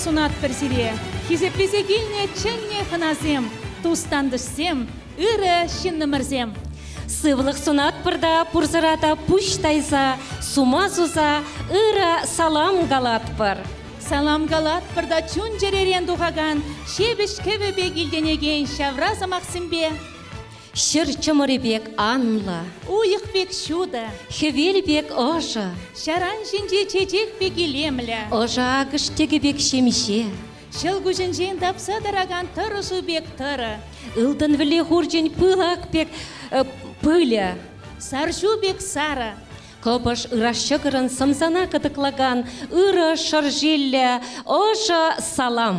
сунатпӑр сире, хисеплесе килнӗ чӗннӗ хӑнасем, тус-тантӑшсем, ырӑ ҫыннӑмӑрсем. Сывлӑх сунатпӑр та пурсӑра та пуҫ тайса, сума суса ырӑ салам калатпӑр. Салам калатпӑр та чун-чӗререн тухакан ҫепӗҫ кӗвӗ пек илтӗнекен ҫавра сӑмахсемпе Ҫӗр чӑмӑрӗ пек анлӑ, уйӑх пек ҫутӑ, хӗвел пек ӑшӑ, ҫаран ҫинчи чечек пек илемлӗ, ӑшӑ акӑш тӗкӗ пек ҫемҫе, ҫӑл куҫӗнчен тапса тӑракан тӑрӑ пек тӑрӑ, ылтӑн вӗлле хурчӗн пылак пек пылӗ, сар ҫу пек сарӑ, кӑпӑш ыраш ҫӑкӑрӑн сӑмсана кӑтӑклакан ырӑ шӑршиллӗ ӑшӑ салам.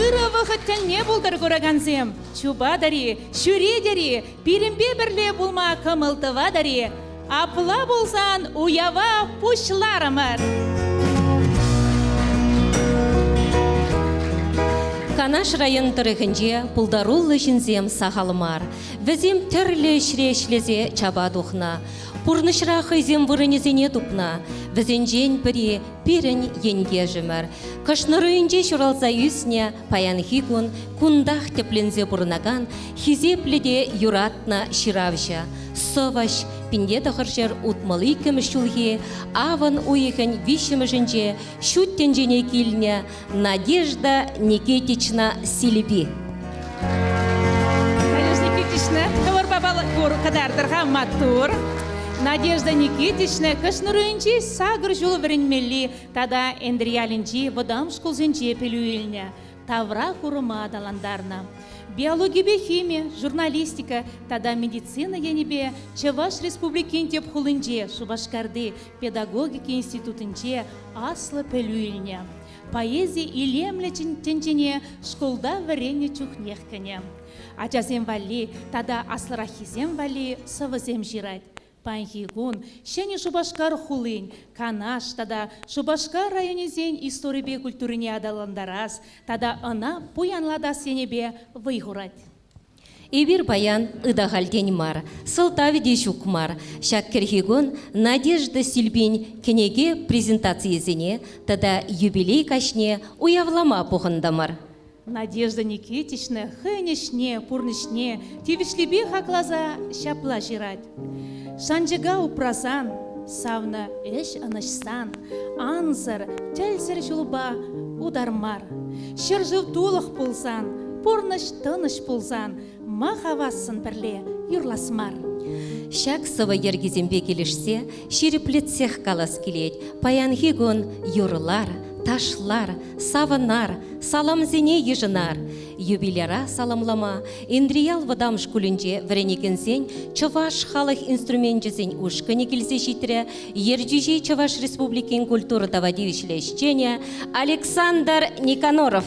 Ырӑ вӑхӑт тӗлне пултӑр куракансем! Чупатӑр-и, ҫӳретӗр-и, пирӗнпе пӗрле пулма кӑмӑл тӑватӑр-и? Апла пулсан уява пуҫларӑмӑр! Канаш район тӑрӑхӗнче пултаруллӑ ҫынсем сахал мар. Вӗсем тӗрлӗ ӗҫре ӗҫлесе чапа тухнӑ. Пурнӑҫра хӑйсем вырӑнӗсене тупнӑ. Вӗсенчен пӗри пирӗн ентешӗмӗр. Кӑшнаруйӗнче ҫуралса ӳснӗ, паянхи кун кунтах тӗпленсе пурӑнакан хисеплӗ те юратнӑ ҫыравҫӑ, сӑвӑҫ 1962 ҫулхи авӑн уйӑхӗн виҫҫӗмӗшӗнче ҫут тӗнчене килнӗ Надежда Никитична Силипи. Надежда Никитична, хӑвӑрпа пур кӑтартӑр-ха, маттур. Надежда Никитична Кӑшнаруйӗнчи сакӑр ҫул вӗренмелли тата Энтриялӗнчи вӑтам шкулсенче пӗлӳ илнӗ, тавра курӑма аталантарнӑ. Биологипе хими, журналистика тата медицина енӗпе Чӑваш Республикин тӗп хулинче Шупашкарти педагогика институтӗнче аслӑ пӗлӳ илнӗ. Поэзи илемлӗ тӗнчене шкулта вӗреннӗ чухнех кӗнӗ. Ачасем валли тата аслӑраххисем валли сӑвӑсем ҫырать. Паянхи кун Ҫӗнӗ Шупашкар хулин, Канаш тата Шупашкар районӗсен историпе культурине аталантарас тата ӑна пуянлатас енӗпе вӑй хурать. Эпир паян ытахальтен мар, сӑлтавӗ те ҫук мар. Ҫак кӗрхи кун Надежда Силпин кӗнеке презентацийӗсене тата юбилей каҫне уявлама пухӑнтӑмӑр. Надежда Никитична хӑйӗн ӗҫне, пурнӑҫне тивӗҫлипе хакласа ҫапла ҫырать. Шанчӑка упрасан, савнӑ ӗҫ ӑнӑҫсан, ансӑр, тӗлсӗр ҫулпа утар мар. Ҫӗршыв тулӑх пулсан, пурнӑҫ тӑнӑҫ пулсан, ма хавассӑн пӗрле юрлас мар? Ҫак сӑвӑ йӗркисемпе килӗшсе ҫирӗплетсех калас килет. Паянхи кун юрлар, ташлар, савӑнар, саламсене йышӑнар. Юбиляра саламлама Энтрияль вӑтам шкулӗнче вӗренекенсен чӑваш халӑх инструменчӗсен ушкӑнӗ килсе ҫитрӗ. Ертӳҫи Чӑваш Республикин культура тава тивӗҫлӗ ӗҫченӗ Александр Никаноров.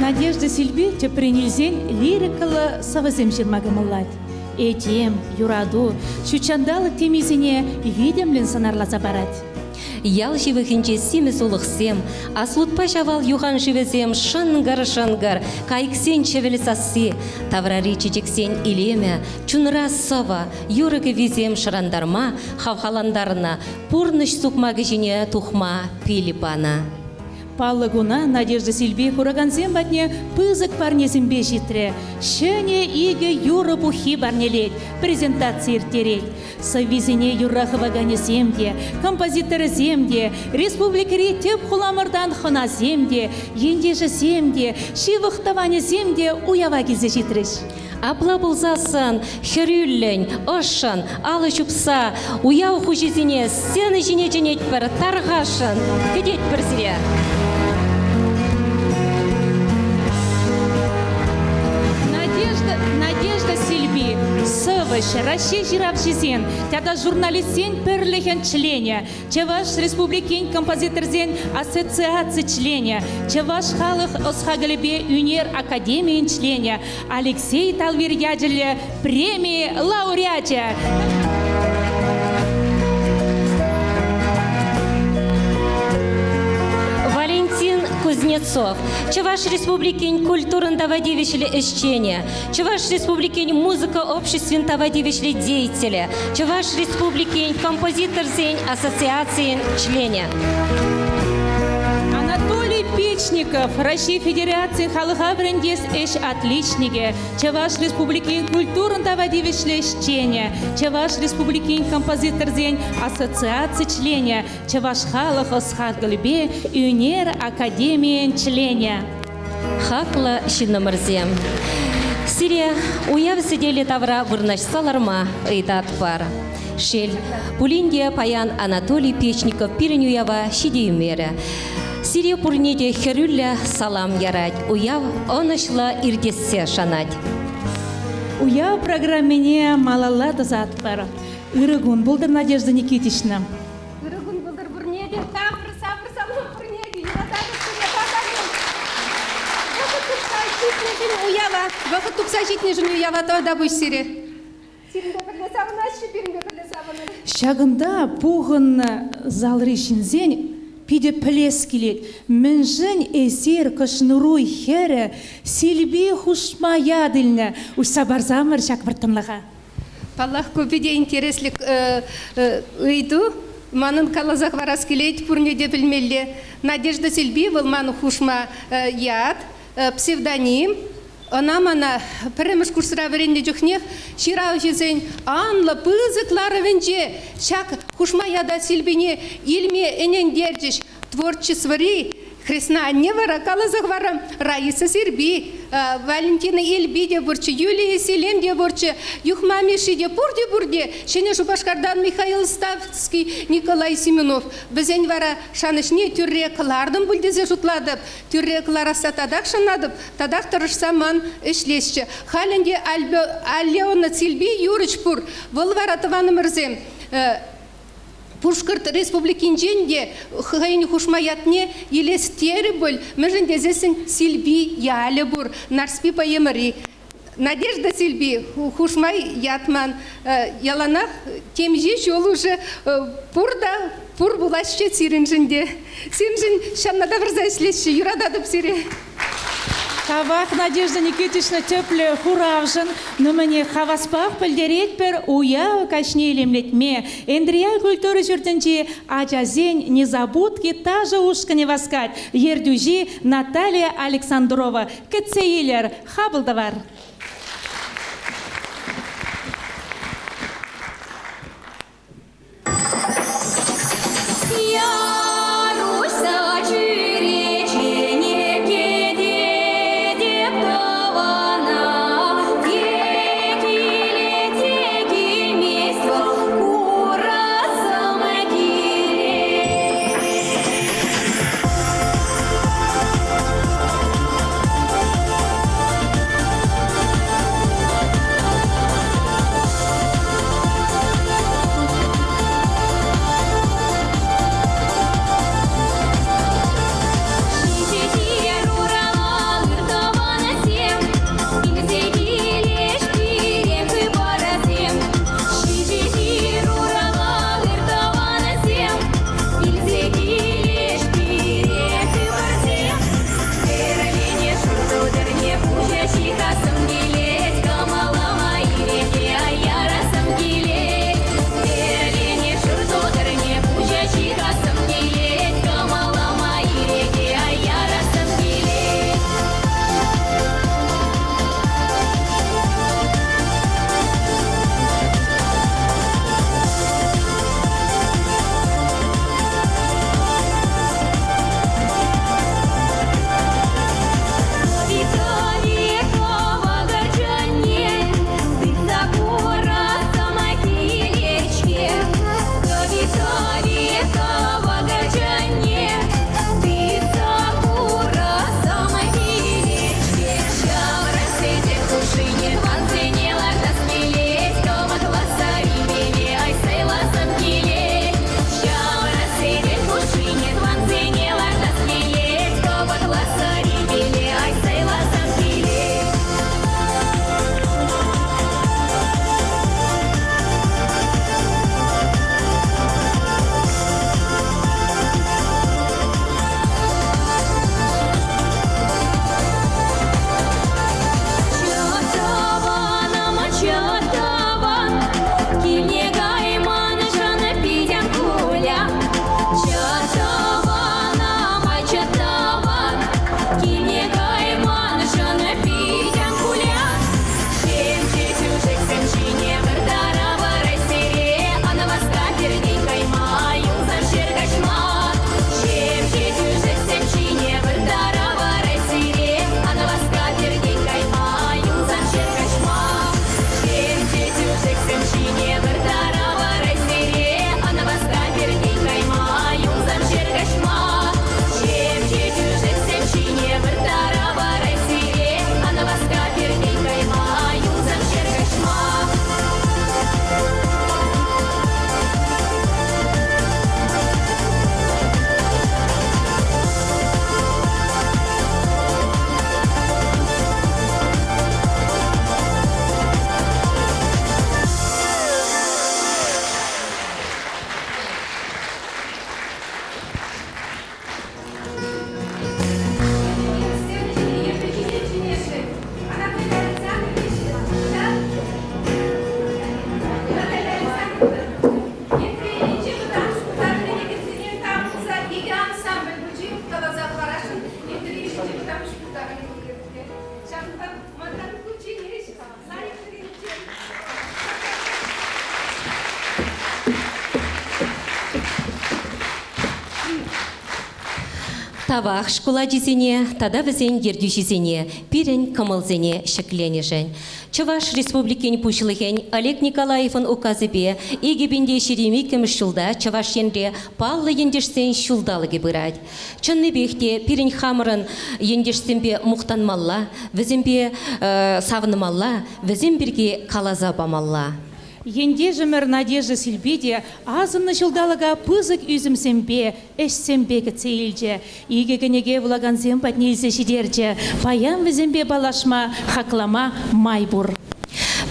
Надежда Силпи тӗпрен илсен лирикӑллӑ сӑвӑсем ҫырма кӑмӑллать. Этем, юрату, ҫутҫанталӑк темисене витӗмлӗн сӑнарласа парать. Ял ҫывӑхӗнче симӗс улӑхсем, Аслутпа Ҫавал юхан шывӗсем шӑнкӑр-шӑнкӑр, кайӑксен чӗвӗл сасси, таврари чечексен илемӗ, чунра сӑвӑ, юрӑ кӗввисем шӑрантарма хавхалантарнӑ, пурнӑҫ сукмакӗ ҫине тухма пил панӑ. Паллӑ куна Надежда Силпи куракансем патне пысӑк парнесемпе ҫитрӗ. Ҫӗнӗ икӗ юрӑ пуххи парнелет, презентаци ирттерет. Сӑввисене юрра хываканӗсем те, композиторӗсем те, республикӑри тӗп хуламӑртан хӑнасем те, ентешӗсем те, ҫывӑх тӑванӗсем те уява килсе ҫитрӗҫ. Апла пулсассӑн хӗрӳллӗн, ӑшшӑн, алӑ ҫупса уяв хуҫисене сцена ҫине чӗнетпӗр, тархасшӑн, кӗтетпӗр сире. Надежда, Надежда Сильви, сӑвӑҫ, Раҫҫей ҫыравҫисен тата журналистсен пӗрлӗхӗн членӗ, Чӑваш Республикин композиторсен ассоциаци членӗ, Чӑваш халӑх ӑс-хакӑлӗпе ӳнер академийӗн членӗ, Алексей Талвир ячӗллӗ преми лауреачӗ. Валентин Кузнецов, Чӑваш Республикин культурӑн тава тивӗҫлӗ ӗҫченӗ, Чӑваш Республикин музыка обществин тава тивӗҫлӗ деятелӗ, Чӑваш Республикин композиторсен ассоциацийӗн членӗ. Анатолий Печников, Раҫҫей Федерацийӗн халӑха вӗрентес ӗҫ отличникӗ, Чӑваш Республикин культурӑн тава тивӗҫлӗ ӗҫченӗ, Чӑваш Республикин композиторсен ассоциаци членӗ, Чӑваш халӑх ӑс-хакӑлӗпе ӳнер академийӗн членӗ. Хаклӑ ҫыннӑмӑрсем, сире уяв сӗтелӗ тавра вырнаҫса ларма ыйтатпӑр. Шел пулин те паян Анатолий Печников пирӗн уява ҫитеймерӗ. Сире пурне те хӗрӳллӗ салам ярать, уяв ӑнӑҫлӑ иртессе шанать. Уяв программине малалла тӑсатпӑр. Ырӑ кун пултӑр, Надежда Никитична. Ырӑ кун пултӑр пурне те. Савӑр, савӑр, салам пурне те. Юрататӑп сире, тасатӑп. Вӑхӑт тупса ҫитнӗшӗн уява, вӑхӑт тупса ҫитнӗшӗн уява тавтапуҫ сире. Сирӗнпе пӗрле савӑнаҫҫӗ, пирӗнпе пӗрле савӑнӑр. Ҫакӑнта пухӑннӑ залри ҫынсен питӗ пӗлес килет, мӗншӗн эсир Кӑшнуруй хӗрӗ Силпи хушма ят илнӗ? Уҫса парсамӑр ҫак вӑрттӑнлӑха. Паллах, ку питӗ интереслӗ ыйту. Манӑн каласа хӑварас килет, пурне те пӗлмелле. Надежда Силпи вӑл ман хушма ят. псевдоним. Ӑна мана пӗрремӗш курсра вӗреннӗ чухнех ҫыравҫӑсен анлӑ пысӑк ларӑвӗнче ҫак хушма ята Силпине илме ӗнентерчӗҫ. Творчествӑри хресна анне вара каласа хӑварам, Раиса Сирпи, Валентина Эльби те пурччӗ, Юлия Селем те пурччӗ, Юхма Мишши те, пурте-пурте Ҫӗнӗ Шупашкартан Михаил Ставский, Николай Семенов. Вӗсен вара шанӑҫне тӳрре кӑлартӑм пуль тесе шутлатӑп. Тӳрре кӑларасса татах шанатӑп, татах тӑрӑшса ман ӗҫлесчӗ. Халь ӗнтӗ Алена Силпи юрӑҫ пур. Вӑл вара тӑванӑмӑрсем Пушкӑрт Республикинчен те хӑйӗн хушма ятне илес терӗ пуль, мӗншӗн тесессӗн Силпи ялӗ пур, Нарспи поэмӑри. Надежда Силпи хушма ят ман яланах темиҫе ҫул уже пур та пур пуласчӗ сирӗншӗн те. Сирӗншӗн ҫанна тавӑрса ӗҫлесчӗ, юрататӑп сире. Тавах, Надежда Никитична, тӗплӗ хуравшӑн. Ну, мӗне хаваспах пӗлтеретпӗр уяв каҫне илемлетме Энтрияль культура ҫуртӗнчи ачасен «Незабудки» ташӑ ушкӑнӗ васкать. Ертӳҫи Наталья Александрова. Кӗтсе илӗр, хапӑл тӑвар. Яруҫса чӳречене кӗтетӗп тӑвана, те килет, те килмест вӑл, курасӑм килет. Тавах шкул ачисене тата вӗсен ертӳҫисене пирӗн кӑмӑлсене ҫӗкленӗшӗн. Чӑваш Республикин Пуҫлӑхӗн Олег Николаевӑн указӗпе 2022 ҫулта Чӑваш Енре паллӑ ентешсен ҫулталӑкӗ пырать. Чӑннипех те пирӗн хамӑрӑн ентешсемпе мухтанмалла, вӗсемпе савӑнмалла, вӗсем пирки каласа памалла. Ентешӗмӗр Надежда Силпи те асӑннӑ ҫулталӑка пысӑк ӳсӗмсемпе, ӗҫсемпе кӗтсе илчӗ. Икӗ кӗнеке вулакансем патне илсе ҫитерчӗ. Паян вӗсемпе паллашма, хаклама май пур.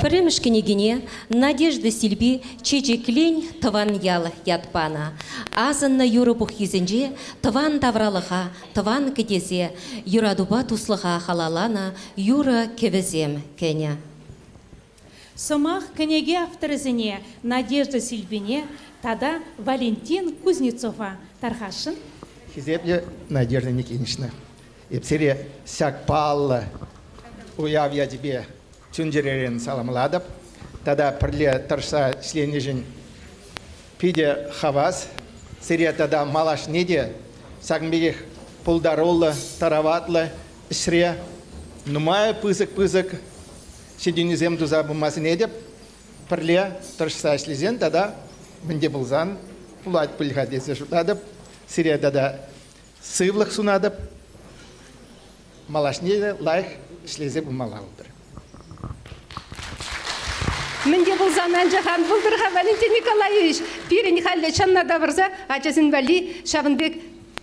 Пӗрремӗш кӗнекине Надежда Силпи Чечеклен тӑван ял ят панӑ. Асӑннӑ юрӑ пуххисенче тӑван тавралӑха, тӑван кӗтесе, юратупа туслӑха халалланӑ юрӑ-кӗвӗсем кӗнӗ. Сӑмах кӗнеке авторӗсене Надежда Силпине тата Валентин Кузнецова тархасшӑн. Хисеплӗ Надежда Никитична, эп сире ҫак паллӑ уяв ячӗпе чун-чӗререн саламлатӑп тата пӗрле тӑрӑшса ӗҫленӗшӗн питӗ хавас. Сире тата малашне те ҫакӑн пекех пултаруллӑ, тараватлӑ ӗҫре нумай пысӑк-пысӑк ҫитӗнӳсем туса пыма сӗнетӗп. Пӗрле тӑрӑшса ӗҫлесен тата мӗн те пулсан пулать пуль-ха тесе шутлатӑп. Сире тата сывлӑх сунатӑп. Малашне те лайӑх ӗҫлесе пымалла пултӑр. Мӗн те пулсан анчах ан пултӑр-ха, Валентин Николаевич. Пирӗн халӗ чӑнна тавӑрса ачасен валли ҫавӑн пек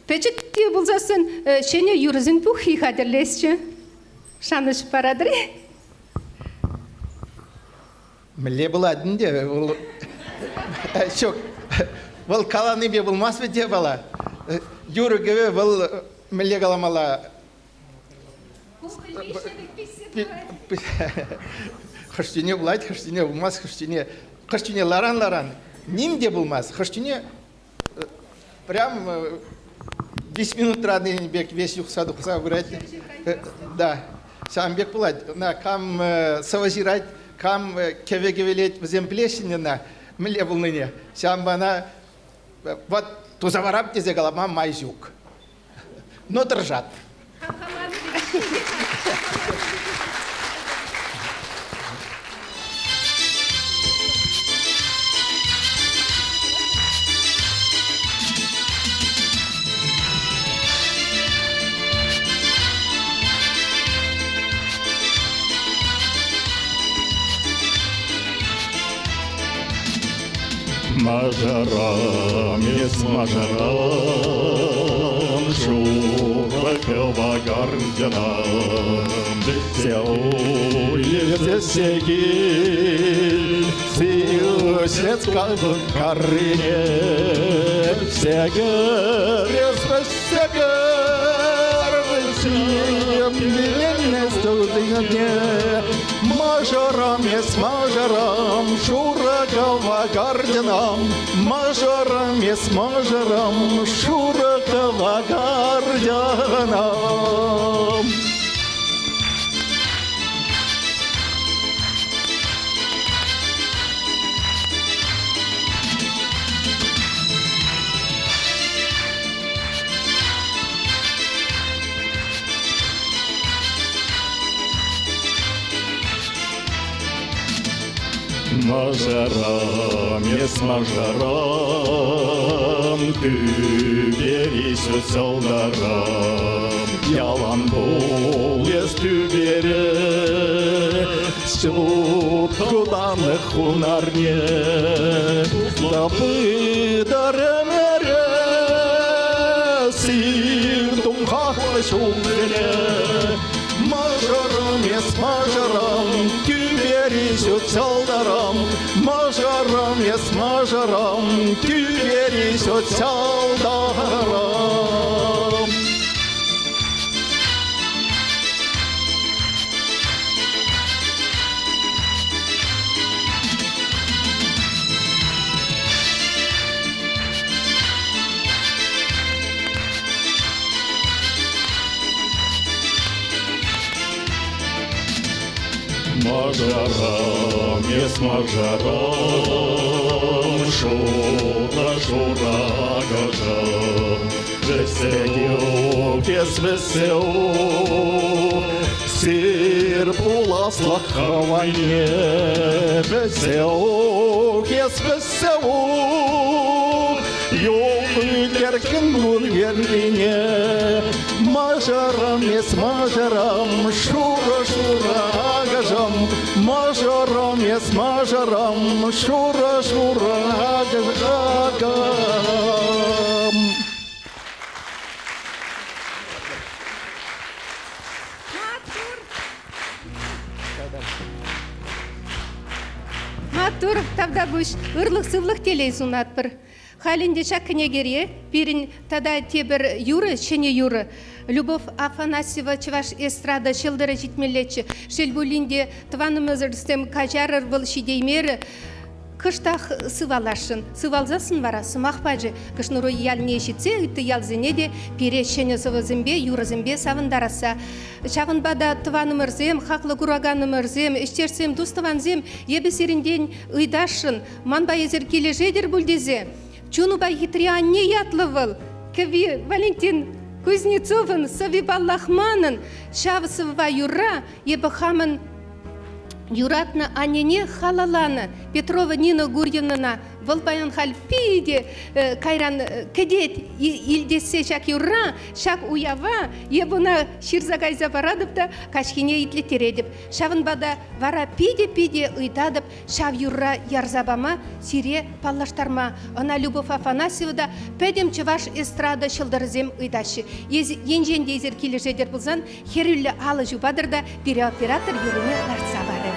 пӗчӗк те пулсассӑн ҫӗнӗ юрӑсен пуххи хатӗрлесчӗ. Шанӑҫ паратӑр-и? Мӗнле пулать ӗнтӗ? Вӑл ҫук. Вӑл каланипе пулмасть вӗт япала. Юрӑ-кӗвӗ вӑл мӗнле каламалла? Хӑш-тине пулать, хӑш-тине пулмасть, хӑш-тине хӑш-тине ларан-ларан ним те пулмасть, хӑш-тине прям 10 минутра тенӗ пек весь юхса тухса пырать. Да, ҫавӑн пек пулать. Ӑна кам сӑвӑ ҫырать, кам кӗвӗ кӗвӗлет, вӗсем пӗлеҫҫӗ ӑна мӗнле пулнине. Ҫавӑнпа ӑна вот туса парап тесе калама май ҫук. Но тӑрӑшат. Мажарам, эс мажарам, шурӑ кӑвакарчӑнам, Вӗҫсе кил, сивӗ каррине, Вӗҫсе кӗр, эс вӗҫсе кӗр, Мӑшӑрӑм, эс мӑшӑрӑм, шурӑ кӑвакарчӑнам, мӑшӑрӑм, эс мӑшӑрӑм, шурӑ кӑвакарчӑнам. Мӑшӑрӑм, эс мӑшӑрӑм, тӳпери ҫӑлтӑрӑм, ялан пул эс тӳпере, ҫут хутанӑ хунарне, тапытӑр ӗмӗре, сив тумхахлӑ ҫулсене. Мӑшӑрӑм, эс мӑшӑрӑм, тӳпери ҫут ҫӑлтӑрӑм, мӑшӑрӑм, эс мӑшӑрӑм, тӳпери ҫут ҫӑлтӑрӑм. Мӑшӑрӑм, эс мӑшӑрӑм, шурӑ-шурӑ акӑшӑм, вӗҫсе. Эс вӗссе Сир пуласлӑх хӑвайне Вӗссе эс вӗссе Юлнӑ кун вернине Мӑшӑрӑм эс мӑшӑрӑм Шурӑ-шурӑ акӑшӑм Мӑшӑрӑм эс мӑшӑрӑм Шурӑ-шурӑ акӑшӑм. Маттур, тавтапуҫ. Ырлӑх-сывлӑх телей сунатпӑр. Халь ӗнтӗ ҫак кӗнекере пирӗн тата тепӗр юрӑ, ҫӗнӗ юрӑ. Любовь Афанасьева чӑваш эстрада ҫӑлтӑрӗ ҫитмеллеччӗ. Шел пулин те, тӑванӑмӑрсем каҫарӑр, вӑл ҫитеймерӗ. Кӑштах сываласшӑн. Сывалсассӑн вара сӑмах пачӗ. Кӑшнаруй ялне ҫитсе ытти ялсене те пире ҫӗнӗ сӑвӑсемпе, юрӑсемпе савӑнтарасса. Ҫавӑнпа та тӑванӑмӑрсем, хаклӑ кураканӑмӑрсем, ӗҫтешсем, тус-тӑвансем, эпӗ сирӗнтен ыйтасшӑн, манпа эсир килӗшетӗр пуль тесе. Чунупа хитре анне ятлӑ вӑл. Кӗвви Валентин Кузнецовӑн сӑвви паллах манӑн. Ҫав сӑвва юрра эпӗ хамӑн юратнӑ аннене халалланӑ Петрова Нина Гурьевнӑна. Вӑл паян халь питӗ кайран кӗтет илтессе ҫак юрра, ҫак уява. Эп ӑна ҫырса кайса паратӑп та каҫхине итлеттеретӗп. Ҫавӑнпа та вара питӗ-питӗ ыйтатӑп ҫав юрра ярса пама, сире паллаштарма. Ӑна Любовь Афанасьева та пӗтӗм чӑваш эстрада ҫӑлтӑрӗсем ыйтаҫҫӗ. Енчен те эсир килӗшетӗр пулсан, Хӗрӳллӗ алӑ ҫупатӑр та пире оператор юррине лартса парӗ.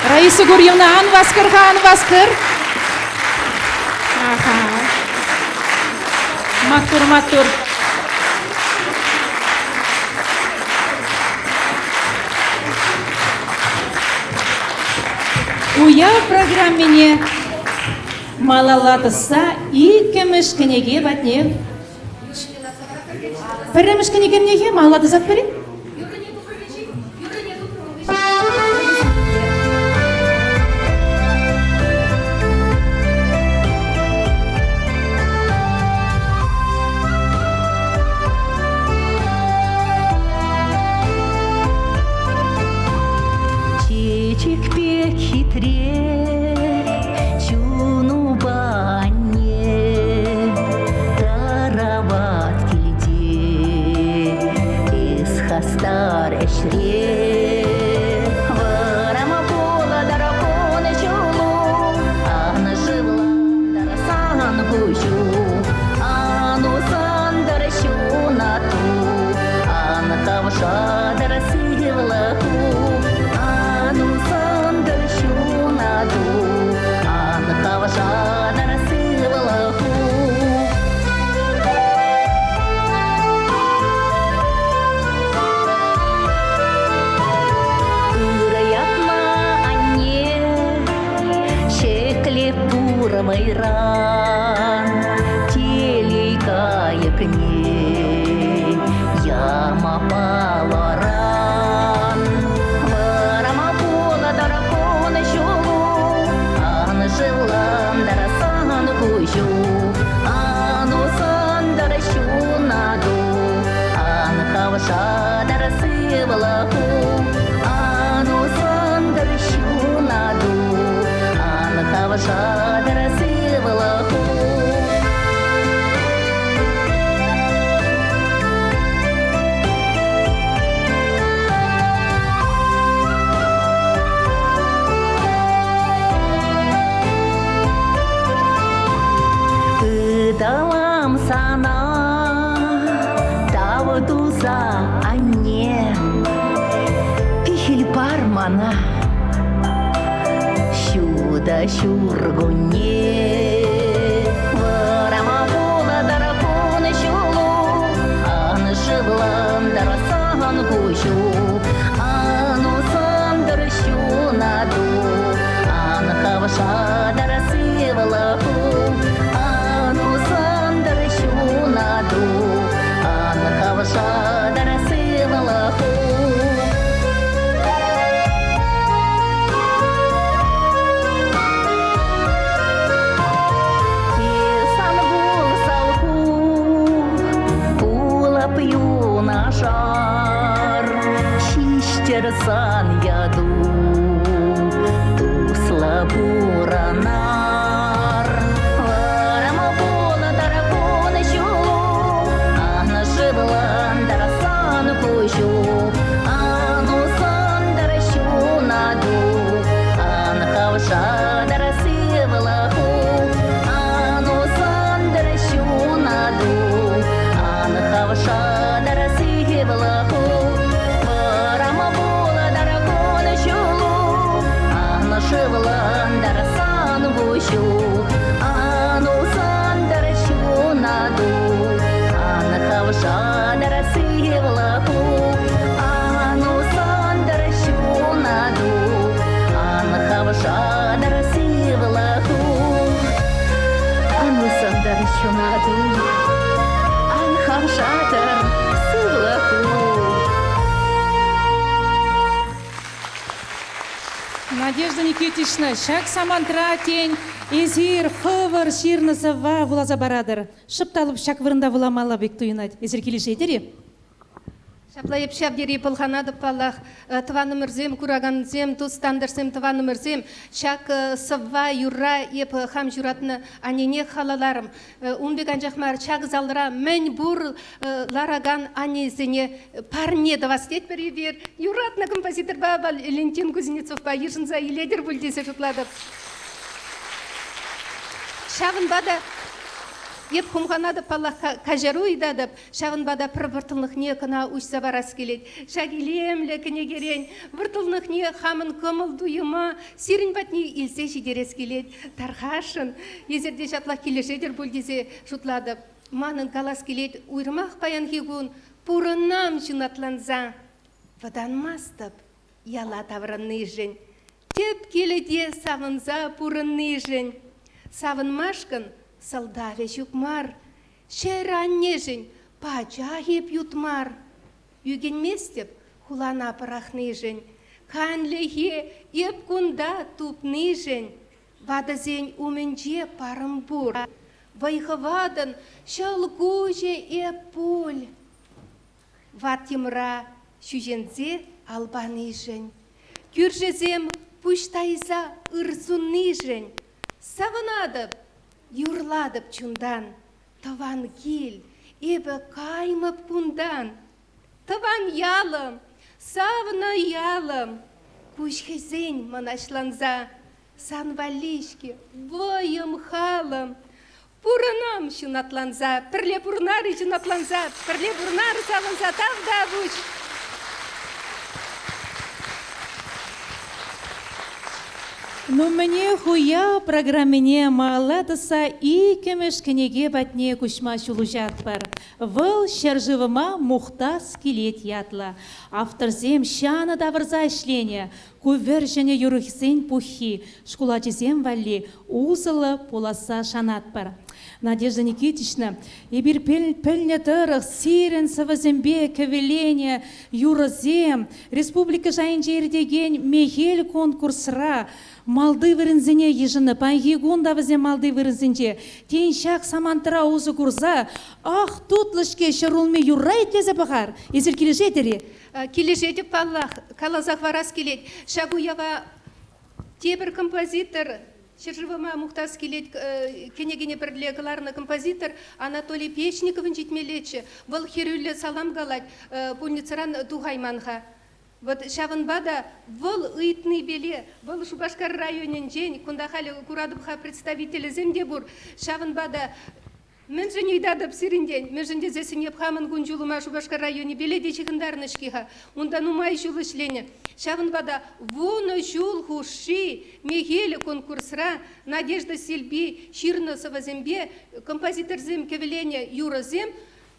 Раиса Гурьевна, ан васкӑр-ха, ан васкӑр. Аха. Маттур, маттур. Уяв программине малалла тӑсса иккӗмӗш кӗнеке патне Пӗрремӗш кӗнекемнехе малалла тӑсатпӑр-и? Чечек пек хитре чунупа анне тарават килте эс хастар ӗҫре вӑрама пулатӑр кун ҫулу ан шывлантар сан куҫу ан усантӑр ҫунату ан хавшатӑр сывлӑху ан усантӑр ҫунату ан хавшатӑр сывлӑху. Ырӑ ятла анне, ҫӗклеп пур вӑйран, телей кайӑкне яма палӑран. Вӑрама пулатӑр кун ҫулу, ан шывлантӑр сан куҫу, ан усантӑр ҫунату, ан хавшатӑр сывлӑху, ан усантӑр ҫунату, ан хавшатӑр сывлӑху. Ыталам сана, тав туса анне, пехил пар мана, ҫутӑ ҫуркунне. Вӑрама пулатӑр кун ҫулу, ан шывлантӑр сан куҫу, ан усантӑр ҫунату, ан хавшатӑр сывлӑху, ан усантӑр ҫунату, ан хавшатӑр сывлӑху. Сан пул салху, пулап юнашар, ҫиҫтӗр сан яту, туслӑ пурӑнар. Вӑрӑм пултӑр кун ҫулу, ан шывлантӑр сан куҫу, ан усантӑр ҫунату, ан хавшатӑр сывлӑху, ан усантӑр ҫунату, ан хавшатӑр сывлӑху. Вӑрӑм пултӑр кун ҫулу, ан шывлантӑр сан куҫу, ан усантӑр ҫунату, ан хавшатӑр сывлӑху, ан усантӑр ҫунату, ан хавшатӑр сывлӑху. Ан усантӑр ҫунату, ан хавшатӑр сывлӑху. Надежда Никитична, ҫак самантра, тен, эсир хӑвӑр ҫырнӑ сӑвва вуласа паратӑр. Шӑп та лӑп ҫак вырӑнта вуламалла пек туйӑнать. Эсир килӗшетӗр-и? Ҫапла эп ҫав тери пӑлханатӑп паллах. Тӑванӑмӑрсем, куракансем, тус-тантӑшсем, тӑванӑмӑрсем, ҫак сӑвва, юрра эп хам ҫуратнӑ аннене халалларӑм. Ун пек анчах мар, ҫак залра мӗн пур ларакан аннесене парне тӑвас тетпӗр эпир. Юратнӑ композиторпа Валентин Кузнецовпа йышӑнса илетӗр пуль тесе шутлатӑп. Ҫавӑнпа та. Эп хумханатӑп, паллах, каҫару ыйтатӑп. Ҫавӑнпа та пӗр вӑрттӑнлӑхне кӑна уҫса парас килет. Ҫак илемлӗ кӗнекерен вӑрттӑнлӑхне хамӑн кӑмӑл-туйӑма сирӗн патне илсе ҫитерес килет. Тархасшӑн, эсир те ҫаплах килӗшетӗр пуль тесе шутлатӑп. Манӑн калас килет, уйрӑмах паянхи кун пурӑнам ҫунатланса. Вӑтанмастӑп яла таврӑннишӗн, тӗп килте савӑнса пурӑннишӗн. Савӑнмашкӑн сӑлтавӗ ҫук мар, ҫӗр-аннешӗн пачах эп ют мар. Ӳкӗнместӗп хулана пӑрахнишӗн, канлӗхе эп кунта тупнишӗн. Ватӑсен умӗнче парӑм пур, вӑй-хӑватӑн ҫӑл куҫӗ эп пуль. Ват йӑмра ҫӳҫенсе ал панишӗн, кӳршӗсем пуҫ тайса ыр суннишӗн савӑнатӑп, юрлатӑп чунтан. Тӑван кил, эпӗ каймӑп кунтан. Тӑван ялӑм, савнӑ ялӑм, куҫ хӗсен мӑнаҫланса сан валли-ҫке вӑйӑм-халӑм. Пурӑнам ҫунатланса, пӗрле пурӑнар-и ҫунатланса, пӗрле пурӑнар савӑнса, тавтапуҫ! Ну, мӗнех уяв программине малалла тӑсса иккӗмӗш кӗнеке патне куҫма ҫул уҫатпӑр. Вӑл ҫӗршывӑма мухтас килет ятлӑ. Авторсем ҫанӑ тавӑрса ӗҫленӗ. Ку вӗр-ҫӗнӗ юрӑхсен пуххи шкул ачисем валли усӑллӑ пуласса шанатпӑр. Надежда Никитична, эпир пӗлнӗ тӑрӑх сирӗн сӑвӑсемпе кӗвӗленӗ юрӑсем республика шайӗнче иртекен Мехел конкурсра малти вырӑнсене йышӑннӑ. Паянхи кун та вӗсем малти вырӑнсенче. Тен, ҫак самантра усӑ курса ах, тутлӑ-ҫке ҫӗрулми юрра итлесе пӑхар. Эсир килӗшетӗр-и? Килӗшетӗп паллах, каласа хӑварас килет. Ҫак уява тепӗр композитор, ҫӗршывӑма мухтас килет кӗнекене пӗрле кӑларнӑ композитор Анатолий Печниковӑн ҫитмеллеччӗ. Вӑл хӗрӳллӗ салам калать, пульницӑран тухайман-ха. Вот ҫавӑнпа та вӑл ыйтнипеле, вӑл Шупашкар районӗнчен, кунта халӗ куратӑп-ха представителӗсем те пур, ҫавӑнпа та Мӗншӗн ыйтатӑп сирӗнтен? Мӗншӗн тесессӗн эп хамӑн кун-ҫулӑма Шупашкар районӗпеле те ҫыхӑнтарнӑ-ҫке-ха. Унта нумай ҫул ӗҫленӗ. Ҫавӑнпа та 10 ҫул хушши Мехелӗ конкурсра Надежда Силпи ҫырнӑ сӑвӑсемпе композиторсем кӗвӗленӗ юрӑсем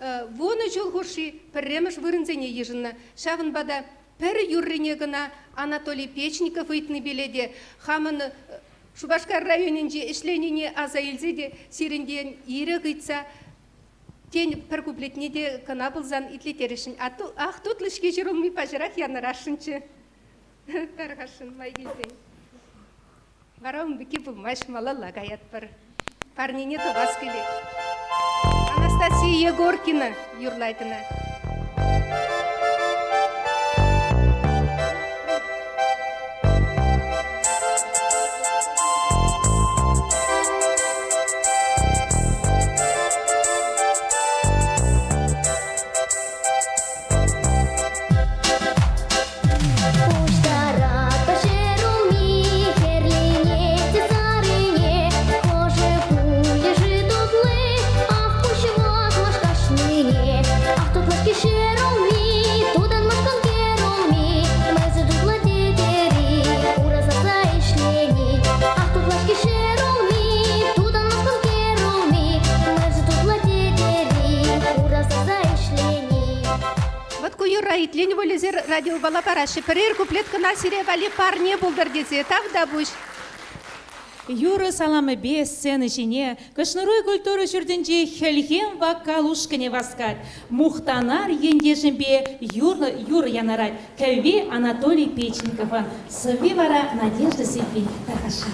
10 ҫул хушши пӗрремӗш вырӑнсене йышӑннӑ. Ҫавӑнпа та пӗр юррине кӑна Анатолий Печников ыйтнипеле те хамӑн Шупашкар районӗнче ӗҫленине аса илсе те сирӗнтен ирӗк ыйтса, тен, пӗр куплетне те кӑна пулсан итлеттересшӗн. Ах, тутлӑ-ҫке ҫӗрулми паҫӑрах янӑрасшӑнччӗ. Тархасшӑн, май килсен. Вара ун пекки пулмасть, малалла каятпӑр. Парнене тӑвас килет. Анастасия Егоркина юрлать ӑна. Пуҫтаратпӑр ҫӗрулми хӗрлине те саррине, хӑшӗ пулӗ-ши тутли, ах, пуҫ ватмӑш кашнине. Ах, тутлӑ-ҫке ҫӗрулми, тутанмашкӑн кӗрулми, мӗншӗн тутлӑ тетӗр-и, ура сасса ӗҫлени. Ах, тутлӑ-ҫке ҫӗрулми, тутанмашкӑн кӗрулми, мӗншӗн тутлӑ тетӗр-и, ура сасса ӗҫлени. Вӑт ку юрра итленӗ пуль радиопала параҫҫӗ. Пӗрер куплет кӑна сире валли парне пултӑр тесе. Тавтапуҫ. Юрӑ саламӗпе сцена ҫине Кӑшнаруй культура ҫуртӗнчи Хӗлхем вокал ушкӑнӗ васкать. Мухтанар ентешӗмпе юрӑ, юрӑ янӑрать. Кӗвви Анатолий Печниковӑн, сӑвви вара Надежда Силпин тархасшӑн.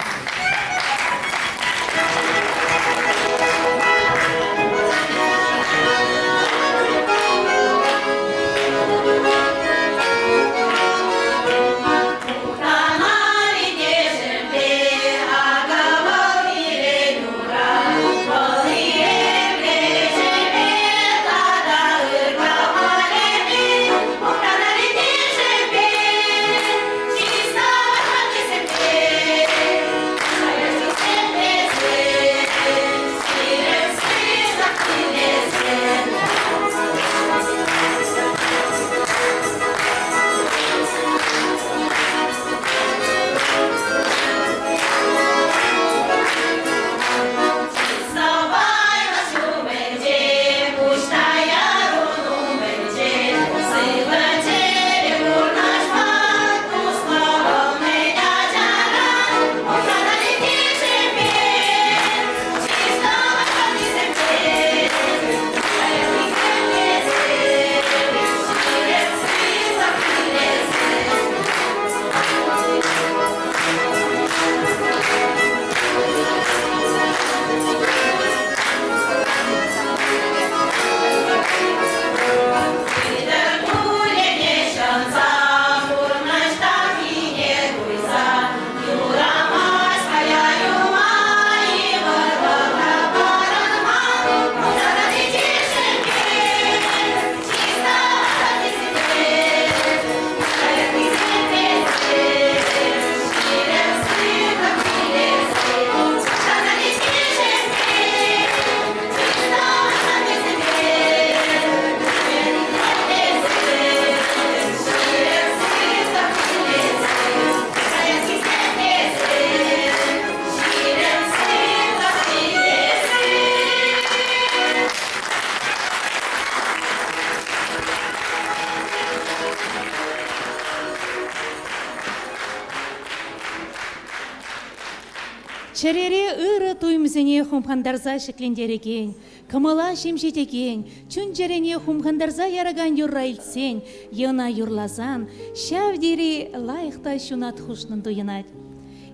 Чӗрере ырӑ туйӑмсене хумхантарса ҫӗклентерекен, кӑмӑла ҫемҫетекен, чун-чӗрене хумхантарса яракан юрра илтсен е ӑна юрласан ҫав тери лайӑх та ҫунат хушнӑн туйӑнать.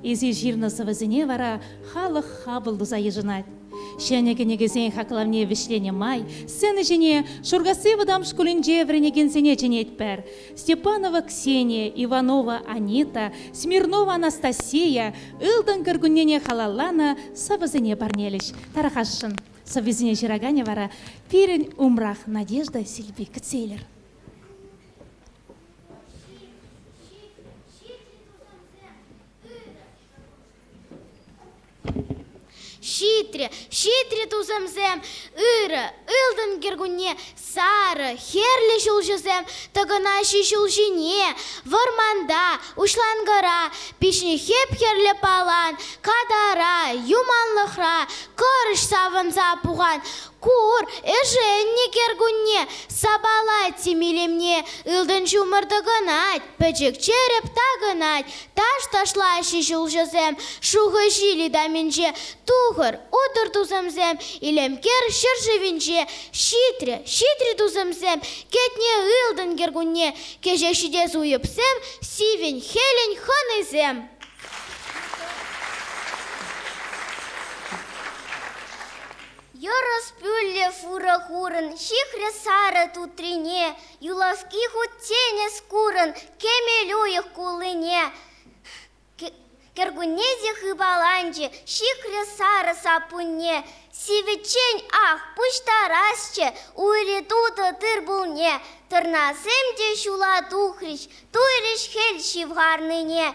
Эсир ҫырнӑ сӑвӑсене вара халӑх хапӑл туса йышӑнать. Ҫӗнӗ кӗнекесен хаклавне вӗҫленӗ май сцена ҫине Шуркасси вӑтам шкулӗнче вӗренекенсене чӗнетпӗр. Степанова Ксения, Иванова Анита, Смирнова Анастасия ылтӑн кӗркуннене халалланӑ сӑвӑсене парнелӗҫ. Тархасшӑн. Сӑввисене ҫыраканӗ вара пирӗн умрах Надежда Силпи кӗтсе илӗр. Ҫитрӗ, ҫитрӗ тусӑмсем, ырӑ, ылтӑн кӗркунне, сарӑ, хӗрлӗ ҫулҫӑсем тӑкӑнаҫҫӗ ҫул ҫине. Вӑрманта, уҫланкӑра, пиҫнӗ хӗп-хӗрлӗ палан, катара, юманлӑхра кӑрӑҫ савӑнса пухан. Кур, ӗшеннӗ кӗркунне, сапалать тем илемне, ылтӑн ҫумӑр тӑкӑнать, пӗчӗк чӗрӗп такӑнать, таш ташлаҫҫӗ ҫулҫӑсем, шухӑ ҫил ытамӗнче. Тухӑр, утӑр тусӑмсем, илемкер ҫӗршывӗнче. Ҫитрӗ, ҫитрӗ тусӑмсем, кӗтнӗ ылтӑн кӗркунне, кӗҫех ҫитес уйӑпсем, сивӗн, хӗлӗн хӑнисем. Йӑрӑс пӳллӗ шурӑ хурӑн ҫыхрӗ сарӑ тутрине, юлашки хут тинӗс курӑн кӗмӗл уйӑх куллине. Кӗркунне те хыпаланчӗ, ҫыхрӗ сарӑ саппунне. Сивӗччен, ах, пуҫтарасчӗ уйри тутӑ тыр-пулне. Тӑрнасем те ҫула тухрӗҫ, туйрӗҫ хӗл ҫывхарнине.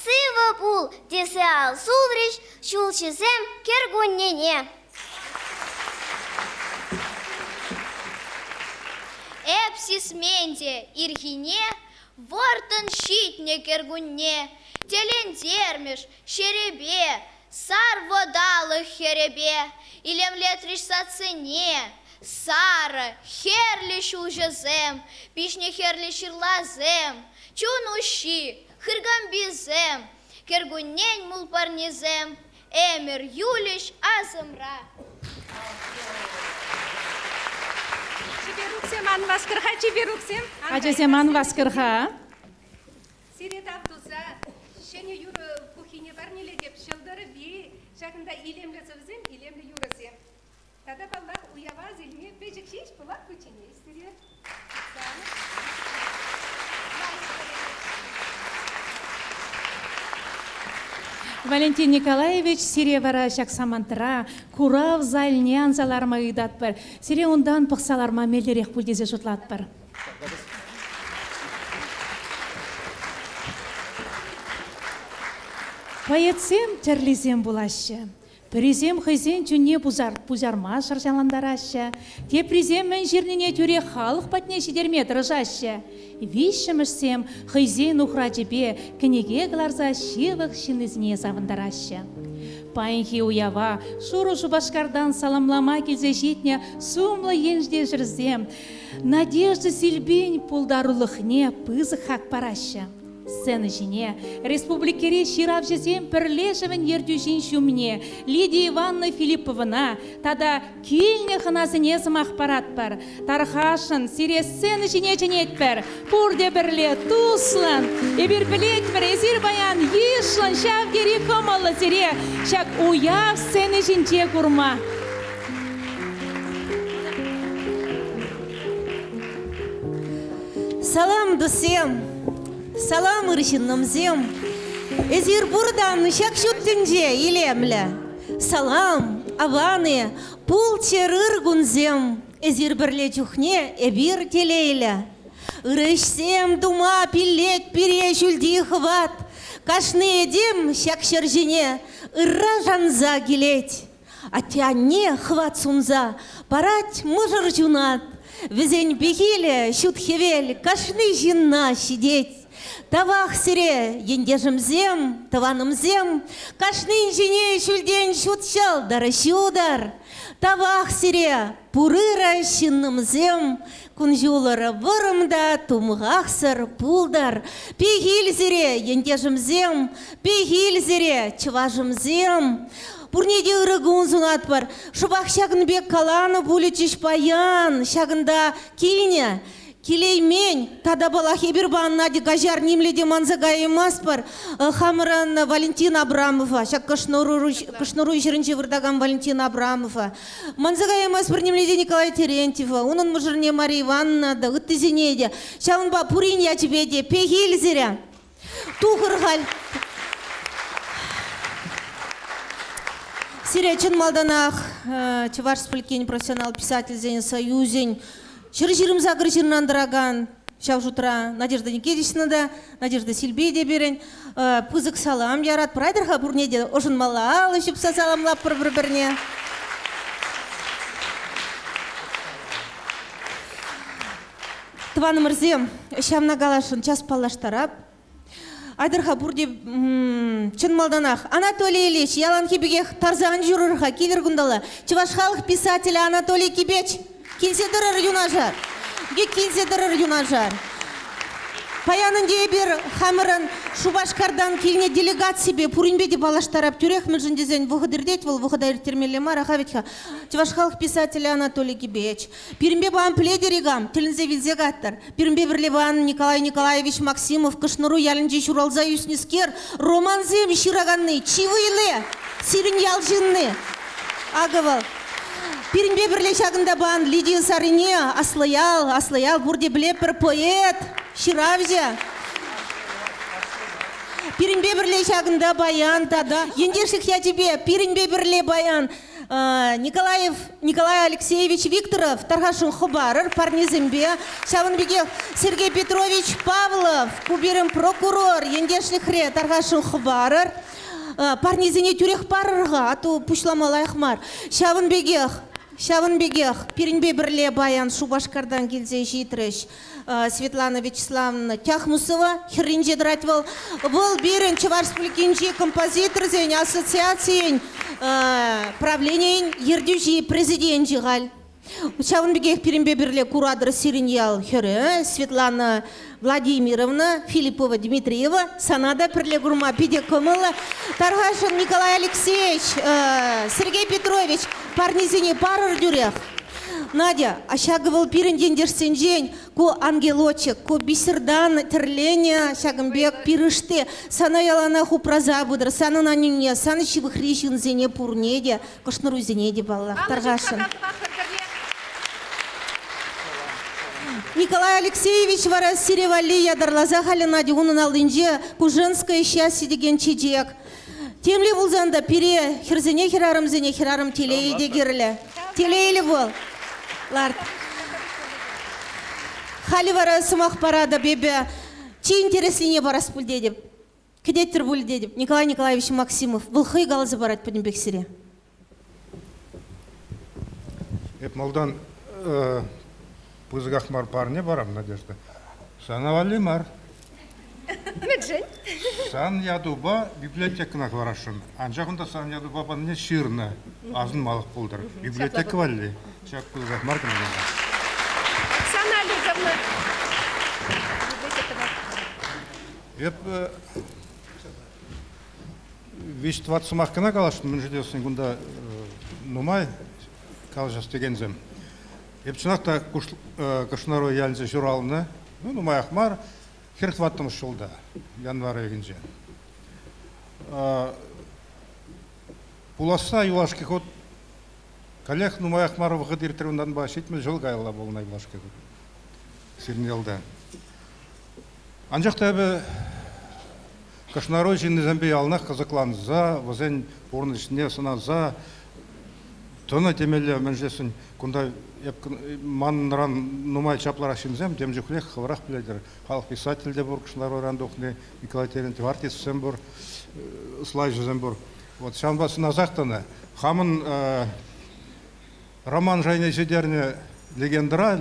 Сывӑ пул, тесе ал сулрӗҫ ҫулҫӑсем кӗркуннене. Эп сисмен те ирхине вӑрттӑн ҫитнӗ кӗркунне тӗлӗнтермӗш ҫӗрӗпе, сар вӑталӑх хӗрӗпе илемлетрӗҫ садсене, сарӑ, хӗрлӗ ҫулҫӑсем, пиҫнӗ хӗрлӗ ҫырласем, чун уҫҫи, хыркамписем, кӗркуннен мул парнисем ӗмӗр юлӗҫ асӑмра. Чиперуксем ан васкӑр-ха, чиперуксем. Ачасем ан васкӑр-ха. Сире тав туса ҫӗнӗ юрӑ пуххине парнелетӗп. Ҫӑлтӑрпи, ҫакӑнта илемлӗ сӑвӑсем, илемлӗ юрӑсем. Тата, паллах, уява асилме пӗчӗк ҫеҫ пылак кучченеҫ сире. Валентин Николаевич, сире вара ҫак самантра курав залне анса ларма ыйтатпӑр. Сире унтан пӑхса ларма меллӗрех пуль тесе шутлатпӑр. Поэтсем тӗрлисем пулаҫҫӗ. Пӗрисем хӑйсен чунне пусарма шӑрҫалантараҫҫӗ, теприсем мӗн ҫырнине тӳрех халӑх патне ҫитерме тӑрӑшаҫҫӗ. Виҫҫӗмӗшсем хӑйсен нухрачӗпе кӗнеке кӑларса ҫывӑх ҫыннисене савӑнтараҫҫӗ. Паянхи уява шурӑ Шупашкартан саламлама килсе ҫитнӗ сумлӑ ентешӗрсем Надежда Силпин пултарулӑхне пысӑк хак параҫҫӗ. Сцена ҫине республикӑри ҫыравҫӑсен пӗрлешӗвӗн ертӳҫин ҫумне Лидия Ивановна Филипповӑна тата килнӗ хӑнасене сӑмах паратпӑр. Тархасшӑн, сире сцена ҫине чӗнетпӗр. Пурте пӗрле туслӑн. Эпир пӗлетпӗр, эсир паян йышлӑн ҫав тери кӑмӑллӑ сире ҫак уяв сцени ҫинче курма. Салам, туссем! Салам, ыр ҫыннӑмсем! Эсир пуртан ҫак ҫут тӗнче илемлӗ. Салам, аван-и, пулччӑр ыр кунсем. Эсир пӗрле чухне эпир телейлӗ. Ырӑ ӗҫсем тума пиллет пире ҫӳлти хӑват. Кашни этем ҫак ҫӗр ҫине ырра шанса килет. Атте-анне хӑват сунса парать мӑшӑр ҫунат. Вӗсен пехилӗ ҫут хӗвел кашни ҫынна ҫитет. Тавах сире, ентешӗмсем, тӑванӑмсем, кашнин ҫине ҫӳлтен ҫут ҫӑлтӑр ҫутӑр. Тавах сире, пур ырӑ ҫыннӑмсем, кун-ҫулӑр вӑрӑм та тумхахсӑр пултӑр. Пехил сире, ентешӗмсем, пехил сире, чӑвашӑмсем. Пурне те ырӑ кун сунатпӑр. Шӑпах ҫакӑн пек каланӑ пулӗччӗҫ паян ҫакӑнта килнӗ. Килеймен тата паллах эпир пан Надя каҫар нимле те манса каяймастпӑр. Хамӑрӑн Валентина Абрамова, ҫак Кӑшнаруй ҫӗрӗнче выртакан Валентина Абрамова. Манса каяймастпӑр нимле те Николай Терентьева, унӑн мӑшӑрне Мария Ивановна та, ыттисене те. Ҫавӑнпа пурин ячӗпе те пехил сире. Тухӑр халь. Сире чӑн малтанах Чӑваш Республикин профессионал писательсен союзӗн 128 ҫынран тӑракан, ҫав шутра Надежда Никитична та, Надежда Сильби те пирӗн, пысӑк салам яратпӑр. Айтӑр-ха пурне те ӑшӑнмалла алӑ ҫупса саламлатпӑр пӗр-пӗрне. Тӑванӑмӑрсем, ҫавна каласшӑн час паллаштарап. Айтӑр-ха пурте чӑн малтанах Анатолий Ильич яланхи пекех тарса ан ҫӳрӗр-ха, килӗр кунталла. Чӑваш халӑх писателӗ Анатолий Кипеч килсе тӑрӑр юнашар. Килсе тӑрӑр юнашар. Паян ӗнтӗ эпир хамӑрӑн Шупашкартан килнӗ делегаципе пуринпе те паллаштарап тӳрех, мӗншӗн тесен вӑхӑт иртет, вӑл вӑхӑта ирттермелле мар, аха вӗт-ха. Чӑваш халӑх писателӗ Анатолий Кипеч. Пирӗнпе паян пӗлетӗр-и кам? Тӗлӗнсе вилсе каттӑр. Пирӗнпе пӗрле паян Николай Николаевич Максимов Кӑшнӑру ялӗнче ҫуралса ӳснӗскер, романсем ҫыраканни, чи вӑйли, сирӗн ял ҫынни. Акӑ вӑл. Пирӗнпе пӗрле ҫакӑнта паян Лидия Сарине, Аслӑял, Аслӑял пурте пӗлетпӗр, поэт, ҫыравҫӑ. Пирӗнпе пӗрле ҫакӑнта паян тата ентешлӗх ячӗпе пирӗнпе пӗрле паян Николаев Николай Алексеевич Викторов тархасшӑн хӑпарӑр парнесемпе. Ҫавӑн пекех Сергей Петрович Павлов, ку пирӗн прокурор, ентешлӗхре тархасшӑн хӑпарӑр. Парнесене тӳрех парӑр-ха, а то пуҫлама лайӑх мар. Ҫавӑн пекех Ҫавӑн пекех пирӗнпе пӗрле паян Шупашкартан килсе ҫитрӗҫ Светлана Вячеславовна Тяхмусова, хӗрринче тӑрать вӑл. Вӑл пирӗн Чӑваш Республикинчи композиторсен ассоциацийӗн правленийӗн ертӳҫи, президенчӗ халь. Ҫавӑн пекех пирӗнпе пӗрле куратӑр сирӗн ял хӗрӗ Светлана Владимировна Филиппова Дмитриева. Сана та пӗрле курма питӗ кӑмӑллӑ. Тархасшӑн Николай Алексеевич, Сергей Петрович парнисене парӑр тӳрех. Надя, а ҫакӑ вӑл пирӗн ентешсенчен ку ангелочек, ку бисертан тӗрленӗ ҫакӑн пек пирӗшти. Сана яланах упраса пытӑр, санӑн аннӳне, сан ҫывӑхри ҫынсене пурне те, кӑшнӑрусене те паллах, тархасшӑн. Николай Алексеевич вара сире валли ятарласа халӗ Надя унӑн аллинче ку женское счастье текен чечек. Темле пулсан та пире, хӗрсене, хӗрарӑмсене хӗрарӑм телейӗ те кирлӗ. Телейлӗ вӑл. Ларт. Халӗ вара сӑмах паратӑп эпӗ. Чи интереслине парас пуль тетӗп. Кӗтеттӗр пуль тетӗп. Николай Николаевич Максимов. Вӑл хӑй каласа парать пӗтӗмпех сире. Эп малтан пысӑках мар парне парам, Надежда. Сана валли мар. Мӗншӗн? Сан ятупа библиотекӑна хӑварасшӑн. Анчах унта сан ятупа панине ҫырнӑ. Асӑнмалӑх пултӑр. Библиотека валли. Ҫак пысӑках мар кӑна. Оксана Олеговна. Эп виҫ-тӑват сӑмах кӑна каласшӑн, мӗншӗн тесен кунта нумай калаҫас текенсем. Эп чӑнах та Кӑшнаруй ялӗнче ҫуралнӑ, ну, нумаях мар, 44-мӗш ҫулта, январь уйӑхӗнче. Пуласса юлашки хут каллех нумаях мар вӑхӑт иртрӗ унтанпа, 70 ҫул каялла пулнӑ юлашки хут сирӗн ялта. Анчах та эпӗ Кӑшнаруй ҫыннисемпе яланах кӑсӑкланса, вӗсен пурнӑҫне сӑнаса тӑнӑ темелле, мӗншӗн кунта эп манран нумай чаплӑрах ҫынсем тем чухлех хӑвӑрах пӗлетӗр. Халӑх писатель те пур, Кӑшнаруйран тухни, Николай Терентьев артистсем пур, ӑслайҫӑсем пур. Вот ҫавӑнпа сӑнасах тӑнӑ. Хамӑн роман шайне ҫитернӗ легендӑра,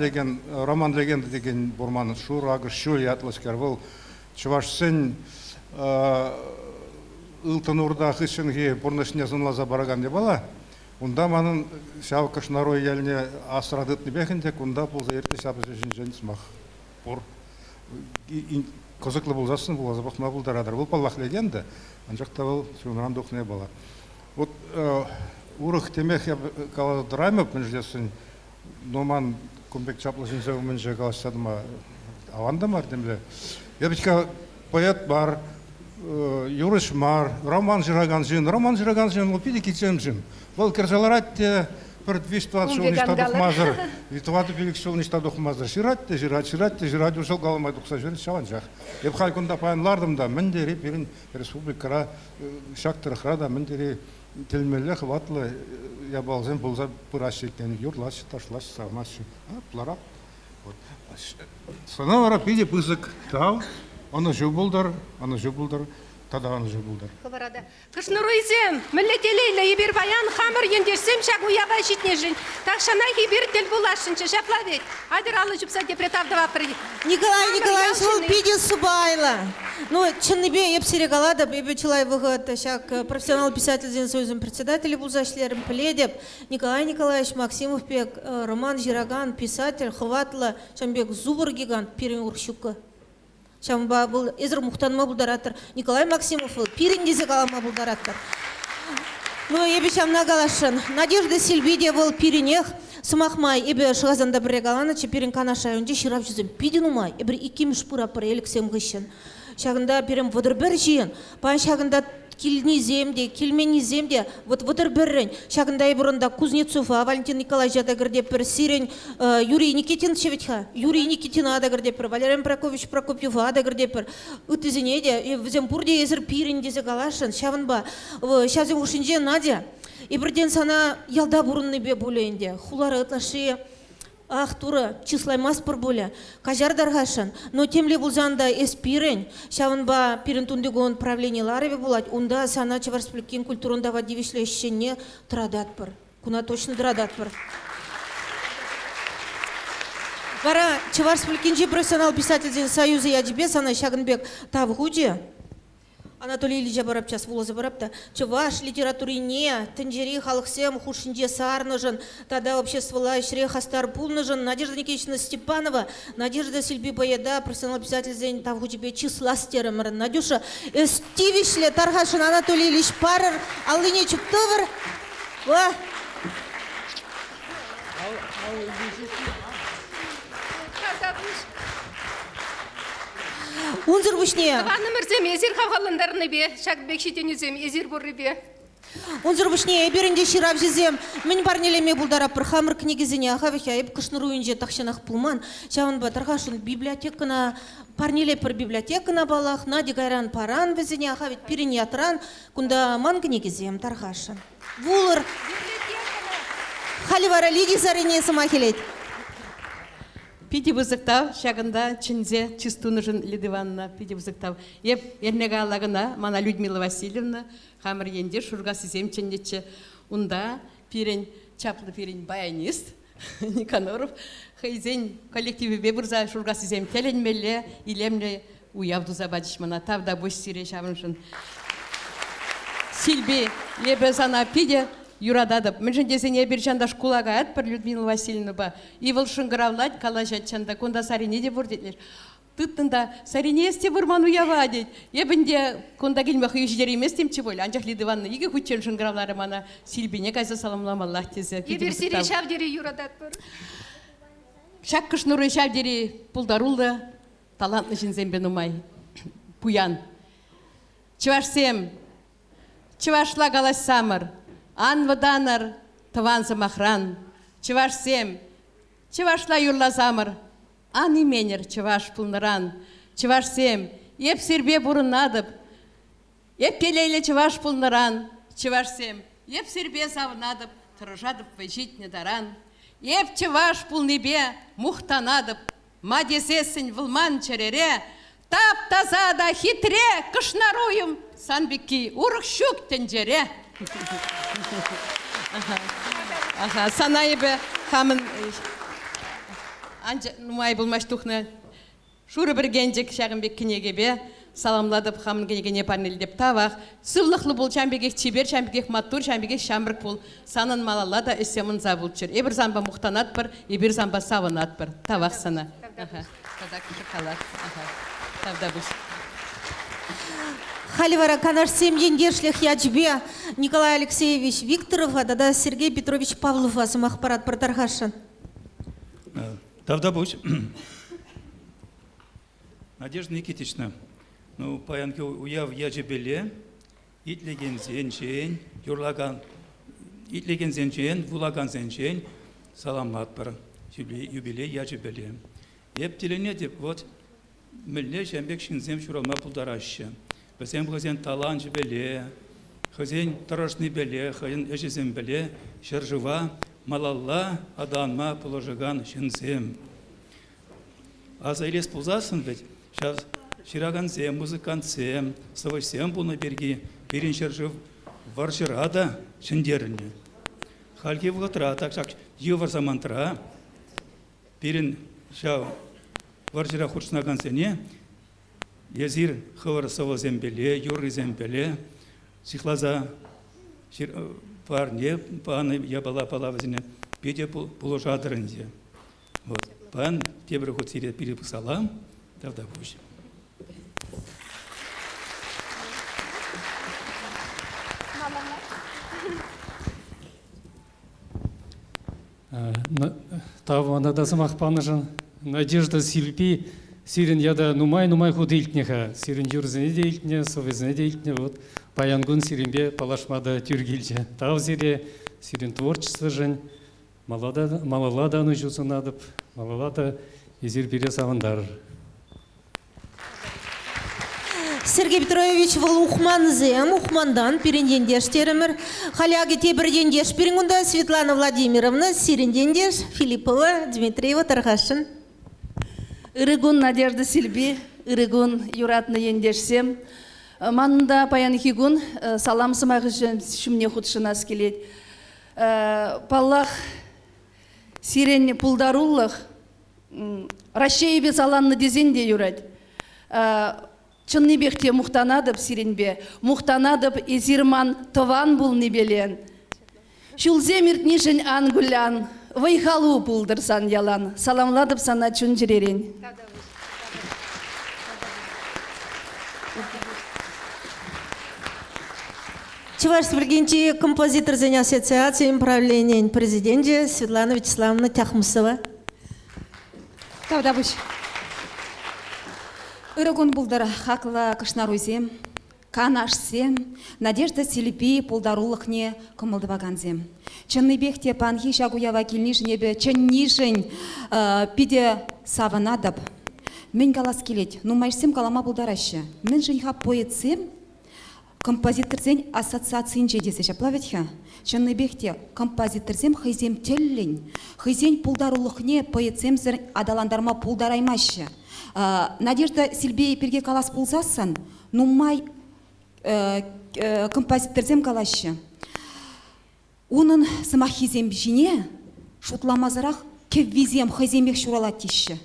роман легенда текен пур ман Шур акӑш ҫул ятлӑскер. Вӑл чӑвашсен Ылтӑн Урта хыҫҫӑнхи пурнӑҫне сӑнласа паракан япала. Унта манӑн ҫав Кӑшнаруй ялне асра тытнипех ӗнтӗ кунта пулса иртнӗ ҫапӑҫу ҫинчен сӑмах пур. Кӑсӑклӑ пулсассӑн вуласа пӑхма пултаратӑр. Вӑл, паллах, легенда, анчах та вӑл чунран тухнӑ япала. Вот урӑх темех эп каласа тӑраймӑп, мӗншӗн тесен, но ман кун пек чаплӑ ҫынсем умӗнче калаҫса тӑма аван та мар темле. Эпӗ поэт мар, юрӑҫ мар, роман ҫыракан ҫын. Роман ҫыракан ҫын вӑл питӗ кичем ҫын. Вӑл кӗрсе ларать те пӗр виҫ-тӑват ҫул ниҫта тухмасӑр, тӑватӑ-пилӗк ҫул ниҫта тухмасӑр ҫырать те ҫырать, ҫырать те ҫырать, усал калама тухса ҫӳрет ҫавӑнчах. Эп халь кунта паян лартӑм та, мӗн тери пирӗн республикӑра, ҫак тӑрӑхра та мӗн тери тӗлӗнмелле хӑватлӑ япаласем пулса пыраҫҫӗ иккен. Юрлаҫҫӗ, ташлаҫҫӗ, савӑнаҫҫӗ. Ларап. Вот. Сана вара питӗ пысӑк тав. Ӑнӑҫу пултӑр, ӑнӑҫу пултӑр, тата ӑнӑҫу пултӑр. Хӑвӑра та. Кӑшнӑруйсем, мӗнле телейлӗ эпир паян хамӑр ентешсем ҫак уява ҫитнӗшӗн. Тахҫанах эпир тӗл пуласшӑнччӗ, ҫапла вӗт. Атьӑр алӑ ҫупса тепре тав тӑватпӑр. Николай Николаевич, вӑл питӗ сӑпайлӑ. Ну, чӑннипе эп сире калатӑп, эпӗ чылай вӑхӑт ҫак профессионал писательсен союзӗн председателӗ пулса ӗҫлерӗм, пӗлетӗп. Николай Николаевич Максимов пек роман ҫыракан писатель хӑватлӑ, ҫавӑн пек зубр гигант пирӗн урӑх ҫуккӑ. Ҫавӑнпа вӑл эсӗр мухтанма пултаратӑр. Николай Максимов вӑл пирӗн тесе калама пултаратӑр. Ну, эпӗ ҫавна каласшӑн. Надежда Сильви те вӑл пирӗнех. Сӑмах май, эпӗ Шӑхасанта пӗрре каланӑччӗ, пирӗн Канаш районӗнче ҫыравҫӑсем питӗ нумай. Эпир иккӗмӗш пыратпӑр Элӗксем хыҫҫӑн. Ҫакӑнта пирӗн 31 ҫын. Паян ҫакӑнта килнисем те, килменнисем те вот 31-рӗн. Ҫакӑнта эпир унта Кузнецова Валентин Николаевича та кӗртетпӗр, сирӗн Юрий Никитинччӗ вӗт-ха, Юрий Никитина та кӗртетпӗр, Валерий Прокопьевич Прокопьева та кӗртетпӗр. Ыттисене те, вӗсем пурте эсир пирӗн тесе каласшӑн. Ҫавӑнпа ҫавсен хушшинче, Надя, эпиртен сана ялта пурӑннипе пулӗ ӗнтӗ, хулара ытлашши Ах, Турӑ, чыслаймастпӑр пулӗ. Каҫар тархасшӑн. Но темле пулсан та эс пирӗн. Ҫавӑнпа пирӗн тунтикун правлени ларӑвӗ пулать. Унта сана Чӑваш Республикин культурӑн тава тивӗҫлӗ ӗҫченне тӑрататпӑр. Куна точно тӑрататпӑр. Вара Чӑваш Республикинчи профессионал писательсен союзӗ ячӗпе сана ҫакӑн пек тав хучӗ. Анатолий Ильича парап час вуласа парап та чӑваш литературине тӗнчери халӑхсем хушшинче сарнӑшӑн тата обществӑлла ӗҫре хастар пулнӑшӑн Надежда Никитична Степанова Надежда Сильпи поэта профессионал писательсен тав хучӗпе чыслас терӗмӗр. Надюша, эс тивӗҫлӗ тархасшӑн Анатолий Ильич парӑр, аллине чуптӑвӑр. Ва! Унсӑр пуҫне... Тӑванӑмӑрсем, эсир хавхалантарнипе, ҫак пек ҫитӗнӳсем эсир пуррипе. Унсӑр пуҫне эпир ӗнтӗ ҫыравҫӑсем мӗн парнелеме пултаратпӑр хамӑр кӗнекесене. Ахавӗхе эп Кӑшнаруйӗнче тахҫанах пулман. Ҫавӑнпа тархасшӑн библиотекӑна парнелетпӗр библиотекӑна паллах. Надя кайран паран вӗсене. Аха ведь пирӗн ятран кунта ман кӗнекесем тархасшӑн. Вулӑр. Халӗ вара Лидия Сарине сӑмах илет. Питӗ пысӑк тав ҫакӑнта чӗнсе чыс тунӑшӑн, Лида Ивановна, питӗ пысӑк тав. Эп эрне каялла кӑна мана Людмила Васильевна хамӑр ентеш Шуркассисем чӗннӗччӗ. Унта пирӗн чаплӑ пирӗн баянист Никаноров хӑйсен коллективӗпе пырса Шуркассисем тӗлӗнмелле илемлӗ уяв туса пачӗҫ мана. Тавтапуҫ сире ҫавӑншӑн. Сильпи, эпӗ сана питӗ юрататӑп. Мӗншӗн тесен эпир чан та шкула каятпӑр Людмила Васильевнӑпа. И вӑл шӑнкӑравлать, калаҫать чан та. Кунта Сарине те пур тет. Тыттӑн та Сарине эс те вырман уява тет. Эп ӗнтӗ кунта килме хӑю ҫитерейместӗмччӗ пуль, анчах Лида Ивановна икӗ хутчен шӑнкӑравларӗ мана Сильпине кайса саламламаллах тесе. Эпир сире ҫав тери юрататпӑр. Ҫак Кӑшнури ҫав тери пултаруллӑ, талантлӑ ҫынсемпе нумай пуян. Чӑвашсем, чӑвашла калаҫсамӑр, ан вӑтанӑр тӑван сӑмахран. Чӑвашсем, чӑвашла юрласамӑр, ан именӗр чӑваш пулнӑран. Чӑвашсем, эп сирпе пурӑнатӑп, эп телейлӗ чӑваш пулнӑран. Чӑвашсем, эп сирпе савӑнатӑп, тӑрӑшатӑп вӑй ҫитнӗ таран. Эп чӑваш пулнипе мухтанатӑп, ма тесессӗн вӑл ман чӗрере тап-таса та хитре кӑшнаруйӑм сан пекки урӑх ҫук тӗнчере. Аха, сана эпӗ хамӑн анча нумай пулмасть тухнӑ. Шурӑ пӗркенчӗк ҫакӑн пек кӗнекепе саламлатӑп хамӑн кӗнекене парнелетӗп. Тавах. Сывлӑхлӑ пул, ҫавӑн пекех чипер, ҫавӑн пекех маттур, ҫавӑн пекех ҫамрӑк пул. Санӑн малалла та ӗҫсем ӑнса пулччӑр. Эпир санпа мухтанатпӑр, эпир санпа савӑнатпӑр. Тавах сана. Тата шоколад. Тавтапуҫ. Халӗ вара Канашсем ентешлӗх ячӗпе Николай Алексеевич Викторова тата Сергей Петрович Павлова сӑмах паратпӑр тархасшӑн. Тавтапуҫ. Надежда Никитична, ну, паянхи уяв ячӗпеле итлекенсенчен, юрлакан, итлекенсенчен, вулакансенчен саламлатпӑр юбилей ячӗпеле. Эп тӗлӗнетӗп, вот мӗнле ҫавӑн пек ҫынсем ҫуралма пултараҫҫӗ. Вӗсем хӑйсен таланчӗпеле, хӑйсен тӑрӑшнипеле, хӑйӗн ӗҫӗсемпеле ҫӗршыва малалла аталанма пулӑшакан ҫынсем. Аса илес пулсассӑн вӗт ҫав ҫыракансем, музыкантсем, сӑвӑҫсем пулнӑ пирки пирӗн ҫӗршыв вӑрҫӑра та ҫӗнтернӗ. Хальхи вӑхӑтра так ҫак йывӑр самантра пирӗн ҫав вӑрҫӑра хутшӑнакансене эсир хӑвӑр сӑвӑсемпеле, юррисемпеле сыхласа парне панӑ япалапала вӗсене питӗ пулӑшатӑр ӗнтӗ. Вот. Паян тепӗр хут сире пире салам. Тавтапуҫ. Тав мана та сӑмах панӑшӑн. Надежда Силпи сирӗн ята нумай-нумай хут илтнӗ-ха. Сирӗн юрӑсене те илтнӗ, сӑвӑсене те илтнӗ. Вот паян кун сирӗнпе паллашма та тӳр килчӗ. Тав сире, сирӗн творчествӑшӑн. Малалла та ӑнӑҫу сунатӑп. Малалла та эсир пире савӑнтарӑр. Сергей Петрович, вӑл Ухмансем, Ухмантан пирӗн ентеш терӗмӗр. Халӗ акӑ тепӗр ентеш пирӗн кунта Светлана Владимировна, сирӗн ентеш Филиппова Дмитриева тархасшӑн. Ырӑ кун, Надежда Силпи, ырӑ кун, юратнӑ ентешсем. Манӑн та паянхи кун салам сӑмахӗ ҫумне хутшӑнас килет. Паллах, сирӗн пултарулӑх Раҫҫейӗпе саланнӑ тесен те юрать. Чӑннипех те мухтанатӑп сирӗнпе. Мухтанатӑп эсир ман тӑван пулнипелен. Ҫулсем иртнишӗн ан кулян, вӑй-халу пултӑр сан ялан. Саламлатӑп сана чун-чӗререн. Чӑваш Республикинчи композиторсен ассоциацийӗн правленийӗн президенчӗ Светлана Вячеславовна Тяхмусова. Тавтапуҫ. Ырӑ кун пултӑр, хаклӑ кӑшнаруйсем, канашсем, Надежда Силпи пултарулӑхне кӑмӑл тӑвакансем. Чӑннипех те панхи ҫак уява килнишӗн эпӗ чӗннишӗн питӗ савӑнатӑп. Мӗн калас килет, нумайӑшсем калама пултараҫҫӗ. Мӗншӗн-ха поэтсем Композиторсен ассоциацийӗнче тесе ҫапла вӗт-ха. Чӑннипех те композиторсем хӑйсем тӗллӗн, хӑйсен пултарулӑхне поэтсемсӗр аталантарма пултараймаҫҫӗ. Надежда Силпи пирки калас пулсассӑн нумай композиторсем калаҫҫӗ. Унӑн сӑмаххисем ҫине шутламасӑрах кӗввисем хӑйсемех ҫуралать теҫҫӗ.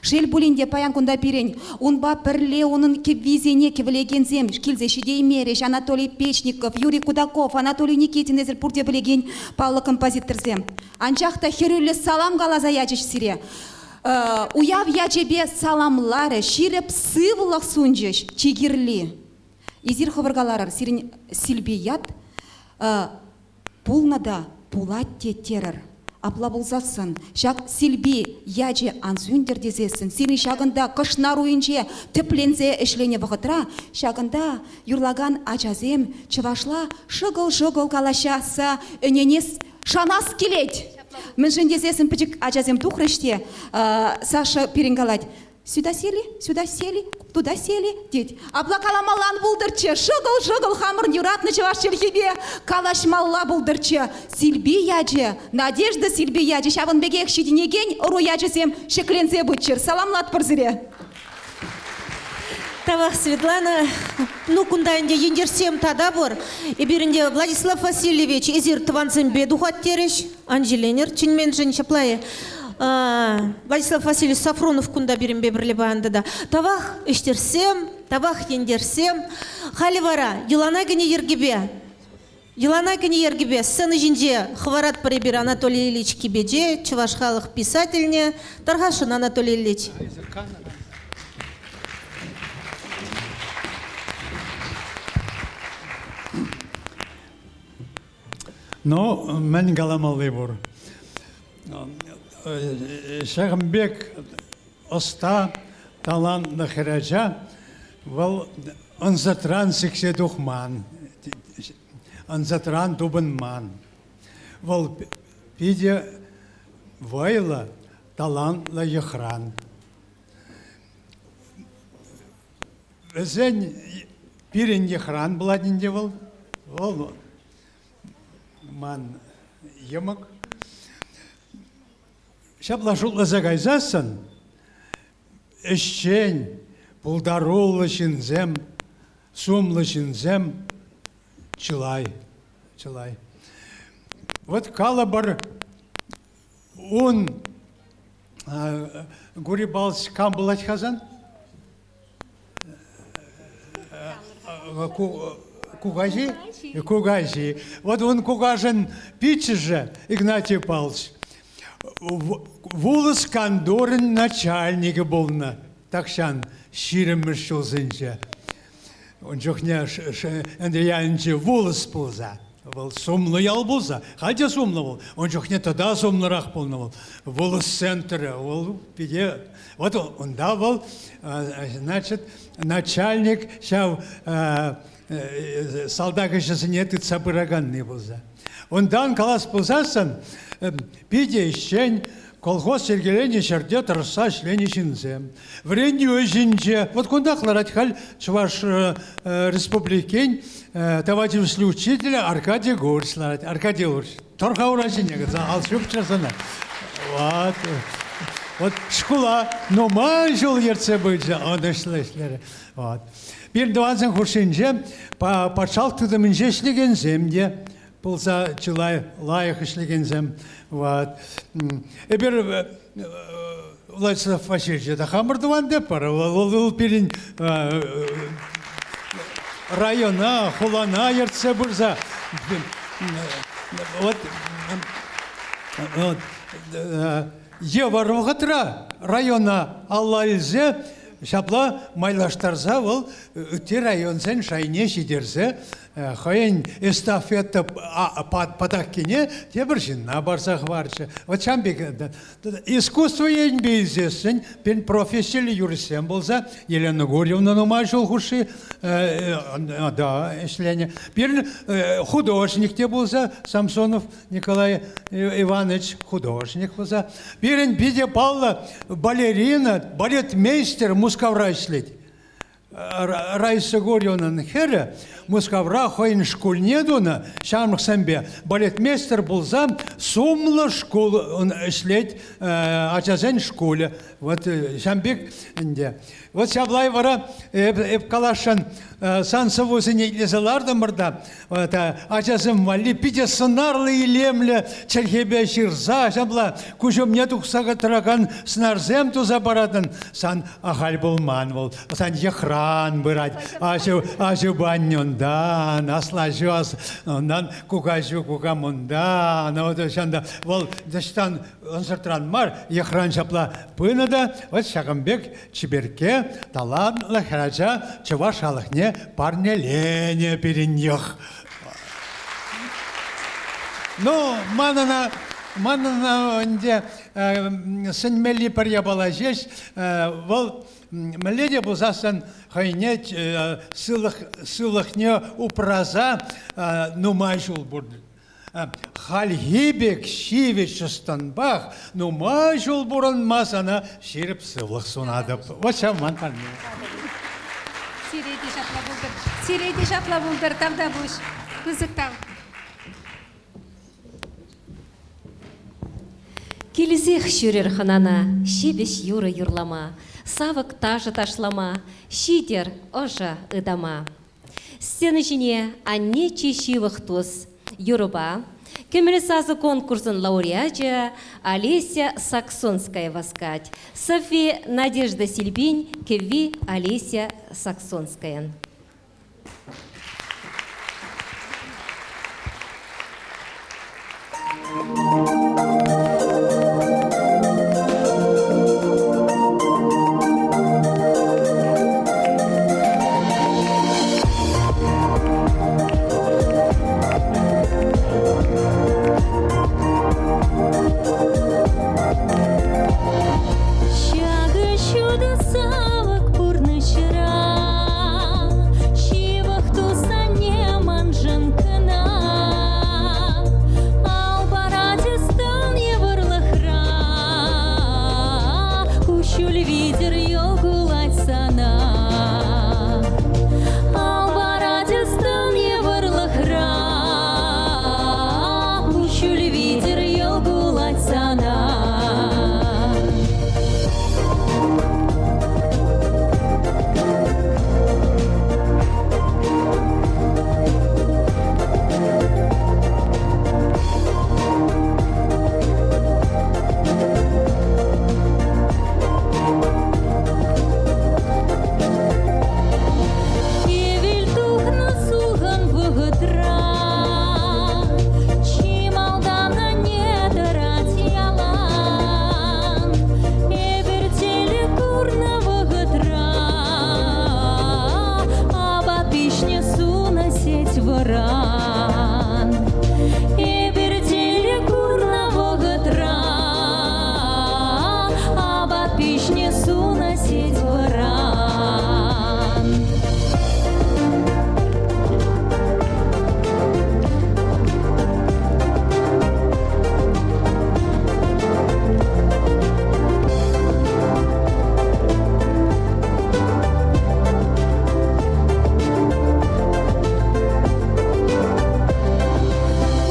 Шел пулин те, паян кунта пирӗн унпа пӗрле унӑн кӗввисене кӗвӗлекенсем килсе ҫитеймерӗҫ. Анатолий Печников, Юрий Кудаков, Анатолий Никитин эсир пурте пӗлекен паллӑ композиторсем. Анчах та хӗрӳллӗ салам каласа ячӗҫ сире. Уяв ячӗпе саламларӗ, ҫирӗп сывлӑх сунчӗҫ. Чи кирли. Эсир хӑвӑр каларӑр, сирӗн Силпи ят пулнӑ та пулать те терӗр. Апла пулсассӑн ҫак Силпи ячӗ ан сӳнтӗр тесессӗн сирӗн ҫакӑнта Кӑшнар уйӗнче тӗпленсе ӗҫленӗ вӑхӑтра ҫакӑнта юрлакан ачасем чӑвашла шӑкӑл-шӑкӑл калаҫасса ӗненес шанас килет. Мӗншӗн тесессӗн пӗчӗк ачасем тухрӗҫ те Саша пирӗн калать, Сюда сели, сюда сели, туда сели, тет. Апла каламалла ан пултӑрччӗ, шӑкӑл-шӑкӑл хамӑрӑн юратнӑ чӑваш чӗлхипе калаҫмалла пултӑрччӗ. Силпи ячӗ, Надежда Силпи ячӗ ҫавӑн пекех ҫитӗнекен ӑру ячӗсем ҫӗкленсе пыччӑр. Саламлатпӑр сире! Тавах, Светлана. Ну, кунта ӗнтӗ ентешсем тата пур. Эпир ӗнтӗ Владислав Васильевич, эсир тӑвансемпе тухать терӗҫ. Ан ҫиленӗр, чӗнменшӗн ҫапла-и? Владислав Васильевич Сафронов кунта пирӗнпе пӗрле паян тата. Тавах ӗҫтерсем, тавах ентешсем. Халӗ вара йӑлана кӗнӗ йӗркепе Йӑлана кӗнӗ йӗркепе сцена ҫинче хӑваратпӑр эпир Анатолий Ильич Кипече, чӑваш халӑх писательне. Тархасшӑн, Анатолий Ильич. Ну, мӗн каламалли пур. Ҫакӑн пек ӑста, талантлӑ хӗрача вӑл ӑнсӑртран сиксе тухман, ӑнсӑртран тупӑнман. Вӑл питӗ вӑйлӑ, талантлӑ йӑхран. Вӗсен пирӗн йӑхран пулать ӗнтӗ вӑл. Вӑл ман йӑмӑк. Ҫапла шутласа кайсассӑн ӗҫчен, пултаруллӑ ҫынсем, сумлӑ ҫынсем чылай, чылай. Вот калӑпӑр, ун Гурий Павлович кам пулать-ха сан? Кукаҫи? Кукаҫи. Вот ун кукашӑн пиччӗшӗ Игнатий Павлович вулӑс кантурӗн начальникӗ пулнӑ тахҫан ҫирӗммӗш ҫулсенче. Ун чухне Энтриялӗнче вулӑс пулса, вӑл сумлӑ ял пулса, халь те сумлӑ вӑл, ун чухне тата сумлӑрах пулнӑ вӑл. Вулӑс центрӗ, вӑл питӗ Вот унта вӑл, значит, начальник ҫав салтак ӗҫӗсене тытса пыраканни пулса. Унтан калас пулсассӑн, питӗ ӗҫчен, колхоз йӗркеленӗ ҫӗрте тӑрӑшса ӗҫленӗ ҫынсем. Вӗрентӳ ӗҫӗнче, вот кунтах ларать халь Чӑваш Республикин тава тивӗҫлӗ учителӗ Аркадий Гурч ларать. Аркадий Гурч, тӑр-ха ура ҫине кӑса, ал ҫупчӑр сана. Вот. Вот шкула нумай ҫул ертсе пычӗ, ӑнӑҫлӑ ӗҫлерӗ. Вот. Пирӗн тӑвансен хушшинче патшалӑх тытӑмӗнче ӗҫлекенсем те пулса чылай лайӑх ӗҫлекенсем. Вот. Эпир Владислав Васильевич та хамӑр тӑван тепӗр. Вӑл пирӗн района, хулана ертсе пырса вот, вот, йывӑр вӑхӑтра района алла илсе ҫапла майлаштарса вӑл ытти районсен шайне ҫитерсе хӑйӗн эстафета патаккине тепӗр ҫынна парса хӑварчӗ. Вот ҫавӑн пек искусство енӗпе илсессӗн пирӗн профессиллӗ юристсем пулса Елена Гурьевна нумай ҫул хушши да, ӗҫленӗ. Пирӗн художник те пулса Самсонов Николай Иванович художник пулса. Пирӗн питӗ паллӑ балерина, балетмейстер Мускавра ӗҫлет. Раиса Гурьевнӑн хӗрӗ Мускавра хӑйӗн шкулне тунӑ ҫамрӑксемпе балетмейстер пулса сумлӑ шкул ӗҫлет, ачасен шкулӗ. Вот ҫавӑн пек ӗнтӗ. Вот ҫапла вара эп каласшӑн, сан сӑввусене итлесе лартӑмӑр та ачасем валли питӗ сӑнарлӑ илемлӗ чӗлхепе ҫырса ҫапла куҫ умне тухса тӑракан сӑнарсем туса паратӑн. Сан ахаль пулман вӑл. Сан йӑхран пырать. Аҫу, аҫу баннюнтан, аслаҫу, унтан кукаҫу кукамунтан. Вот ҫанда вӑл ӑҫтан ӑнсӑртран мар, йӑхран ҫапла пынӑ та вот ҫакӑн пек чиперкке талантлӑ хӗрача чӑваш халӑхне парнеленӗ пирӗн йӑх. Ну, ман ӑна, ман ӑна ӗнтӗ сӗнмелли пӗр япала ҫеҫ, вӑл мӗнле те пулсассӑн хӑйне сывлӑх, сывлӑхне упраса нумай ҫул пурӑнать. Хальхи пек ҫивӗч ӑс-тӑнпах нумай ҫул пурӑнма сана ҫирӗп сывлӑх сунатӑп. Вот ҫав ман парне. Сире те ҫапла пултӑр. Сире те ҫапла пултӑр. Тавтапуҫ. Пысӑк тав. Килсех ҫӳрӗр хӑнана, ҫепӗҫ юрӑ юрлама, савӑк ташӑ ташлама, ҫитӗр ӑшӑ ытама. Сцена ҫине анне чи ҫывӑх тус юрӑпа. Кӗмӗл сасӑ конкурсӑн лауреачӗ Олеся Саксонская васкать. Софи Надежда Сильпин, кӗвви Олеся Саксонскаян. Ҫакӑ ҫутӑ савӑк пурнӑҫра Ҫывӑх тусанне маншӑн кӑна Ал парать ӑстан йывӑрлӑхра Куҫҫуль витӗр йӑл кулать сана Ал парать ӑстан йывӑрлӑхра Куҫҫуль витӗр йӑл кулать сана. Хӗвел тухнӑ сулхӑн вӑхӑтра чи малтан анне тӑрать ялан. Эпир теле курнӑ вӑхӑтра апат пиҫнӗ сунӑ сеть вӑран. Эпир теле курнӑ вӑхӑтра апат пиҫнӗ сунӑ сеть вӑран.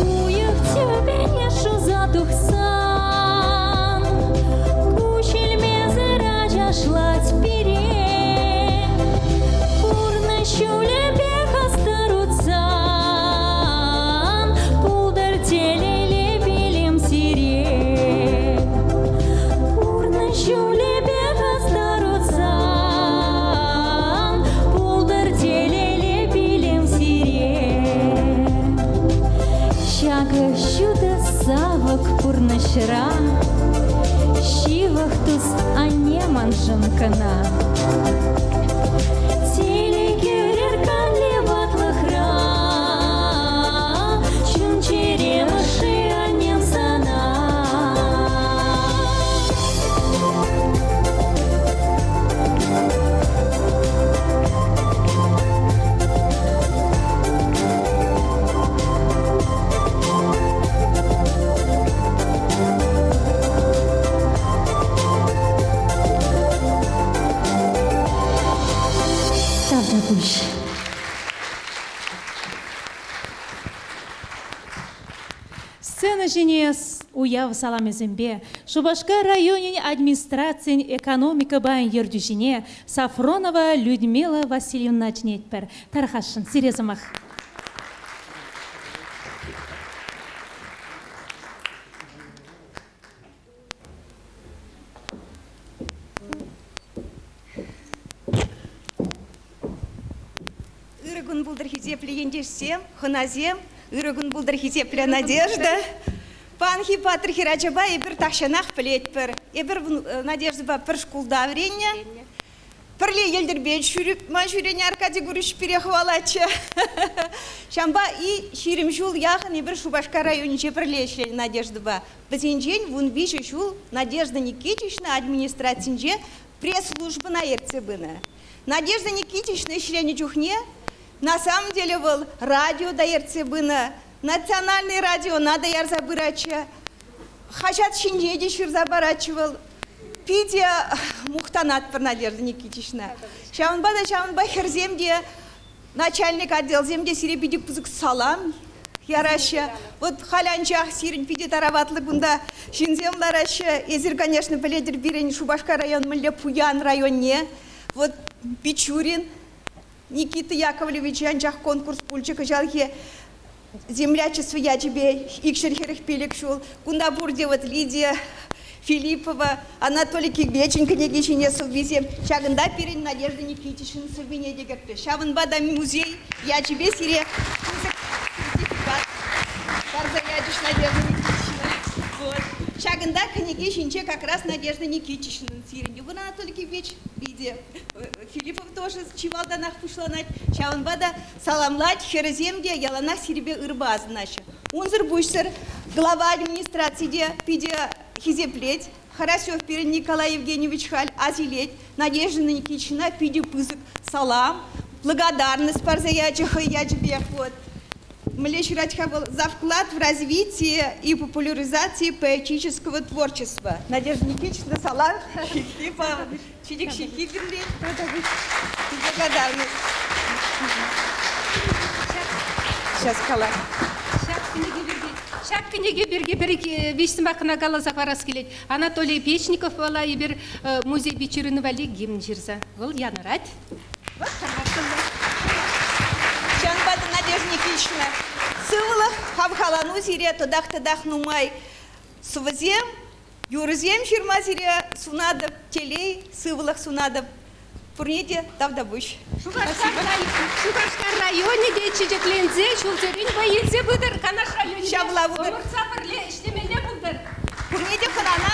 Уйӑх тӳпене шуса тухсан Куҫ илмесӗр ачашлать пире. Пурнӑҫ ҫулӗпе хастар утсан Пултӑр телейлӗ вилӗм сире. Пурнӑҫ ҫулӗпе хастар утсан Пултӑр телейлӗ вилӗм сире. Ҫакӑ ҫутӑ савӑк пурнӑҫра Ҫывӑх тус анне маншӑн кӑна. Телей кӳрер канлӗ ватлӑхра, Чун-чӗрем ӑшши аннем сана. Тавтапуҫ. Сцена ҫине уяв саламӗсемпе Шупашкар районӗн администрацийӗн экономика пайӗн ертӳҫине Сафронова Людмила Васильевна чӗнетпӗр. Тархасшӑн, сире сӑмах. Ырӑ кун пултӑр хисеплӗ ентешсем, хӑнасем, ырӑ кун пултӑр хисеплӗ Надежда. Паянхи паттӑр хӗрачапа эпир тахҫанах пӗлетпӗр. Эпир Надеждӑпа пӗр шкулта вӗреннӗ. Пӗрле йӗлтӗрпе ман ҫӳренӗ Аркадий Гурьевич пире хӑвалатчӗ. Ҫавӑнпа и 20 ҫул яхӑн эпир Шупашкар районӗнче пӗрле ӗҫленӗ Надеждӑпа. Вӗсенчен 13 ҫул Надежда Никитична администрацинче пресс-службӑна ертсе пынӑ. Надежда Никитична ӗҫленӗ чухне на самом деле вӑл радио та ертсе пынӑ, национальный радиона та ярса пыратчӗ, хаҫат ҫинче те ҫырса паратчӗ вӑл. Питӗ мухтанатпӑр Надежда Никитична. Ҫавӑнпа та ҫавӑнпа хӗрсем те, начальник отделсем те сире питӗ пысӑк салам яраҫҫӗ. Вот халь анчах сирӗн питӗ тараватлӑ кунта ҫынсем лараҫҫӗ. Эсир, конечно, пӗлетӗр пирӗн Шупашкар район мӗнле пуян районне. Вот Бичурин Никита Яковлевич анчах конкурс пулчӗ кӑҫалхи. Землячество ячӗпе 245 ҫул. Кунта пурте вот Лидия Филиппова, Анатолий Кибечин кӗнеки ҫине сӑввисем. Ҫакӑнта пирӗн Надежда Никитичӑн сӑввине те кӗртрӗ. Ҫавӑнпа та музей ячӗпе сире пысӑк сертификат парса ячӗҫ Надежда Никитична. Вот. Ҫакӑнта кӗнеке ҫинче как раз Надежда Никитичнӑн сирӗн юбӑн Анатолий Кибеч, Лидия Филиппов тоже чи малтанах пуҫланать. Ҫавӑнпа та саламлать, хӗрӗсем те яланах сирӗпе ырпа асӑнаҫҫӗ. Унсӑр пуҫсӑр глава администраци те питӗ хисеплет. Хорасев пирӗн Николай Евгеньевич халь асилет. Надежда Никитична питӗ пысӑк салам, благодарность парса ячӗ хӑй ячӗпех. Вот. Мӗнле ҫырать-ха вӑл? За вклад в развитие и популяризации поэтического творчества. Надежда Никитична, салам. Чечек ҫыххи кирлӗ. Благодарность. Сейчас кала. Ҫак кӗнеке пирки пӗр виҫ сӑмах кӑна каласа хӑварас килет. Анатолий Печников вала эпир музей Печорина валли гимн ҫырса. Вӑл янӑрать. Ҫавӑнпа та Надежда Никитична, сывлӑх, хавхалану сире тӑтах-тӑтах нумай сӑвӑсем, Юрӑсем ҫырма сире сунатӑп, телей, сывлӑх сунатӑп. Пурне те тавтапуҫ. Шупашкар районӗ те чечекленсе ҫулсерен вӑй илсе пытӑр. Канаш районӗпе Ҫапла пултӑр. ӑмӑртса пӗрле ӗҫлемелле пултӑр. Пурне те хӑнана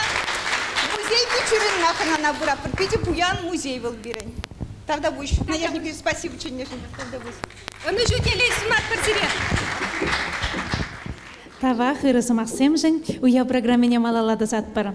музей Печорина хӑнана пыратпӑр. Питӗ пуян музей вӑл пирӗн. Тавтапуҫ. Надежда Никитична, спасибо чӗннӗшӗн. Тавтапуҫ. Ӑнӑҫу телей сунатпӑр сире. Тавах ырӑ сӑмахсемшӗн уяв программине малалла тӑсатпӑр.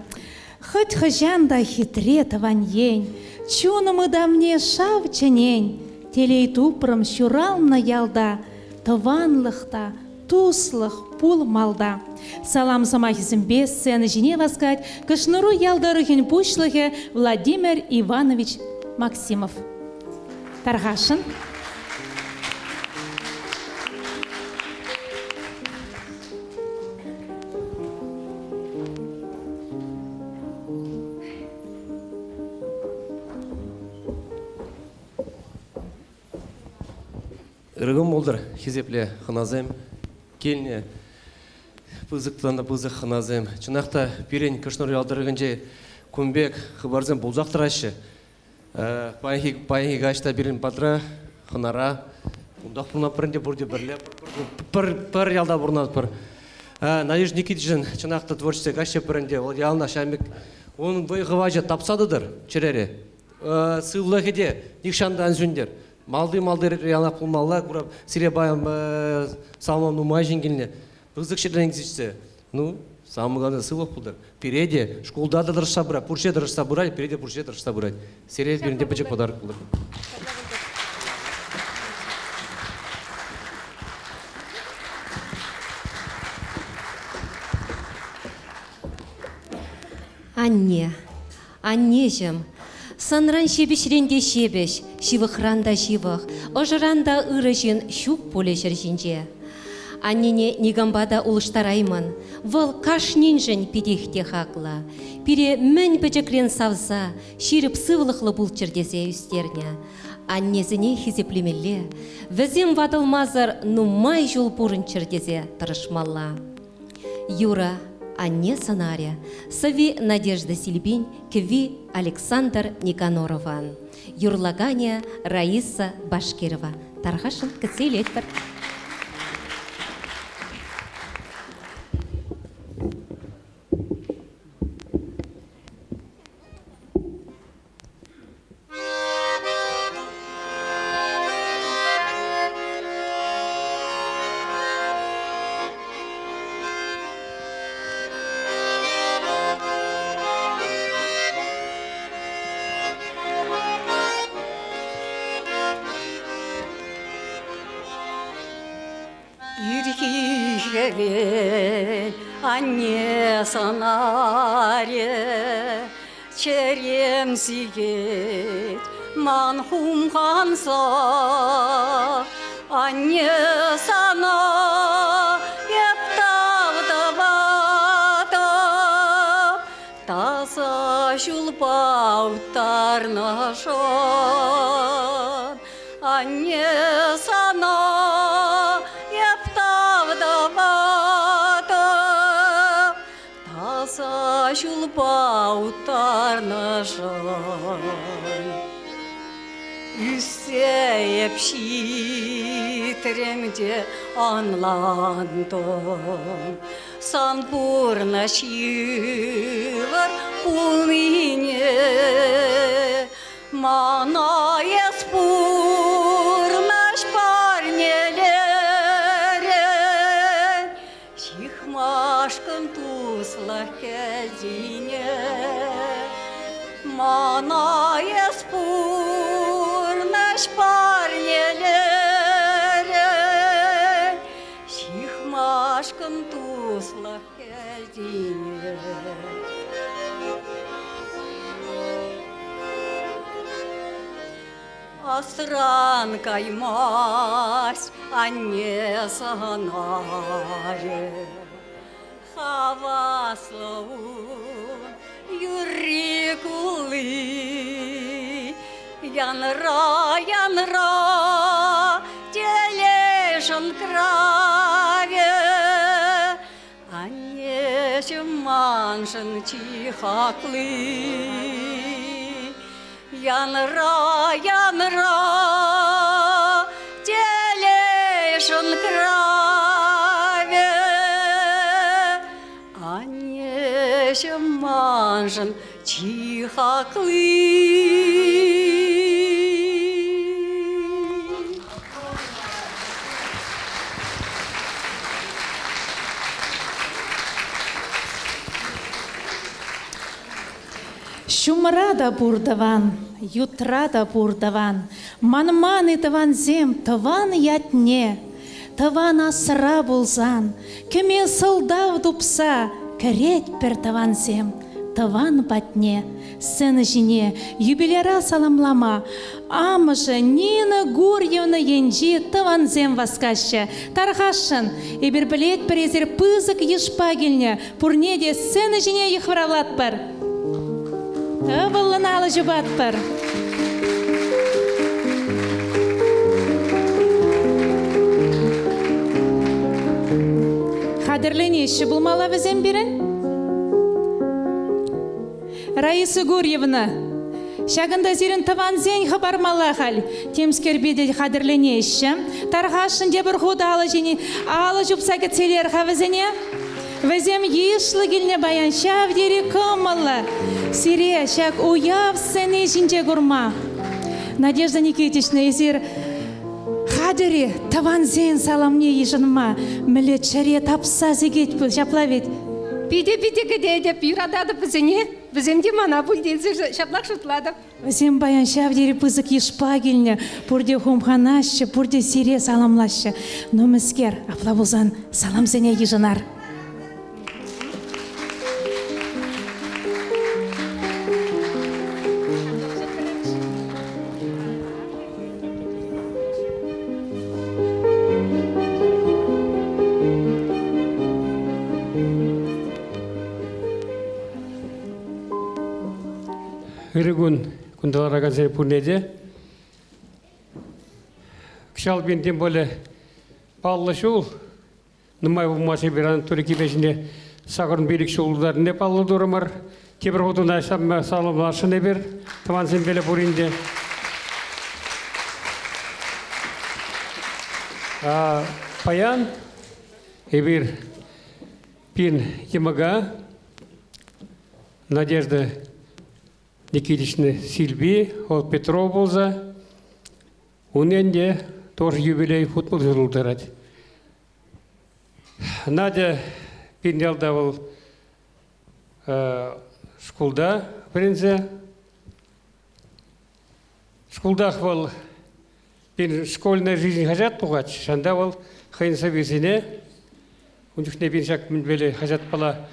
Хӑть хӑҫан та хитре тӑван ен, чунӑм ытамне шав чӗнен, телей тупрӑм ҫуралнӑ ялта, тӑванлӑх та, туслӑх пул малта. Салам сӑмахӗсемпе сцена ҫине васкать Кӑшнӑру ял тӑрӑхӗн пуҫлӑхӗ Владимир Иванович Максимов. Тархасшӑн. Ырӑ кун пултӑр, хисеплӗ хӑнасем, килнӗ пысӑк тата пысӑк хӑнасем. Чӑнах та пирӗн Кӑшнур ял тӑрӑхӗнче кун пек хыпарсем пулсах тӑраҫҫӗ. Паянхи, паянхи каҫ та пирӗн патра, хӑнара, унтах пурӑнатпӑр ӗнтӗ пурте пӗрле, пӗр, пӗр ялта пурӑнатпӑр. Надежда Никитичӑн чӑнах та творчество каҫ пӗр ӗнтӗ, вӑл яланах ҫавӑн пек унӑн вӑй-хӑвачӗ тапса тӑтӑр чӗрере. Сывлӑхӗ те нихҫан та ан сӳнтӗр. Малти-малти яланах пулмалла, курап, сире паян саламлама нумай ҫын килнӗ. Пысӑк ҫӗртен килсе Ну, самое главное, сывлӑх пултӑр. Пире те шкулта та тӑрӑшса пырать, пур ҫӗре тӑрӑшса пырать, пире те пур ҫӗре тӑрӑшса пырать. Сире пирӗнте пӗчӗк подарок пултӑр. Анне, аннеҫӗм, санран ҫепӗҫрен те ҫепӗҫ, ҫывӑхран та ҫывӑх, ӑшӑран та ырӑ ҫын ҫук пулӗ ҫӗр ҫинче. Аннене никампа та улӑштараймӑн, вӑл кашниншӗн питех те хаклӑ. Пире мӗн пӗчӗкрен савса, ҫирӗп сывлӑхлӑ пулччӑр тесе ӳстернӗ. Аннесене хисеплемелле, вӗсем ватӑлмасӑр нумай ҫул пурӑнччӑр тесе тӑрӑшмалла. Юра, анне сӑнарӗ, сӑвви Надежда Силпин, кӗвви Александр Никоноровӑн. Юрлаканӗ Раиса Башкирова. Тархасшӑн кӗтсе илетпӗр. Ирхи хӗвел анне сӑнарӗ, чӗрем сикет ман хумханса. Анне сана эп тав тӑватӑп, таса ҫулпа уттарнӑшӑн. Анне сана эп тав ҫулпа уттарнӑшӑн. Ӳссе эп ҫитрӗм те ӑнлантӑм, сан пурнӑҫ йывӑр пулнине. Мана эс пурнӑҫ парнелерӗн, Ҫыхмашкӑн туслӑх кӗлтине. Мана эс пурнӑҫ парнелерӗн, Ҫыхмашкӑн туслӑх кӗлтине. Асран каймасть анне сӑнарӗ. Хаваслӑ ун юрри кулли. Янра, янра, телей шӑнкравӗ. Аннеҫӗм маншӑн чи хакли. Янра, янра, телей шӑнкравӗ. Аннеҫӗм маншӑн чи хакли. Ҫумра та пур тӑван, ютра та пур тӑван. Манман-и тӑвансем тӑван ятне? Тӑван асра пулсан, кӗме сӑлтав тупса кӗретпӗр тӑвансем тӑван патне. Сцена ҫине юбиляра саламлама амӑшӗ Нина Гурьевна енчи тӑвансем васкаҫҫӗ. Тархасшӑн, эпир пӗлетпӗр эсир пысӑк йышпа килнӗ, пурне те сцена ҫине йыхравлатпӑр. Тӑвӑллӑн алӑ ҫупатпӑр. Хатӗрленеҫҫӗ пулмалла вӗсем пирӗн. Раиса Гурьевна, ҫакӑнта сирӗн тӑвансен хӑпармалла халь. Темскерпе те хатӗрленеҫҫӗ. Тархасшӑн тепӗр хут алӑ ҫине алӑ ҫупса кӗтсе илер-ха вӗсене. Вӗсем йышлӑ килнӗ паян ҫав тери кӑмӑллӑ сире ҫак уяв сцени ҫинче курма. Надежда Никитична, эсир хатӗр-и тӑвансен саламне йышӑнма? Мӗнле чӗре тапса сикет пуль, ҫапла ведь? Питӗ-питӗ кӗтетӗп, юрататӑп вӗсене. Вӗсем те мана пуль тесе ҫаплах шутлатӑп. Вӗсем паян ҫав тери пысӑк йышпа килнӗ. Пурте хумханаҫҫӗ, пурте сире саламлаҫҫӗ. Ну, мӗскер, апла пулсан саламсене йышӑнар. Ырӑ кун кунта ларакансене пурне те. Кӑҫал пин тем более паллӑ ҫул. Нумай пулмасть эпир Анатолий Кипечне 85 ҫул тултарнине паллӑ турӑмӑр. Тепӗр хут ӑна саламласшӑн эпир тӑвансемпеле пурин те. Паян эпир пин йӑмӑка Надежда Никитична Сильби, вӑл Петров пулса, ун ӗнтӗ тоже юбилей хутмӑл ҫул тултарать. Надя пирӗн ялта вӑл шкулта вӗренсе, шкултах вӑл пирӗн «Школьная жизнь» хаҫат тухать, ҫавӑнта вӑл хӑйӗн сӑввисене, ун чухне пирӗн ҫак мӗнпеле хаҫатпала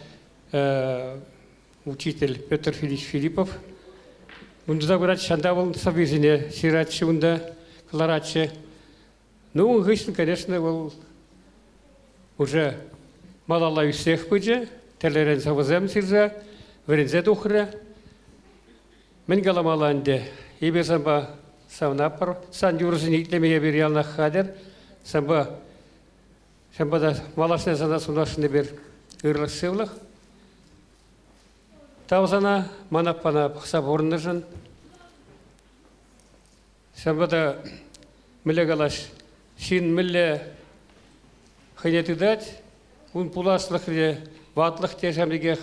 учитель Петр Филиппович Филиппов унта пырать, ҫавӑнта вӑл сӑввисене ҫыратчӗ унта, кӑларатчӗ. Ну, ун хыҫҫӑн, конечно, вӑл уже малалла ӳссех пычӗ, тӗрлӗрен сӑвӑсем ҫырса, вӗренсе тухрӗ. Мӗн каламалла ӗнтӗ, эпир санпа савӑнатпӑр, сан юрӑсене итлеме эпир яланах хатӗр. Санпа, ҫавӑнпа та малашне сана сунасшӑн эпир ырлӑх-сывлӑх. Тав сана, ман аппана пӑхса пурӑннӑшӑн. Ҫавӑнпа та мӗнле калас, ҫын мӗнле хӑйне тытать, ун пуласлӑхне, ватлӑх те ҫав пекех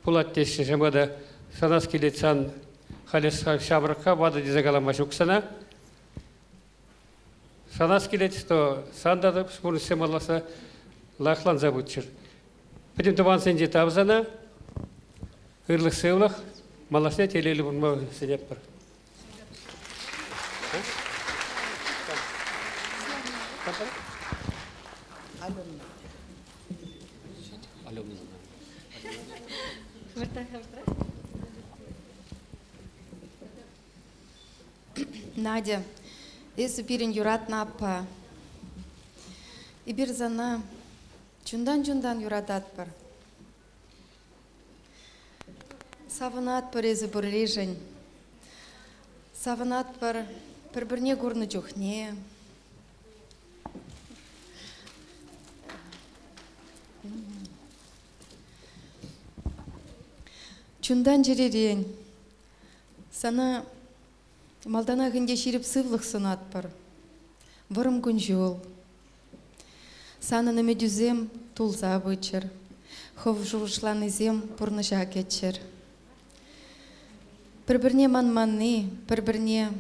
пулать теҫҫӗ. Ҫавӑнпа та шанас килет сан халӗ ҫамрӑк-ха, ватӑ тесе калама ҫук сана. Шанас килет, что сан та пурнӑҫсем малалла лайӑхланса пыччӑр. Пӗтӗм тӑвансенче тав сана, ырлӑх-сывлӑх, малашне телейлӗ пулма сӗнетпӗр. Надя, эсӗ пирӗн юратнӑ аппа. Эпир сана чунтан-чунтан юрататпӑр. Савӑнатпӑр эсӗ пурришӗн. Савӑнатпӑр пӗр-пӗрне курнӑ чухне. Чунтан-чӗререн сана малтанах ӗнтӗ ҫирӗп сывлӑх сунатпӑр. Вӑрӑм кун-ҫул. Санӑн ӗмӗтӳсем тулса пыччӑр, хӑв шухӑшланисем пурнӑҫа кӗччӗр. Пӗр-пӗрне манманни, пӗр-пӗрне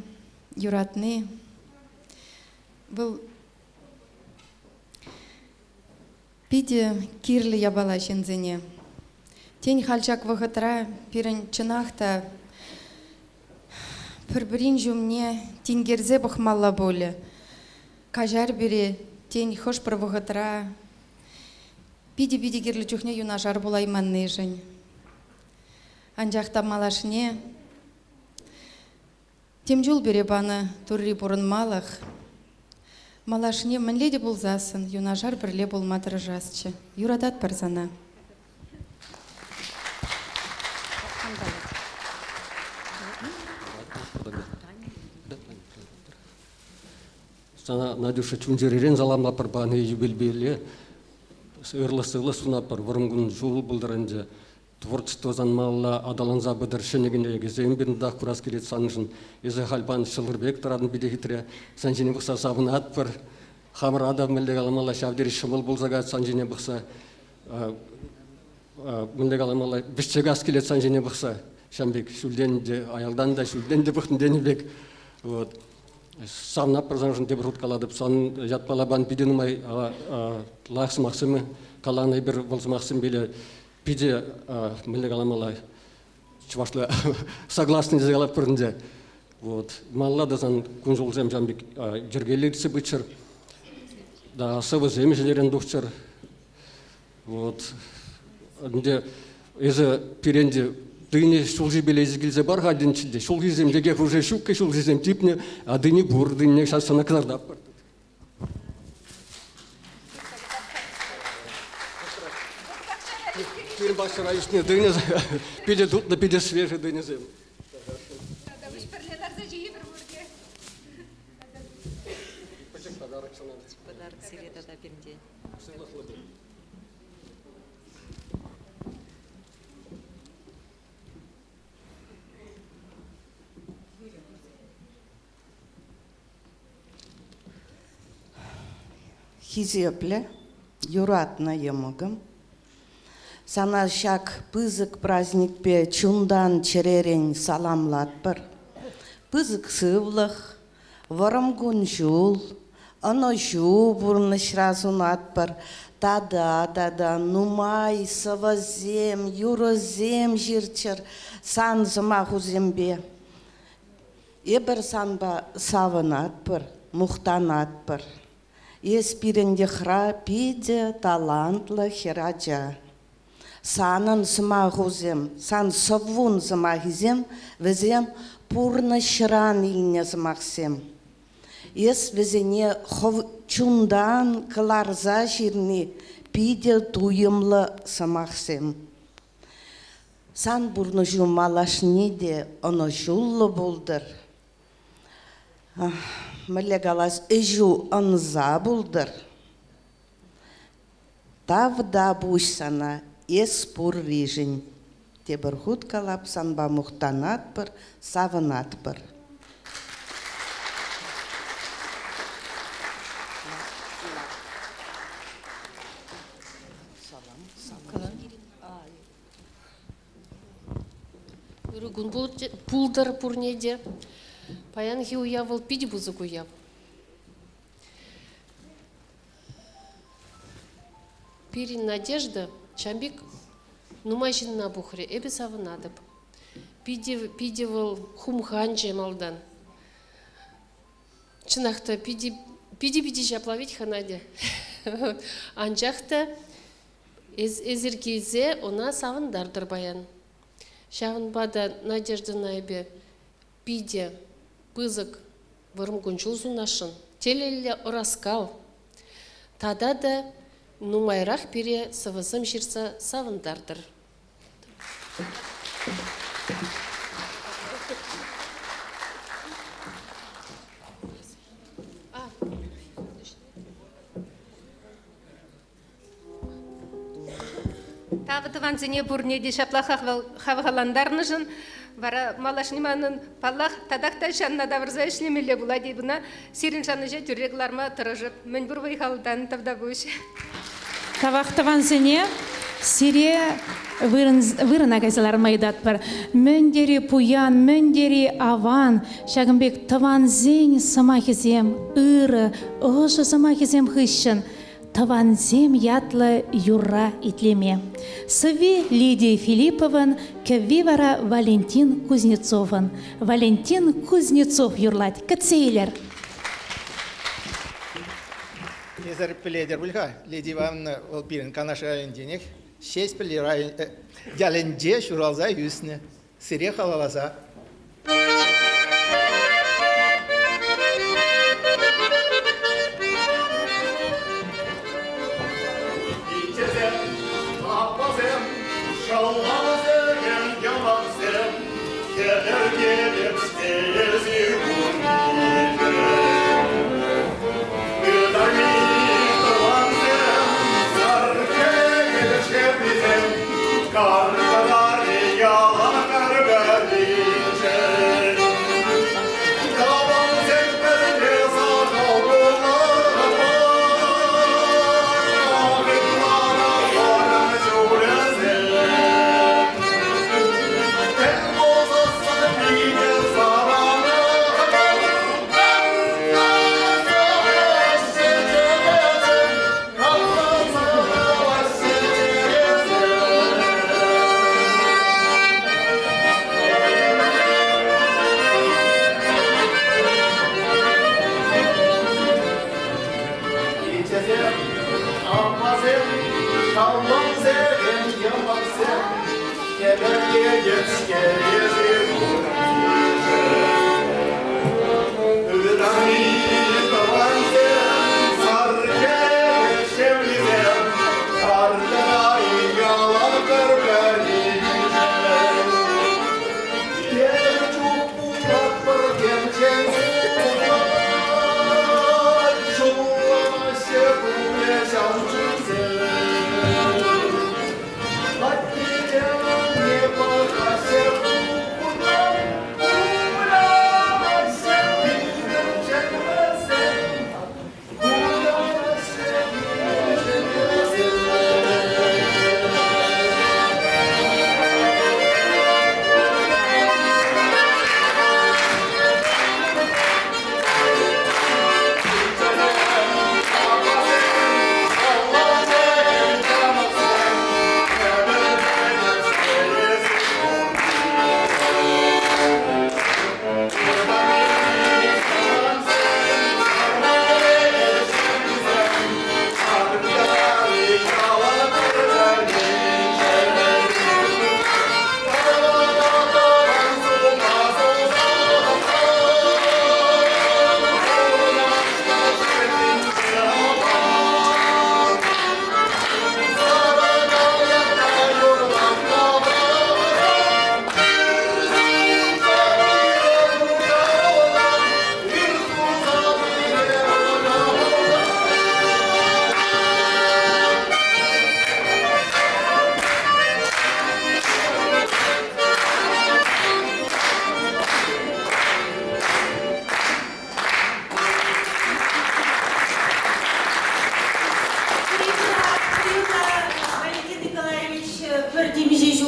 юратни вӑл питӗ кирлӗ япала ҫынсене. Тен, халь ҫак вӑхӑтра пирӗн чӑнах та пӗр-пӗрин ҫумне тинкерсе пӑхмалла пулӗ. Каҫар пире, тен, хӑш-пӗр вӑхӑтра питӗ-питӗ кирлӗ чухне юнашар пулайманнишӗн. Анчах та малашне тем чул пире панӑ Турри пурӑнмалӑх, малашне мӗнле те пулсассӑн юнашар пӗрле пулма тӑрӑшасчӗ. Юрататпӑр сана. Сана, Надюша, чун-чӗререн саламлатпӑр пани юбилейпе. Ырлӑх-сывлӑх сунатпӑр. Вӑрӑм кун ҫул пултӑр ӗнтӗ. Творчество сан малалла аталанса пытӑр. Ҫӗнӗ кӗнекесем пирӗн курас килет саншӑн. Эсӗ халь пан ҫӑлтӑр пек тӑратӑн питӗ хитре. Сан ҫине пӑхса савӑнатпӑр. Хамӑра та мӗнле каламалла, ҫав тери ҫӑмӑл пулса каять сан ҫине пӑхса. Мӗнле каламалла, вӗҫсе кас килет сан ҫине пӑхса. Ҫавӑн пек ҫӳлтен те, аялтан та, ҫӳлтен те пӑхнӑ тенӗ пек. Вот. Савнатпӑр саншӑн тепӗр хут калатӑп. Сан ятпала пан питӗ нумай лайӑх сӑмахсем каланӑ эпир вӑл сӑмахсемпеле питӗ мӗнле каламалла чӑвашла согласны тесе калатпӑр ӗнтӗ. Вот. Малалла та сан кун-ҫулсем ҫавӑн пек йӗркеллӗ иртсе пыччӑр. Да, сӑвӑсем ҫӗнӗрен тухчӑр. Вот. Ӗнтӗ эсӗ пирӗн те дыни ҫулҫипеле илсе килсе пар-ха тенччӗ те ҫулҫисем текех уже ҫуккӑ, ҫулҫисем типнӗ, а дыни пур, дынне сейчас сана кӑтартатпӑр. Пирӗн пахчара ӳснӗ дыня питӗ тутлӑ, питӗ свежий дыньӑсем. Пӗрле ларса ҫийӗпӗр пурте. Пӗчӗк подарок сана. Подарок сире тата пирӗнтен. Сывлӑхлӑ пул. Хисеплӗ, юратнӑ йӑмӑкӑм, сана ҫак пысӑк праздникпе чунтан-чӗререн саламлатпӑр. Пысӑк сывлӑх, вӑрӑм кун-ҫул, ӑнӑҫу пурнӑҫра сунатпӑр. Тата тата нумай сӑвӑсем, юрӑсем ҫырччӑр сан сӑмахусемпе. Эпир санпа савӑнатпӑр, мухтанатпӑр. Эс пирӗн йӑхра питӗ талантлӑ хӗрача. Санӑн сӑмахусем, сан сӑввун сӑмахӗсем вӗсем пурнӑҫран илнӗ сӑмахсем. Эс вӗсене хӑв чунтан кӑларса ҫырни питӗ туйӑмлӑ сӑмахсем. Сан пурнӑҫу малашне те ӑнӑҫуллӑ пултӑр. Мӗнле калас, ӗҫӳ ӑнса пултӑр. Тавтапуҫ сана эс пурришӗн. Тепӗр хут калап, санпа мухтанатпӑр, савӑнатпӑр. Ырӑ кун пултӑр пурне те. Паянхи уяв вӑл питӗ пысӑк уяв. Пирӗн Надежда ҫам пек нумай ҫынна пухрӗ. Эпӗ савӑнатӑп. Питӗ, питӗ вӑл хумханчӗ малтан. Чӑнах та питӗ, питӗ-питӗ ҫапла вӗт-ха, Надя. Анчах та эсир килсе ӑна савӑнтартӑр паян. Ҫавӑнпа та Надеждӑна эпӗ питӗ пысӑк вӑрӑм кун-ҫул сунасшӑн. Телейлӗ ӑраскал. Тата та нумайрах пире сӑвӑсем ҫырса савӑнтартӑр. Тав тӑвансене пурне те ҫапла хавхалантарнӑшӑн. Вара малашне манӑн, паллах, татах та ҫанна тавӑрса ӗҫлемелле пулать-и кӑна. Сирӗн шанӑҫа тӳрре кӑларма тӑрӑшӑп. Мӗнпур вӑй-халтан тавтапуҫ. Тавах тӑвансене, сире вырӑн, вырӑна кайса ларма ыйтатпӑр. Мӗн тери пуян, мӗн тери аван ҫакӑн пек тӑвансен сӑмахӗсем, ырӑ, ӑшӑ сӑмахӗсем хыҫҫӑн Тӑвансем ятлӑ юрра итлеме. Сӑвви Лидия Филипповӑн, кӗвви вара Валентин Кузнецовӑн. Валентин Кузнецов юрлать. Кӗтсе илӗр. Эсӗр пӗлетӗр пуль-ха, Лидия Ивановна вӑл пирӗн Канаш районӗнченех Ҫеҫпӗл ялӗнче ҫуралса ӳснӗ. Сире халалласа. Пиччесем, аппасем, шӑллӑмсем, йӑмӑксем, хӗпӗртетӗп-ҫке эсир пурришӗн. Ытарми тӑвансем, сар хӗвел шевлисем, Каркалари ялан пӗр-пӗринчен. Тӑвансем пӗрле сахал пулатпӑр, ытларах вӑрӑм ҫулӗсем. Тӗл пулсассӑн питӗ савӑнатпӑр, Пиччесем, аппасем, шаллӑмсем, йӑмӑксем, хӗпӗртетӗп-ҫке эсир пурришӗн. Ытарми тӑвансем, сар хӗвел шевлисем, картара-и ялан пӗр-пӗриншӗн. Тепӗр чух пулатпӑр темчен пулать, ҫулланаҫҫӗ пулӗ ҫав чунсем. Атте-анне пӑхаҫҫӗ.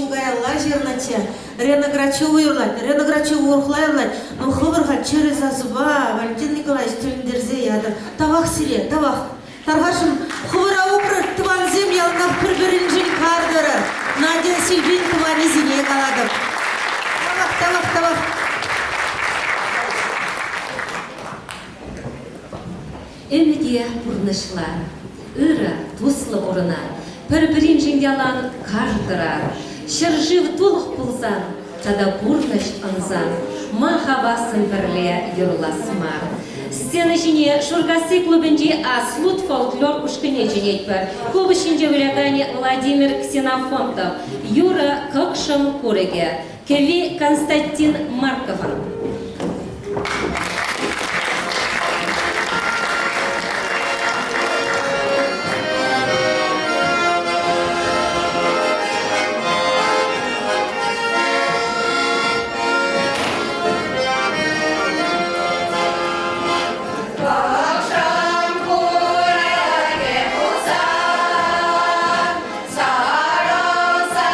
ҫул каялла ҫырнӑччӗ. Рена Грачева юрлать, Рена Грачева урӑхла юрлать. Ну, хӑвӑр-ха чӗрӗ сасӑпа, Валентин Николаевич, тӗлӗнтерсе ятӑр. Тавах сире, тавах. Тархасшӑн, хӑвӑра упрӑр, тӑвансем яланах пӗр-пӗриншӗн кар тӑрӑр. Надя Сильвин тӑванӗсене калатӑп. Тавах, тавах, тавах. Ӗмӗте пурнӑҫла, ырӑ, туслӑ пурӑнар, пӗр-пӗриншӗн ялан кар тӑрар. Ҫӗршыв тулӑх пулсан тата пурнӑҫ ӑнсан ма хавассӑн пӗрле юрлас мар. Сцена ҫине Шуркасси клубӗнчи Аслут фольклор ушкӑнне чӗнетпӗр. Купӑс ҫинче выляканӗ Владимир Ксенофонтов, юрӑ Кӑкшӑм курӑкӗ, кӗвви Константин Марковӑн. Кӑкшӑм курӑкӗ пулсан, сарӑлса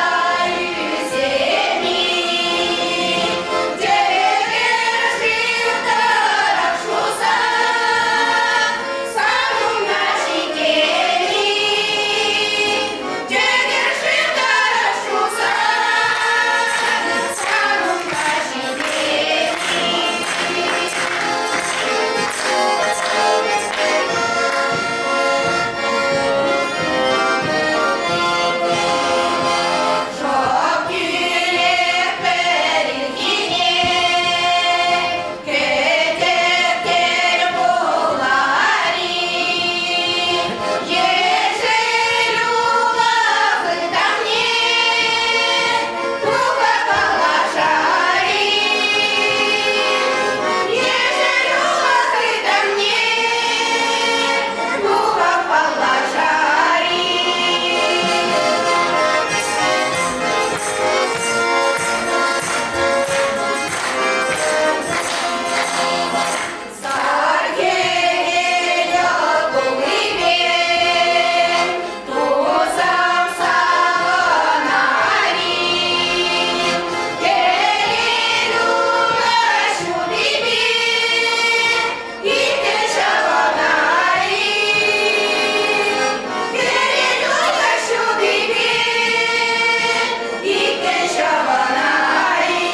ӳсет-и? Тӗкӗр шыв тӑрӑх шуса, сан умна ҫитет-и? Тӗкӗр шыв тӑрӑх шуса, сан умна ҫитет-и? Шӑп кӳлеп пӗр ирхине, кӗтеп тӗл пулар-и? Ешӗл улӑх ытамне тухӑр паллашар-и? Ешӗл улӑх ытамне тухӑр паллашар-и? Сар хӗвел кулнипе тусам савӑнар-и? Хӗвел ура ҫутипе иккӗн ҫӑвӑнар-и? Хӗвел ура ҫутипе иккӗн ҫӑвӑнар-и?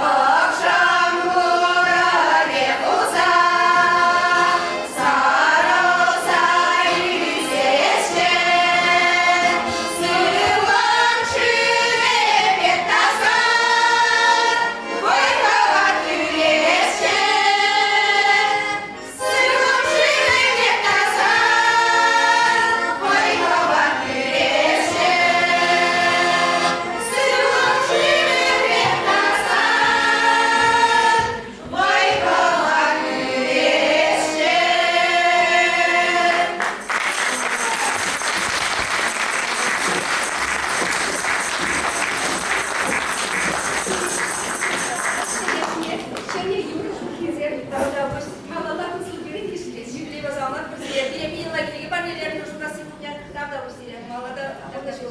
Кӑкшӑм курӑкӗ пулса, сарӑлса ӳсесчӗ. Сывлӑм шывӗ пек таса, вӑй-хӑват кӳресчӗ. Сывлӑм шывӗ пек таса, вӑй-хӑват кӳресчӗ. Сывлӑм шывӗ пек таса, вӑй-хӑват кӳресчӗ. Ҫӗнӗ юрӑ шуххисем тавра пуҫ. Малалла туслӑ пирӗн ишӗлет. Юбилейпа саламлатпӑр сире. Пире пире кӗнеке парнелерӗн Шуркасси клубне. Тавтапуҫ сире. Малалла та ӑнӑҫу.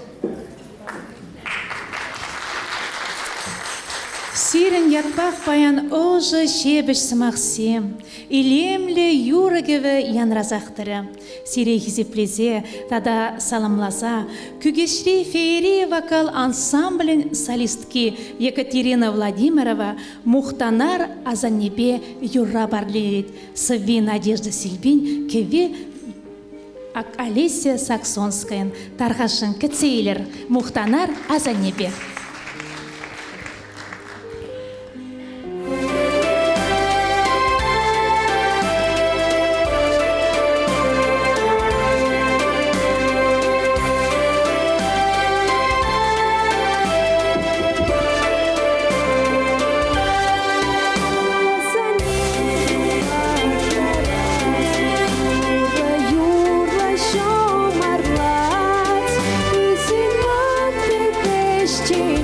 Сирӗн ятпах паян ӑшӑ ҫепӗҫ сӑмахсем, илемлӗ юрӑ-кӗвӗ янрасах тӑрӗ. Сире хисеплесе тата саламласа Кӳкеҫри феерия вокал ансамблӗн солистки Екатерина Владимирова Мухтанар асаннепе юрра парнелет. Сӑвви Надежда Сильвин, кӗвви Олеся Саксонскаян. Тархасшӑн кӗтсе илӗр Мухтанар асаннепе. Юрла ҫумӑрлать, ӳсен ман пек ӗҫчен.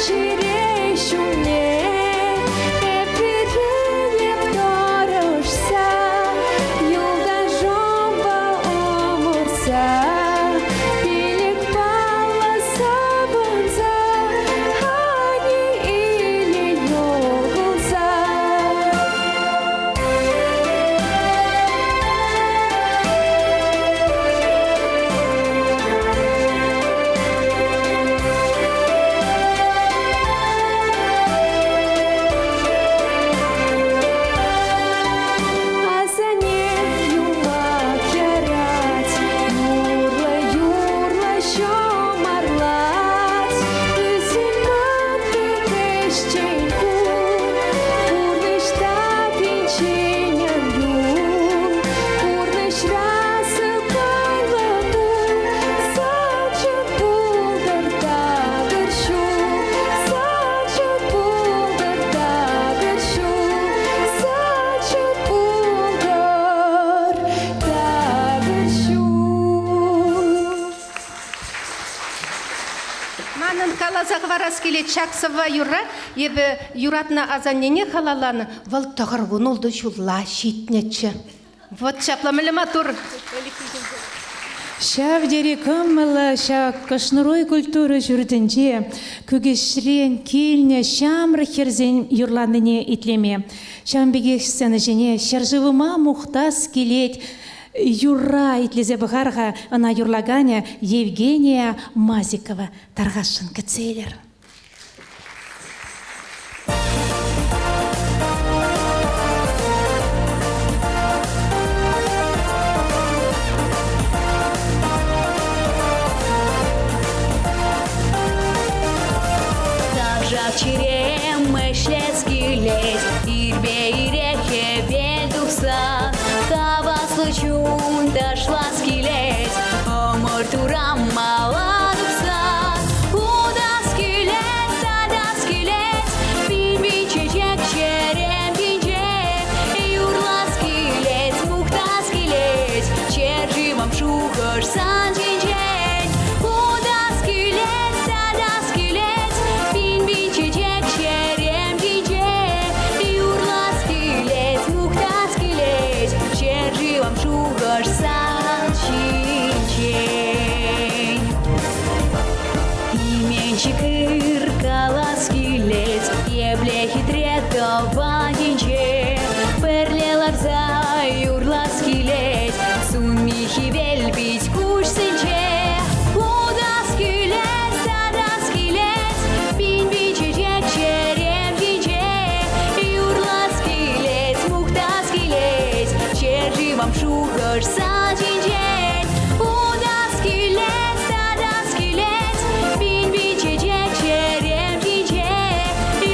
чӗре ҫумне эп витӗнеп тӑрӑшса, юлташӑмпа ӑмӑртса, пилӗк паллӑ савӑнса, ани иле йӑл кулса. Асанне юмах ярать, юрла-юрла ҫум арлать. Ӳсӗм ман пек ӗҫчен пул, пурнӑҫ таппинчен ан юл. Пурнӑҫра сӑпайлӑ пул, саншӑн пултӑр такӑр ҫул, саншӑн пултӑр такӑр ҫул, саншӑн пултӑр такӑр ҫул. Манӑн каласа хӑварас килет ҫак сӑвва юрра эпӗ юратнӑ асаннене халалланӑ. Вӑл 96 ҫулла ҫитнӗччӗ. Вот ҫапла мӗнле маттур. Ҫав тери кӑмӑллӑ ҫак Кӑшнӑруй культура ҫуртӗнче Кӳкеҫрен килнӗ ҫамрӑк хӗрсен юрланине итлеме. Ҫавӑн пекех сцена ҫине ҫӗршывӑма мухтас килет юрра итлесе пӑхар-ха. Ӑна юрлаканӗ Евгения Мазикова. Тархасшӑн кӗтсе илер. Такжак чирем ӗҫлес килет, ирпе ирех хӗвел тухса, хаваслӑ чун ташлас килет, ӑмӑртура мала тухса. Утас килет, садас килет, пин-пин чечек черем ҫинче. Юрлас килет, мухтас килет, ҫӗршывӑм шухӑш сан ҫинчен. Утас килет, садас килет, пин-пин чечек черем ҫинче. Юрлас килет, мухтас килет, ҫӗршывӑм шухӑш сан ҫинчен. Именчӗк ыр калас килет, епле хитре тӑван енче. Пӗрле ларса юрлас килет, сунми хӗвел пит куҫсенче. Утас килет, садас килет, пин-пин чечек чӗрем ҫинче. Юрлас килет, мухтас килет, ҫӗршывӑм шухӑш сан ҫинчен. Утас килет, садас килет, пин-пин чечек чӗрем ҫинче.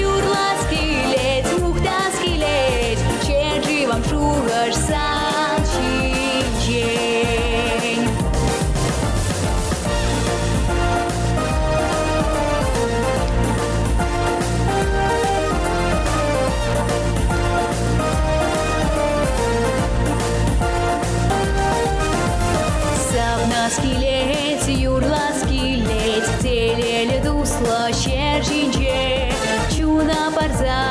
Юрлас килет, мухтас килет, ҫӗршывӑм шухӑш сан ҫинчен. Савнас килет, юрлас килет, телейлӗ туслӑ ҫӗр ҫинче. Чуна парса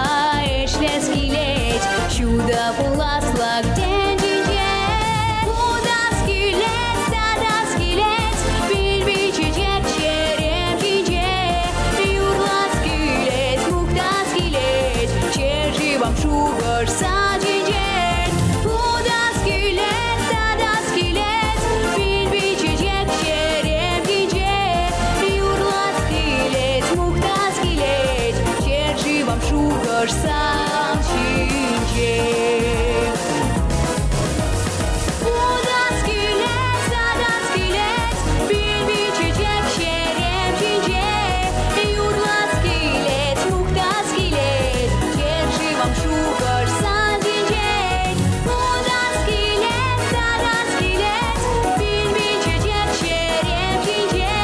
ӗҫлес килет, ҫутӑ пуласлӑх тӗнчинче. Утас килет, садас килет, пин-пин чечек ҫерем ҫинче. Юрлас килет, мухтас килет, ҫӗршывӑм шухӑш сан ҫинчен. Утас килет, садас килет, пин-пин чечек ҫерем ҫинче. Юрлас килет, мухтас килет, ҫӗршывӑм шухӑш сан ҫинчен. Утас килет, садас килет, пин-пин чечек ҫерем ҫинче. Юрлас килет, мухтас килет, ҫӗршывӑм шухӑш сан ҫинчен. Утас килет, садас килет, пин-пин чечек ҫерем ҫинче.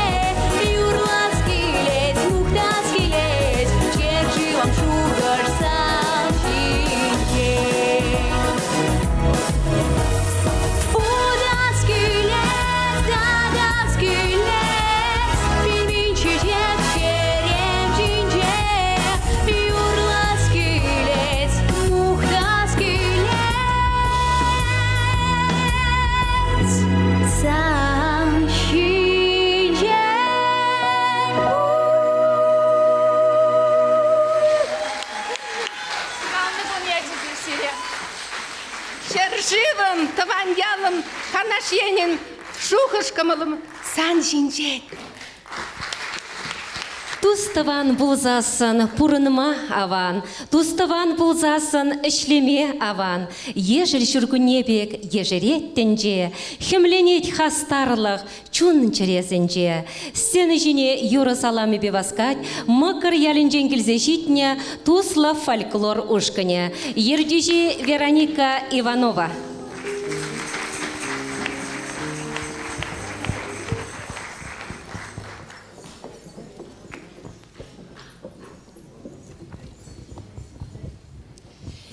Юрлас килет, мухтас килет, ҫӗршывӑм шухӑш сан ҫинчен. Ялӑм, тӑван ялӑм, Канаш енӗн шухӑш-кӑмӑлӑм сан ҫинчен. Тус-тӑван пулсассӑн пурӑнма аван, тус-тӑван пулсассӑн ӗҫлеме аван. Ешӗл ҫуркунне пек ешерет тӗнче, хӗмленет хастарлӑх чун-чӗресенче. Сцена ҫине юрӑ саламӗпе васкать Мӑкӑр ялӗнчен килсе ҫитнӗ туслӑ фольклор ушкӑнӗ. Ертӳҫи Вероника Иванова.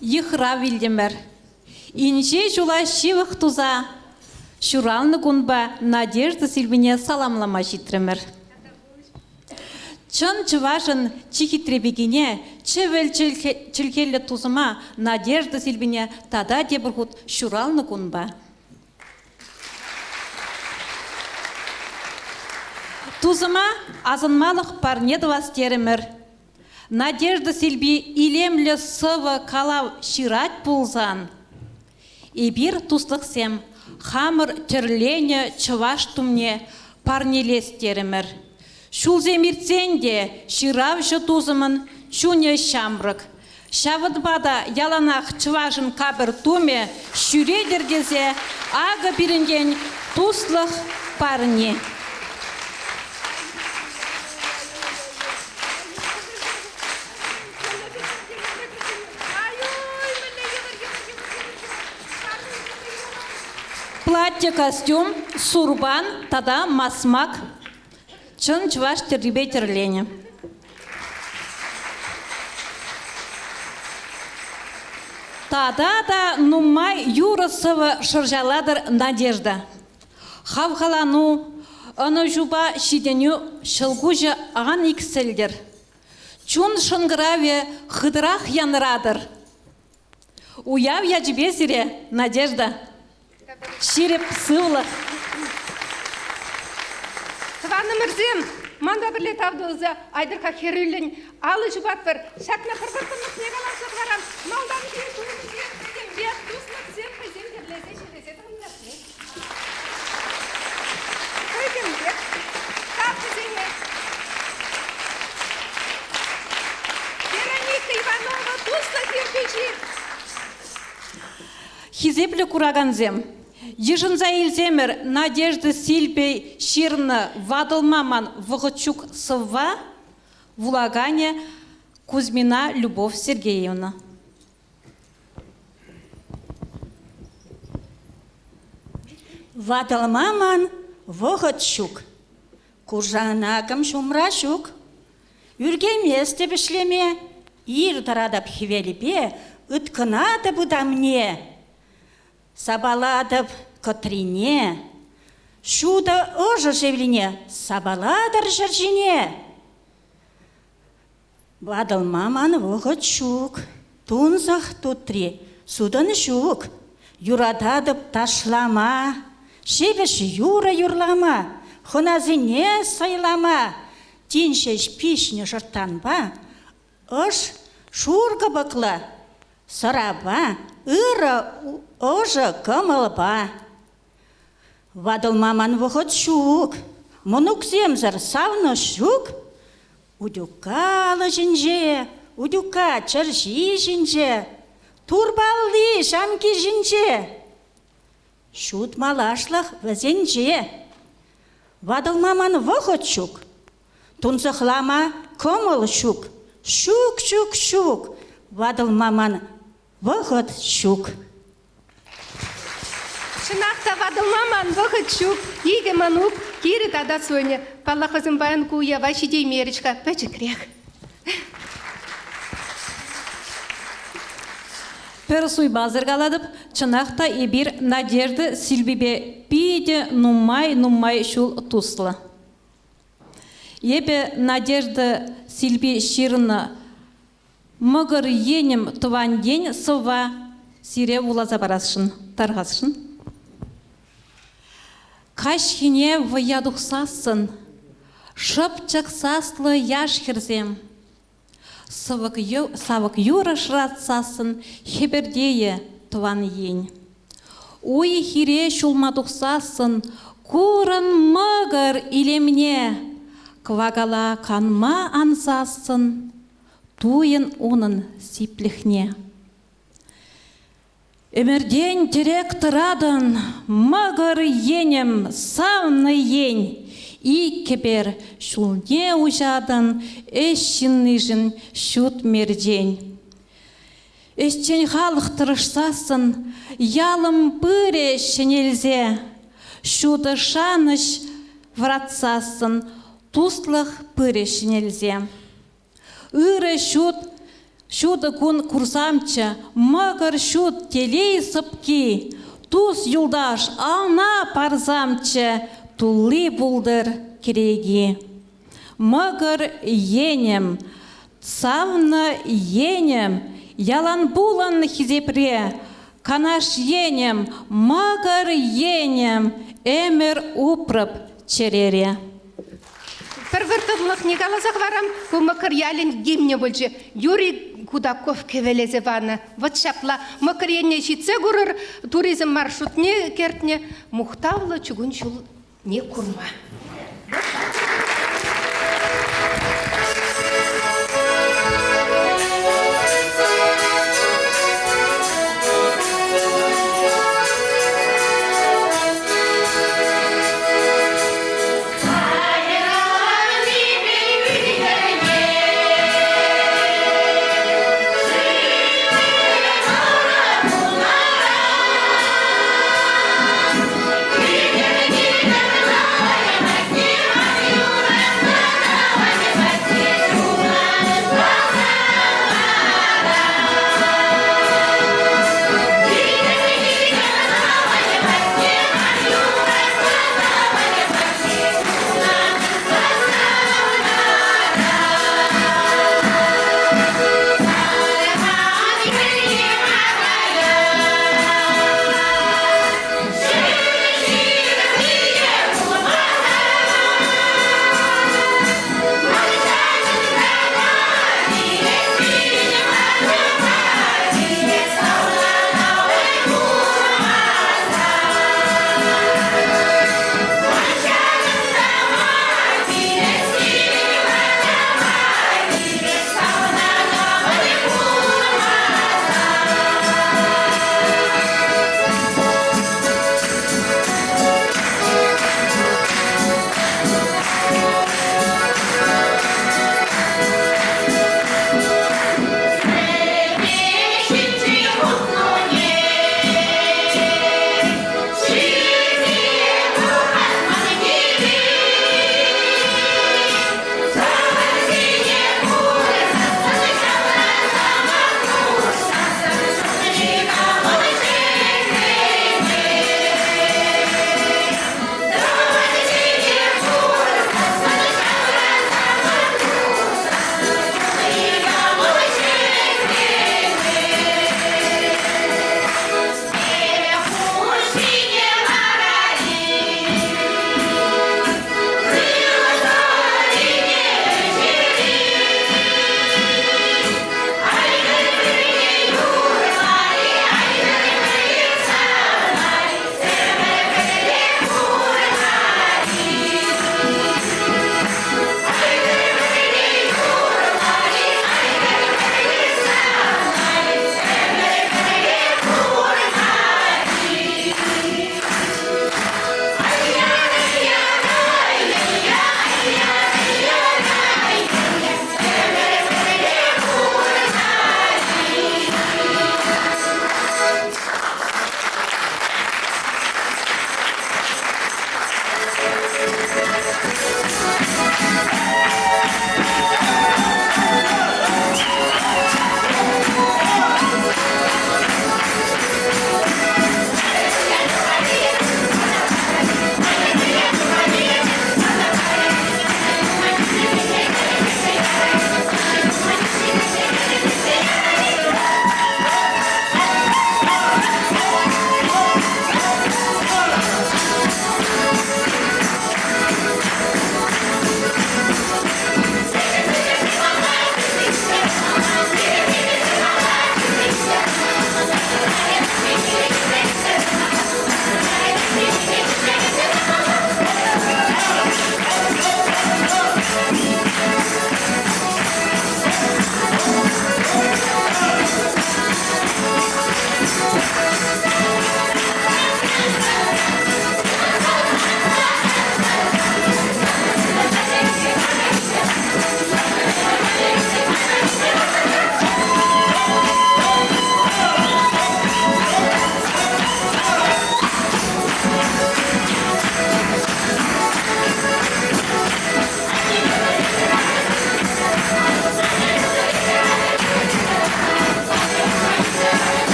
Йыхрав илтӗмӗр. Инҫе ҫула ҫывӑх туса ҫуралнӑ кунпа Надежда Сильвине саламлама ҫитрӗмӗр. Чӑн чӑвашӑн чи хитре пикине, чӗвӗл чӗлхеллӗ тусӑма Надежда Сильвине тата тепӗр хут ҫуралнӑ кунпа. Тусӑма асӑнмалӑх парне тӑвас терӗмӗр. Надежда Сильби илемлӗ сӑвӑ калав ҫырать пулсан, эпир, туслӑхсем, хамӑр тӗрленӗ чӑваш тумне парнелес терӗмӗр. Ҫулсем иртсен те ҫыравҫӑ тусӑмӑн чунӗ ҫамрӑк. Ҫавӑнпа та яланах чӑвашӑн капӑр тумӗ ҫӳретӗр тесе акӑ пирӗнтен туслӑх парни. Платье костюм, сурпан тата масмак чӑн чӑваш тӗррипе тӗрленӗ. Тата та нумай юрӑ-сӑвӑ шӑрҫалатӑр Надежда. Хавхалану, ӑнӑҫупа ҫитӗнӳ ҫӑлкуҫӗ ан иксӗлтӗр. Чун шӑнкӑравӗ хытӑрах янратӑр. Уяв ячӗпе сире, Надежда! Ҫирӗп сывлӑх! Тӑванӑмӑрсем, манпа пӗрле тав туса айтӑр-ха хӗрӳллӗн алӑ ҫупатпӑр. Ҫакна пӗр вӑрттӑнлӑхне каласа хӑварам. Малтанхи тумсем пӗтӗмпех туслӑхсем хӑйсем тӗрлесе ҫӗлесе тӑхӑнтартни. Пӗтӗмпех тав вӗсене. Вероника Иванова туслӑх ертӳҫи. Хисеплӗ куракансем, йышӑнса илсемӗр Надежда Сильпе ҫырнӑ «Ватӑлма ман вӑхӑт ҫук» сӑвва вулаканӗ Кузьмина Любовь Сергеевна. Ватӑлма ман вӑхӑт ҫук. Куршанакӑм ҫумра ҫук. Ӳркенместӗп ӗҫлеме, ир тӑратӑп хӗвелпе, ыткӑнатӑп ытамне, сапалатӑп кӑтрине, ҫутӑ ӑшӑ шевлине сапалатӑр ҫӗр ҫине. Ватӑлма ман вӑхӑт ҫук, тунсӑх тутри, сутӑн ҫук. Юрататӑп ташлама, ҫепӗҫ юрӑ юрлама, хӑнасене сӑйлама, тин ҫеҫ пиҫнӗ шӑрттанпа, ӑш шур кӑпӑклӑ сӑрапа, ырӑ ӑшӑ кӑмӑлпа. Ватӑлма ман вӑхӑт ҫук, мӑнуксемсӗр савнӑҫ ҫук. Утюкка алӑ ҫинче, утюкка чӗрҫи ҫинче, турпалли ҫамки ҫинче. Ҫут малашлӑх вӗсенче. Ватӑлма ман вӑхӑт ҫук, тунсӑхлама кӑмӑл ҫук. Ҫук, ҫук, ҫук, ватӑлма ман вӑхӑт ҫук. Чӑнах та ватӑлма ман вӑхӑт ҫук. Икӗ мӑнук, Кира тата Соня. Паллах, вӗсем паян ку уява ҫитеймерӗҫ-ха, пӗчӗкрех. Пӗр суймасӑр калатӑп, чӑнах та эпир Надежда Сильвипе питӗ нумай-нумай ҫул туслӑ. Эпӗ Надежда Сильви ҫырнӑ Мӑкӑр енӗм тӑван ен сӑвва сире вуласа парасшӑн, тархасшӑн. Каҫхине вӑййа тухсассӑн шӑпчӑк саслӑ яш хӗрсем савӑк юрӑ шӑратсассӑн хӗпӗртейӗ тӑван ен. Уй-хире ҫулма тухсассӑн курӑн мӑкӑр илемне, кӑвакала канма ансассӑн туйӑн унӑн сиплӗхне. Ӗмӗртен тӗрек тӑратӑн, мӑкӑр енӗм, савнӑ ен. Ик кӗпер ҫулне уҫатӑн, ӗҫ ҫыннишӗн ҫут мерчен. Ӗҫчен халӑх тӑрӑшсассӑн ялӑм пырӗ ҫӗнелсе, ҫутӑ шанӑҫ вӑратсассӑн туслӑх пырӗ ҫӗнелсе. Ырӑ ҫут, ҫутӑ кун курсамччӗ, мӑкӑр ҫут телей сӑпки, тус-юлташ ална парсамччӗ, тулли пултӑр кӗреки. Мӑкӑр енӗм, савнӑ енӗм, ялан пулӑн хисепре, Канаш енӗм, мӑкӑр енӗм, ӗмӗр упрӑп чӗрере. Пӗр вӑрттӑнлӑхне каласа хӑварам, ку Мӑкӑр ялӗн гимнӗ пулчӗ. Юрий Кудаков кӗвӗлесе панӑ. Вӑт ҫапла Мӑкӑр енне ҫитсе курӑр, туризм маршрутне кӗртнӗ мухтавлӑ чукун ҫулне курма.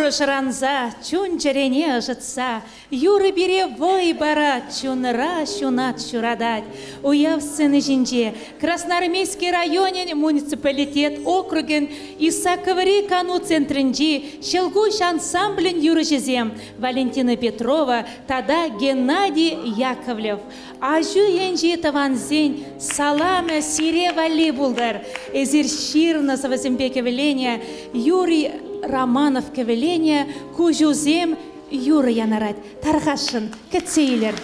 Юрӑ шӑранса, чун-чӗрене ӑшӑтса, юрӑ пире вӑй парать, чунра ҫунат ҫуратать. Уяв сцени ҫинче Красноармейски районӗн муниципалитет округӗн Исаковӑри кану центрӗнчи Ҫӑлкуҫ ансамблӗн юрӑҫисем Валентина Петрова тата Геннадий Яковлев. Аҫу енчи тӑвансен саламӗ сире валли пултӑр. Эсир ҫырнӑ сӑвӑсемпе кӗвӗленӗ Юрий Романов кӗвӗленӗ Куҫусем юрӑ янӑрать. Тархасшӑн, кӗтсе илӗр.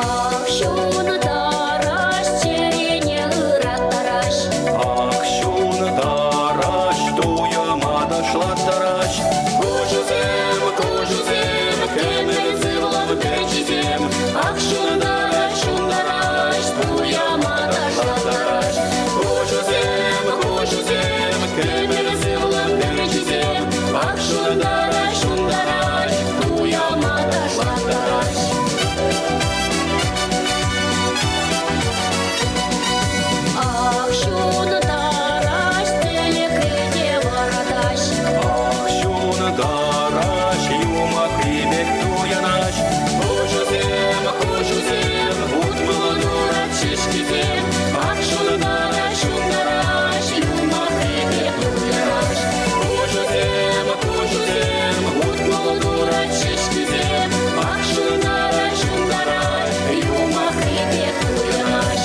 Ах, ҫунтараҫ чӗрене ыраттараҫ. Ах, ҫунтараҫ, туйӑма ташлаттараҫ. Куҫусем, куҫусем, кӗмӗл сывлӑм пӗрчисем. Ах, ҫунтараҫ, ҫунтараҫ, туйӑма ташлаттараҫ. Куҫусем, куҫусем, кӗмӗл сывлӑм пӗрчисем. Ах, ҫунтараҫ, ҫунтараҫ, туйӑма ташлаттараҫ. Ах, ҫунтараҫ, тӗлӗкре те вӑратаҫ. Ах, ҫунтараҫ, юмахри пек туйӑнаҫ. Куҫусем, куҫусем, утмӑл турат ҫеҫкисем. Ах, ҫунтараҫ, ҫунтараҫ, юмахри пек туйӑнаҫ. Куҫусем, куҫусем, утмӑл турат ҫеҫкисем. Ах, ҫунтараҫ, ҫунтараҫ, юмахри пек туйӑнаҫ.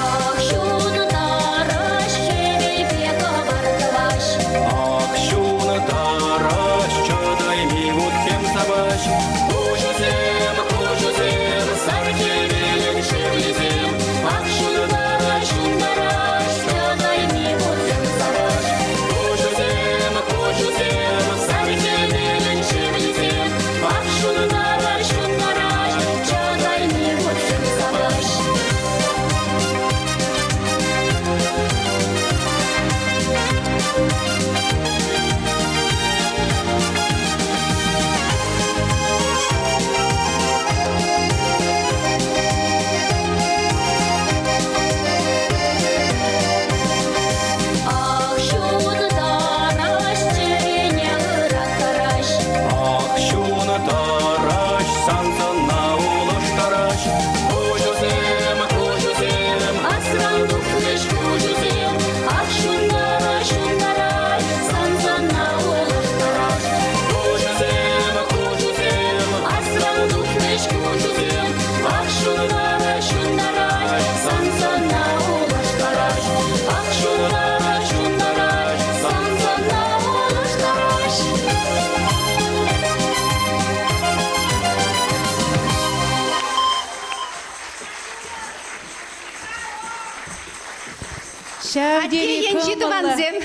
Ах, ҫунтараҫ, хӗвелпе кӑвар тӑваҫ. Ах, ҫунтараҫ, чӑтайми вут-хӗм сапаҫ. Куҫусем, куҫусем, сар хӗвелӗн шевлисем. Ах, ҫунтараҫ, ҫунтараҫ, чӑтайми вут-хӗм сапаҫ. Куҫусем, куҫусем, сар хӗвелӗн шевлисем. Ах, ҫунтараҫ, ҫунтараҫ, чӑтайми вут-хӗм сапаҫ. Ах, ҫунтараҫ, чӗрене ыраттараҫ. Ах, ҫунтараҫ, сан сӑнна улӑштараҫ. Куҫусем, куҫусем, Асран тухрӗҫ куҫусем. Ах, ҫунтараҫ, ҫунтараҫ, сан сӑнна улӑштараҫ. Куҫусем, куҫусем, Асран тухрӗҫ куҫусем. Ах, ҫунтараҫ, ҫунтараҫ, сан сӑнна улӑштараҫ. Ах, ҫунтараҫ, ҫунтараҫ, сан сӑнна улӑштараҫ. Ҫав тери Атте енчи кӑмӑллӑ. тӑвансем.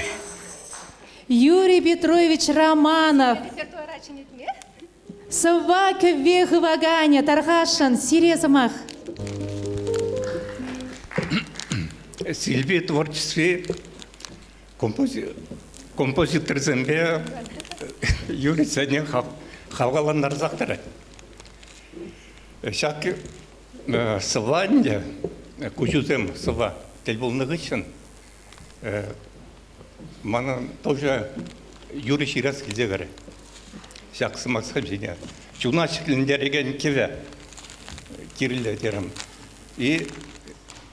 Юрий Петрович Романов. Репертуара чӗнетме. Сӑвва кӗвве хываканӗ тархасшӑн сире сӑмах. Сильви творчестви композиторсемпе юрӑсене хавхалантарсах тӑрать. Ҫак сӑвва ӗнтӗ, куҫусем сӑвва тӗл пулнӑ хыҫҫӑн манӑн тоже юрӑ ҫырас килсе кайрӗ. Ҫак сӑмахсем ҫине чуна ҫӗклентерекен кӗвӗ кирлӗ терӗм. И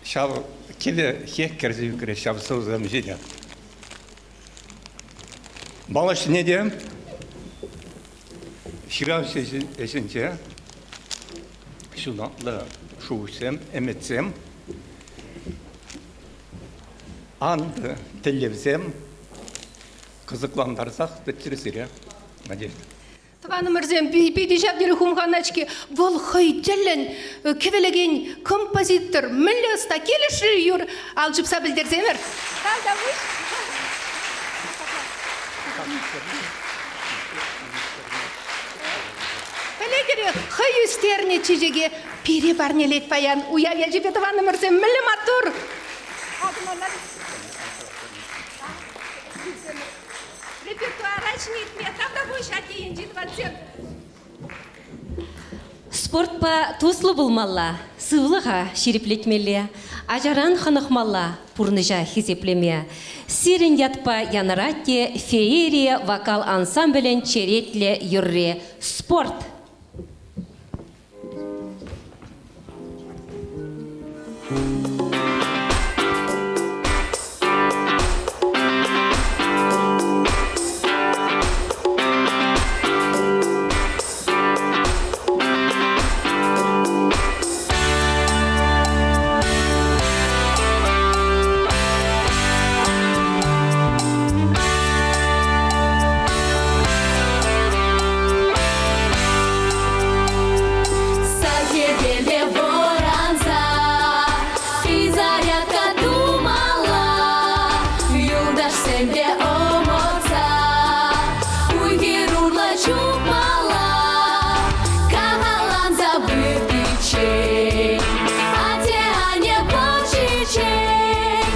ҫав кӗвӗ хех кӗрсе ӳкрӗ ҫав сӑвӑсем ҫине. Малашне те ҫыравҫӑ ӗҫӗнче ҫунатлӑ шухӑшсем, ӗмӗтсем, анлӑ тӗллевсем кӑсӑклантарсах тӑччӑр сире, Надежда. Тӑванӑмӑрсем, питӗ ҫав тери хумханать-ҫке. Вӑл хӑй тӗллӗн кӗвӗлекен композитор. Мӗнле ӑста килӗшрӗ юр ал ҫупса пӗлтерсемӗр. Тавтапуҫ. Пӗлетӗр-и, хӑй ӳстернӗ чечеке пире парнелет паян. Уяв ячӗпе тӑванӑмӑрсем мӗнле маттур! Репертуара ҫӗнетме тавтапуҫ атте енчи тӑвансем. Спортпа туслӑ пулмалла, сывлӑха ҫирӗплетмелле, ачаран хӑнӑхмалла пурнӑҫа хисеплеме. Сирӗн ятпа янӑрать те феерия вокал ансамблӗн черетлӗ юрри «Спорт». Сахӗпеле вӑранса физзарядка тумалла, юлташсемпе ӑмӑртса уй-хир урлӑ чупмалла, кахалланса выртиччен атте-анне вӑрҫиччен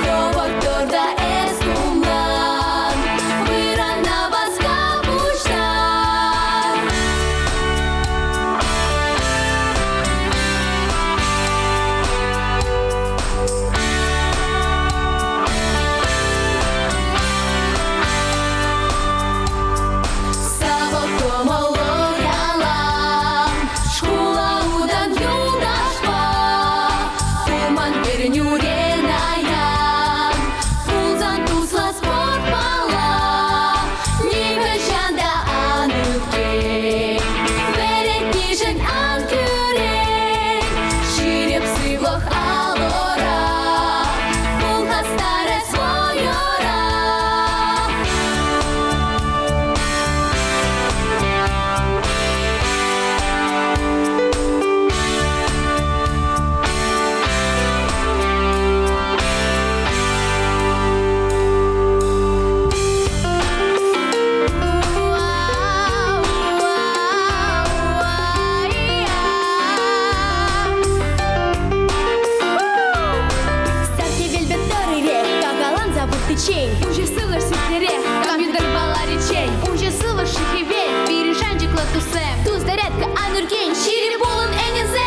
хӑвӑрт тӑр та эс тумлан, вырӑна васка пуҫтар. Савӑк кӑмӑллӑ ялан шкула утан юлташпа, пулман вӗренӳре наян, пулсан туслӑ спортпала нихӑҫан та ан ӳпкен, вӗрентнишӗн ан кӳрен, ҫирӗп сывлӑх алӑра, пул хастарӗ свойӑра. Сар хӗвелпе тӑрӑрех, кахалланса выртиччен. Уҫӑ сывлӑш сиплерех, компьютерпа лариччен. Уҫӑ сывлӑш хӗвел, пирӗн шанчӑклӑ туссем. Тус зарядка ан ӳркен, ҫирӗп пулӑн ӗнесем!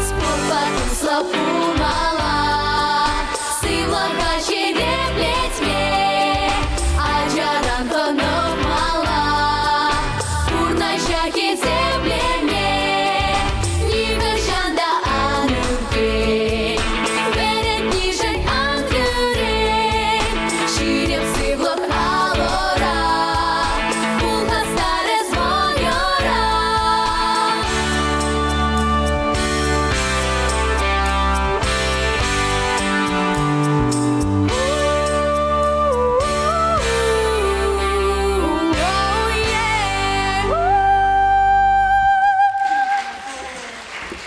Спортпа туслӑ пулмалла, сывлӑха ҫирӗплетме, ачаран хӑнӑхмалла, пурнӑҫа хисеплеме, нихӑҫан та ан ӳркен, вӗрентнишӗн ан кӳрен, ҫирӗп сывлӑх алӑра, пул хастарӗ свойӑра.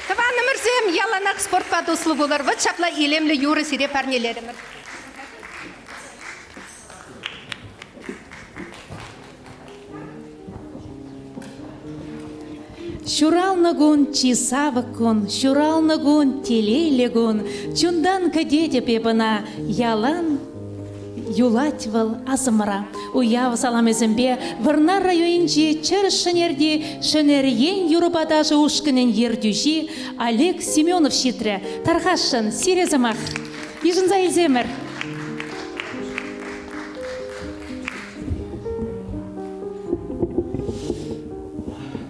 Тӑванӑмӑрсем, яланах спортпа туслӑ пулӑр. Вӑт ҫапла илемлӗ юрӑ сире парнелерӗмӗр. Ҫуралнӑ кун чи савӑк кун, ҫуралнӑ кун телейлӗ кун. Чунтан кӗтетӗп эп ӑна, ялан юлать вӑл асӑмра. Уяв саламӗсемпе Вӑрнар районӗнчи Чӗрӗш Шӗнерти Шӗнер Ен юрӑпа ташӑ ушкӑнӗн ертӳҫи Олег Семенов ҫитрӗ. Тархасшӑн, сире сӑмах. Йышӑнса илсемӗр.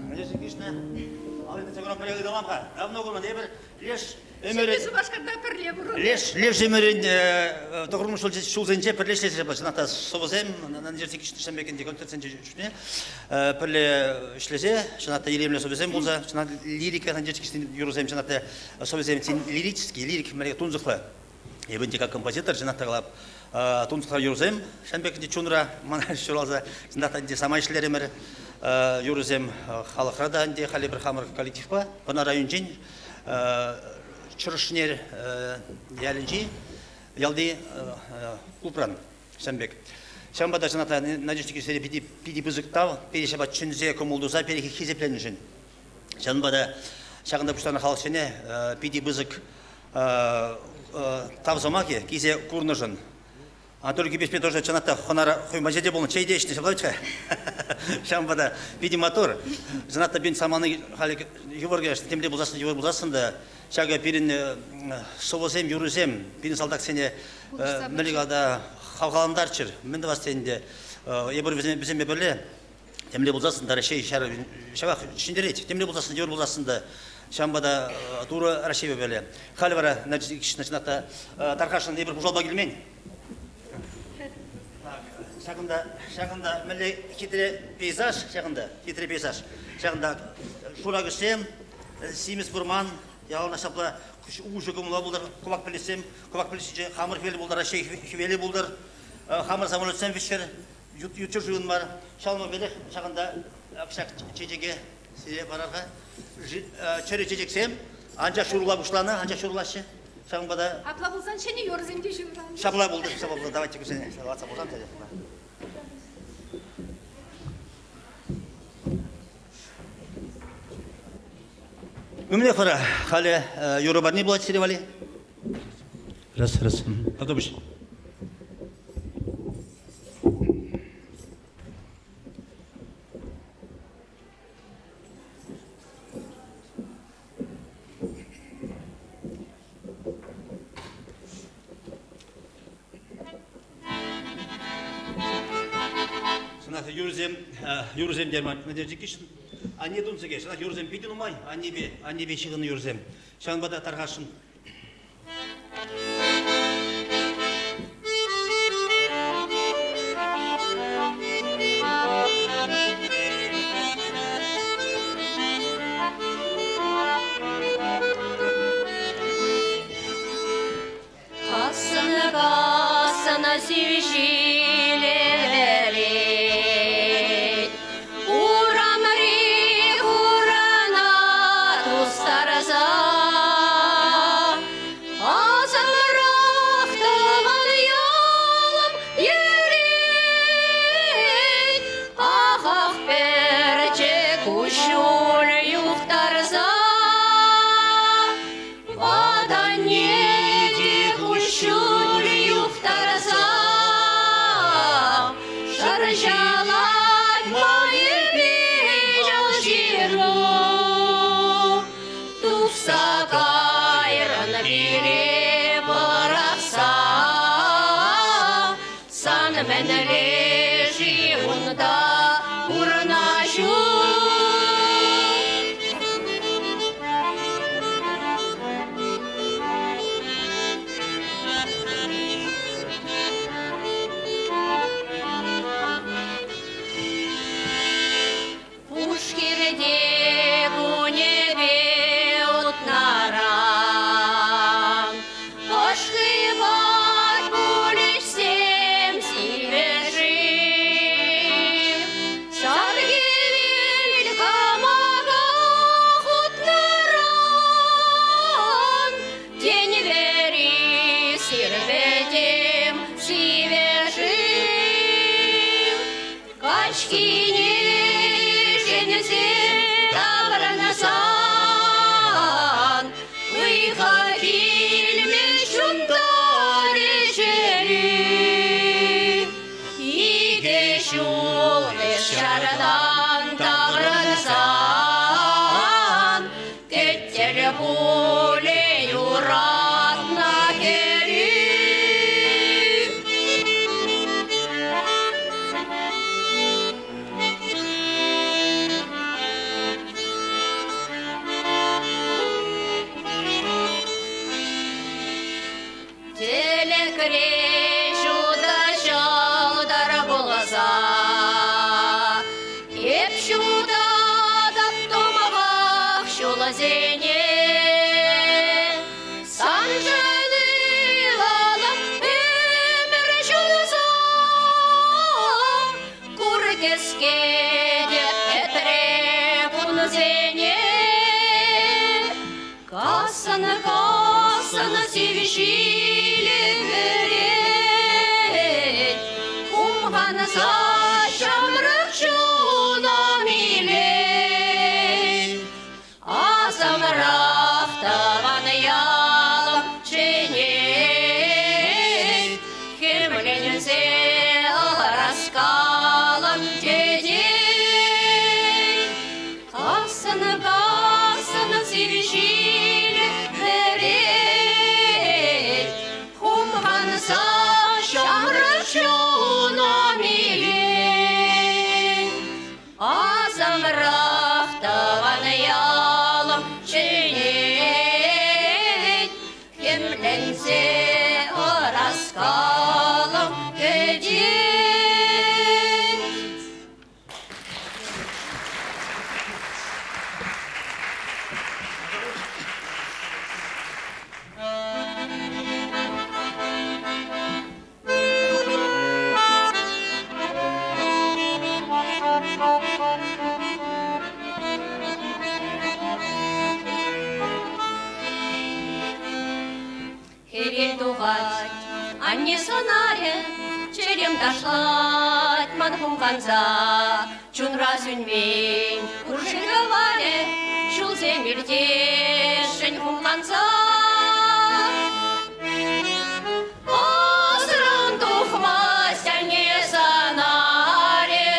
Надежда Никитична, Давно курман. Эпир леш Ӗмӗрӗн Шупашкарта пӗрле пурӑннӑ. Леш, леш ӗмӗрӗн тӑхӑрмӗш ҫулсенче пӗрле ӗҫлесе чӑнах та сӑвӑсем Надежда Никитична пек ӗнтӗ концертсенче чухне пӗрле ӗҫлесе чӑнах та илемлӗ сӑвӑсем пулса чӑнах лирика Надежда Никитична юрӑсем чӑнах та сӑвӑсем лирический лирик мӗнле тунсӑхлӑ. Эпӗ ӗнтӗ как композитор чӑнах та калап тунсӑхлӑ юрӑсем ҫавӑн пек ӗнтӗ чунра мана ҫуралса чӑнах та ӗнтӗ самай ӗҫлерӗмӗр юрӑсем халӑхра та ӗнтӗ халӗ пӗр хамӑр коллективпа Вӑрнар районӗнчен Чӑрӑшнер ялӗнчи ялти клубран ҫавӑн пек. Ҫавӑнпа та чӑнах та Надежда Никитична питӗ, питӗ пысӑк тав, пире ҫапа чӗнсе кӑмӑл туса пире хисепленӗшӗн. Ҫавӑнпа та ҫакӑнта пуҫтарнӑ халӑхсене питӗ пысӑк тав сӑмахӗ килсе курнӑшӑн. Анатолий Кипечпе тоже чӑнах та хӑнара хӑй мачете пулнӑ, чей те ӗҫнӗ, ҫапла вӗт-ха. Ҫавӑнпа та питӗ маттур. Чӑнах та пирӗн самани халӗ йывӑр, конечно, темле пулсассӑн йывӑр пулсассӑн та ҫакӑ пирӗн сӑвӑсем, юрӑсем пирӗн салтаксене мӗнле калата хавхалантарччӑр. Мӗн тӑвас тен те эпир вӗсемпе пӗрле темле пулсассӑн та Раҫҫей ҫарӗ ҫавах ҫӗнтерет. Темле пулсассӑн, йывӑр пулсассӑн та ҫавӑнпа та Турӑ Раҫҫейпе пӗрле. Халӗ вара чӑнах та тархасшӑн эпир пушалпа килмен. Ҫакӑнта, ҫакӑнта мӗнле хитре пейзаж, ҫакӑнта хитре пейзаж. Ҫакӑнта шуракӑшсем, симӗс вӑрман, яланах ҫапла уҫӑ кӑмӑла пултӑр, кӑвак пӗлӗтсем, кӑвак пӗлӗт ҫинче хамӑр хӗвел пултӑр, Раҫҫей хӗвелӗ пултӑр, хамӑр самолетсем вӗҫчӗр, ют ют ҫӗршывӑн мар. Ҫавӑнпа пӗрлех ҫакӑнта ҫак чечеке сире парар-ха. Чӗрӗ чечексем, анчах ҫурӑла пуҫланӑ, анчах ҫурӑлаҫҫӗ. Ҫавӑнпа та... Апла пулсан ҫӗнӗ юрӑсем те ҫурӑлан. Ҫапла пултӑр, ҫапла пултӑр. Давайте кусене лартса пулсан та. Мӗнле вара халӗ юрӑ парни пулать сире валли? Раз, раз. Потом. Сӑнах юрӑсем, юрӑсем терман Надежда Никитична. Анне тунсӑке, сӑнах юрӑсем питӗ нумай, аннепе, аннепе ҫыхӑннӑ юрӑсем. Ҫавӑнпа та тархасшӑн. Кассӑна кассӑна сивҫиле вӗрет. Урамри хурана тустарса асӑмрах тӑван ялӑм йӗрет. Ахах пӗрчӗ куҫҫуль юхтарса Ватанне те куҫҫуль юхтарса шӑрҫалать майӗпе ял ҫыру. Тухса кайрӑн пире пӑрахса, сан мӗнле-ши унта пурӑнаҫу? Пушхирте кунӗпе утнаран Ӑш хывать пулӗҫсем сивӗ-ши? Тӗлӗкре ҫутӑ ҫӑлтӑр пулса, Эп ҫутатӑп тумхах ҫулсене. Саншӑн ывӑлӑм ӗмӗр ҫунса, Кур кӗскетӗп тӗтре кунсене. Кассӑн-кассӑн сив ҫилӗ вӗрет, Хумханса ҫамрӑк чунӑм илет. Асӑмрах тӑван ялӑм чӗнет, Хӗмленсе ӑраскалӑм тетет. Кассӑн-кассӑн сив ҫил вӗрет, Хумханса ҫамрӑк чунӑм илет. Асӑмрах тӑван ялӑм чӗнет, Хӗмленсе ӑраскалӑм кӗтет. Хӗвел тухать, анне сӑнарӗ, чӗрем ташлать ман хумханса. Чунра сӳнмен куршӗн кӑварӗ, ҫулсем иртесшӗн хумханса. Асран тухмасть анне сӑнарӗ,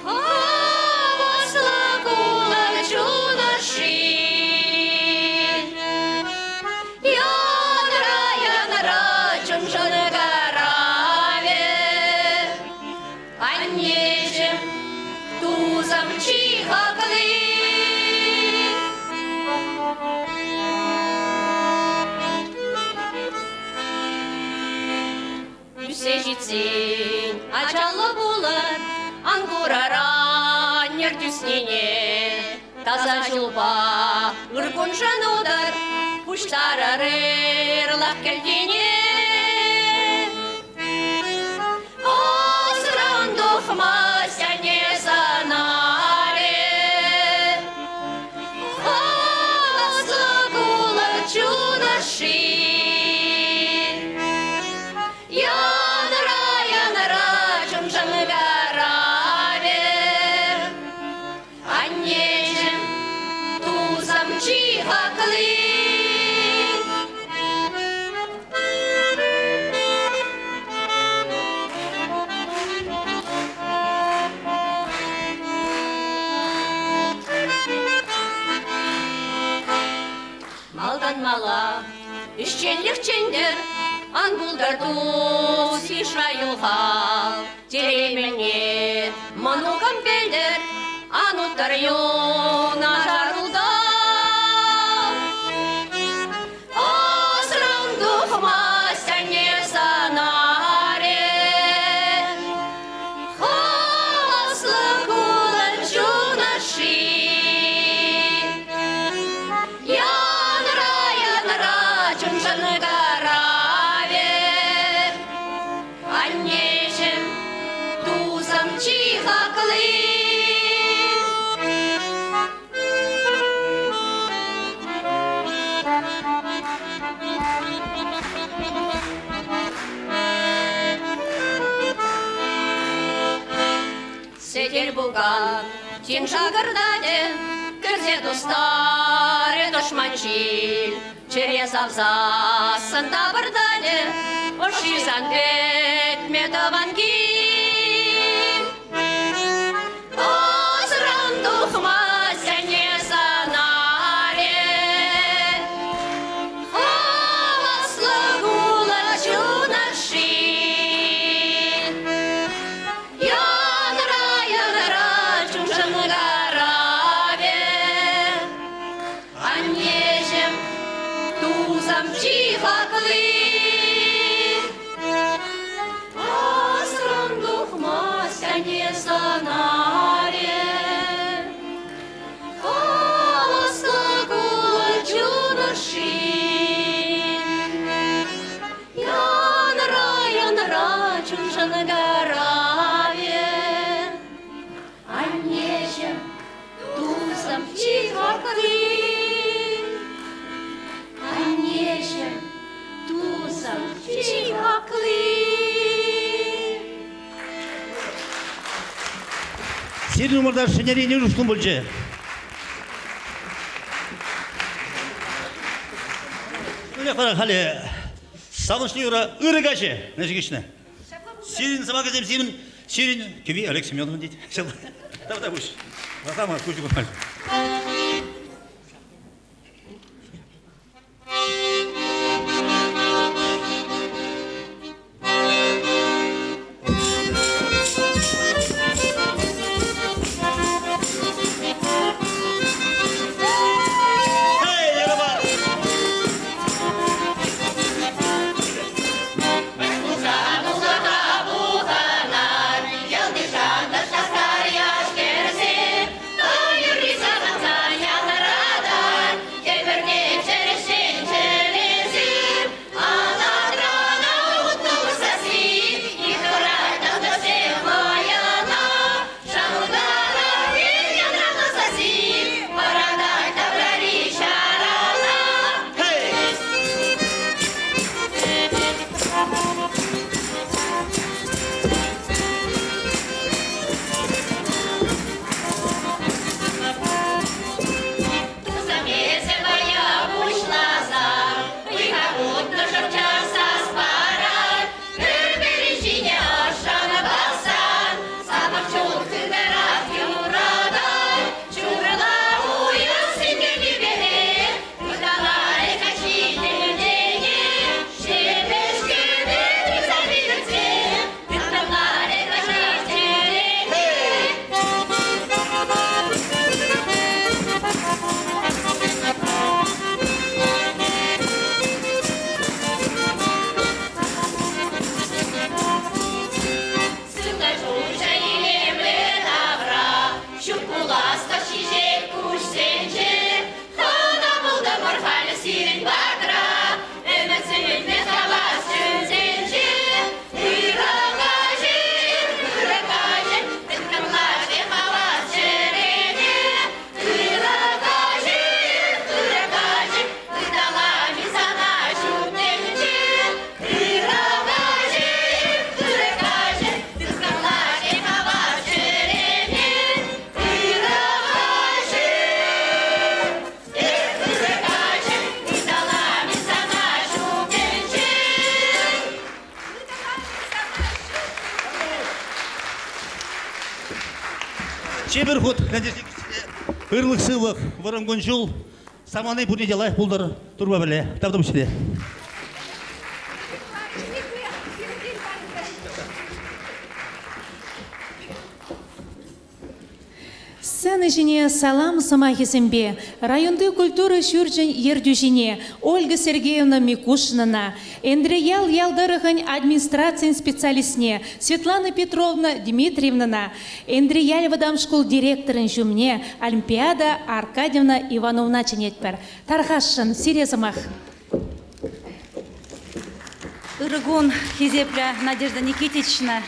Хаваслӑ кулӑн чун ӑшши. Янра, янра, чун-чун каравӗ. Аннеҫӗм, тусӑм чи хакли. Ӳссе ҫитсен ачаллӑ пулӑр, ан курӑр аннӗр тӳснине. Таса ҫулпа ыр куншӑн утӑр, пуҫтарӑр ырлӑх кӗлтине. Асран тухмасть анне сӑнарӗ, Хаваслӑ кулӑр чун ӑшши. Янра, янра, чун-чун каравӗ, Аннеҫӗм, тусӑм чи хакли. Малтан мала ӗҫченлӗх чӗнтӗр, ан пултӑр тус йышра юлхав. Телейменне мӑнукӑм пӗлтӗр, ан уттӑр юнашар ултав. Асран тухмасть анне сӑнарӗ, Хаваслӑ кулӑн чун ӑшши. Янра, янра, чун-чун каравӗ, Аннеҫӗм, тусӑм чи хакли. Сӗтел-пукан тин шакӑртатӗ, кӗрсе тустарӗ тӑшман ҫил. Чӗре савсассӑн тапӑртатӗ, ӑшши сан кӗтме тӑван кил. Асран тухмасть анне сӑнарӗ, хаваслӑ кулӑ чун ӑшши. Янра, янра, чун шӑнкӑравӗ, Аннеҫӗм, тусӑм чи хакли. шӑнкӑравӗ. Аннеҫӗм, тусӑм, чи хакли. Аннеҫӗм, тусӑм, чи хакли. Сирӗн умӑрта ҫӗнӗрен ушкӑн пулчӗ. Мӗнле вара халӗ савӑнӑҫлӑ юрӑ ырӑ каҫӗ Нәжигишне. Сирӗн сӑмахӗсем сирӗн сирӗн кӗви Олег Семеновӑн тет. Тавтапуҫ. Васама куҫ курмасть. Чипер хут, ырлӑх-сывлӑх, вӑрӑм кун-ҫул, самани пурне те лайӑх пултӑр, турпа пӗрле. Тавтапуҫ сире. Сцена ҫине салам сӑмахӗсемпе районти культура ҫурчӗн ертӳҫине Ольга Сергеевна Микушинӑна, Энтриял ял тӑрӑхӗн администрацийӗн специалистне Светлана Петровна Дмитриевнӑна, Энтрияль вӑтам шкул директорӗн ҫумне Олимпиада Аркадьевна Ивановна чӗнетпӗр. Тархасшӑн, сире сӑмах. Ырӑ кун, хисеплӗ Надежда Никитична.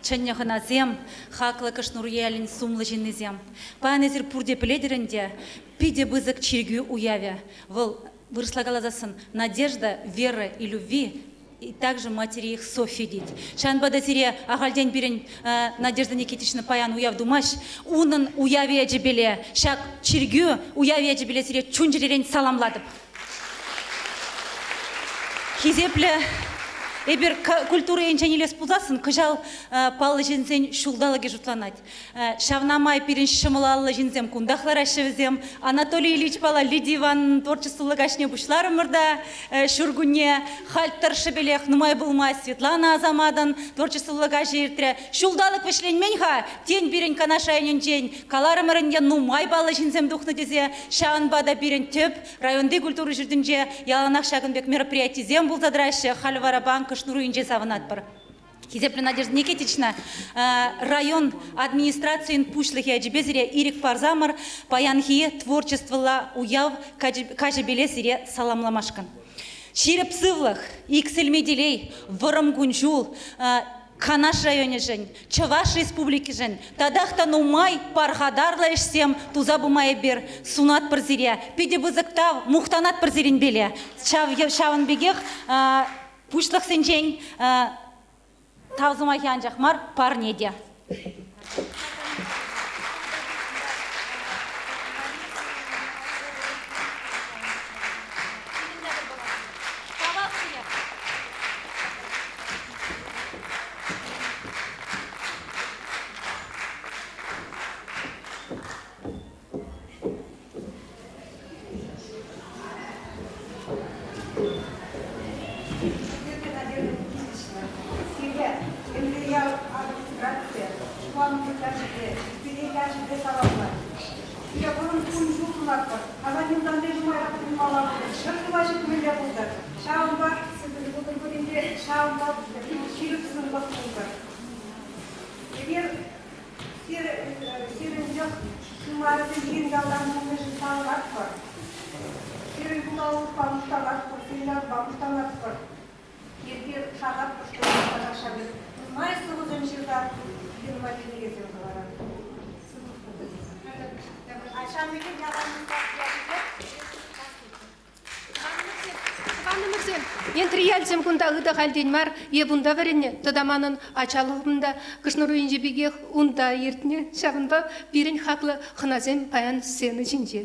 Чӗннӗ хӑнасем, хаклӑ Кӑшнур ялӗн сумлӑ ҫыннисем. Паян эсир пурте пӗлетӗр ӗнтӗ, питӗ пысӑк чиркӳ уявӗ. Вӑл, вырӑсла каласассӑн, Надежда, Вера и любви и также матери их Софьи тет. Ҫавӑнпа та сире ахальтен пирӗн Надежда Никитична паян уяв тумасть. Унӑн уявӗ ячӗпеле, ҫак чиркӳ уявӗ ячӗпеле сире чун-чӗререн саламлатӑп. Хисеплӗ эпир культура енчен илес пулсассӑн кӑҫал паллӑ ҫынсен ҫулталӑкӗ шутланать. Ҫавна май пирӗн ҫӑмӑл аллӑ ҫынсем кунтах лараҫҫӗ вӗсем. Анатолий Ильичпала Лидия Ивановнӑн творчествӑллӑ каҫне пуҫларӑмӑр та ҫуркунне халь тӑршшӗпелех нумай пулмасть Светлана Асаматӑн творчествӑллӑ каҫӗ иртрӗ. Ҫулталӑк вӗҫленмен-ха, тен, пирӗн Канаш районӗнчен каларӑмӑр ӗнтӗ нумай паллӑ ҫынсем тухнӑ тесе. Ҫавӑнпа та пирӗн тӗп районти культура ҫуртӗнче яланах ҫакӑн пек мероприятисем пулса тӑраҫҫӗ. Халь вара банк Кӑшнуруйӗнче савӑнатпӑр. Хисеплӗ Надежда Никитична, район администрацийӗн пуҫлӑхӗ ячӗпе сире ирӗк парсамӑр паянхи творчествӑлла уяв каҫӗпеле сире саламламашкӑн. Ҫирӗп сывлӑх, иксӗлми телей, вӑрӑм кун-ҫул Канаш районӗшӗн, Чӑваш Республикишӗн татах та нумай пархатарлӑ ӗҫсем туса пыма эпир сунатпӑр сире. Питӗ пысӑк тав, мухтанатпӑр сирӗнпеле. Ҫавӑн пекех пуҫлӑхсенчен тав сӑмахӗ анчах мар, парне те. Сире Энтрияль администрацийӗ шкул ячӗпе, юбилей ячӗпе саламлать. Сире вӑрӑм кун-ҫул сунатпӑр. Тата юлтанти нумайрах пулмалла пултӑр, ҫӗршыва ҫитмелле пултӑр. Ҫавӑнпа пултӑр пулин те ҫавӑнпа ҫирӗп сывлӑх пултӑр. Эпир сирӗн йӑх тымарӗсем пирӗн ялтан пулнишӗн савӑнатпӑр. Сирӗн пултарулӑхпа мухтанатпӑр, сирӗн ятпа мухтанатпӑр. Эпир шанатпӑр, что тата ҫав нумай сӑвӑсем ҫырса нумай кӗнекесем кӑларать. Ҫавӑн пекех ялан Тӑванӑмӑрсем, Энтрияльсем кунта ытахальтен мар, эп унта вӗреннӗ, тата манӑн ачалӑхӑм та Кӑшнаруйӗнчи пекех унта иртнӗ. Ҫавӑнпа пирӗн хаклӑ хӑнасем паян сцена ҫинче.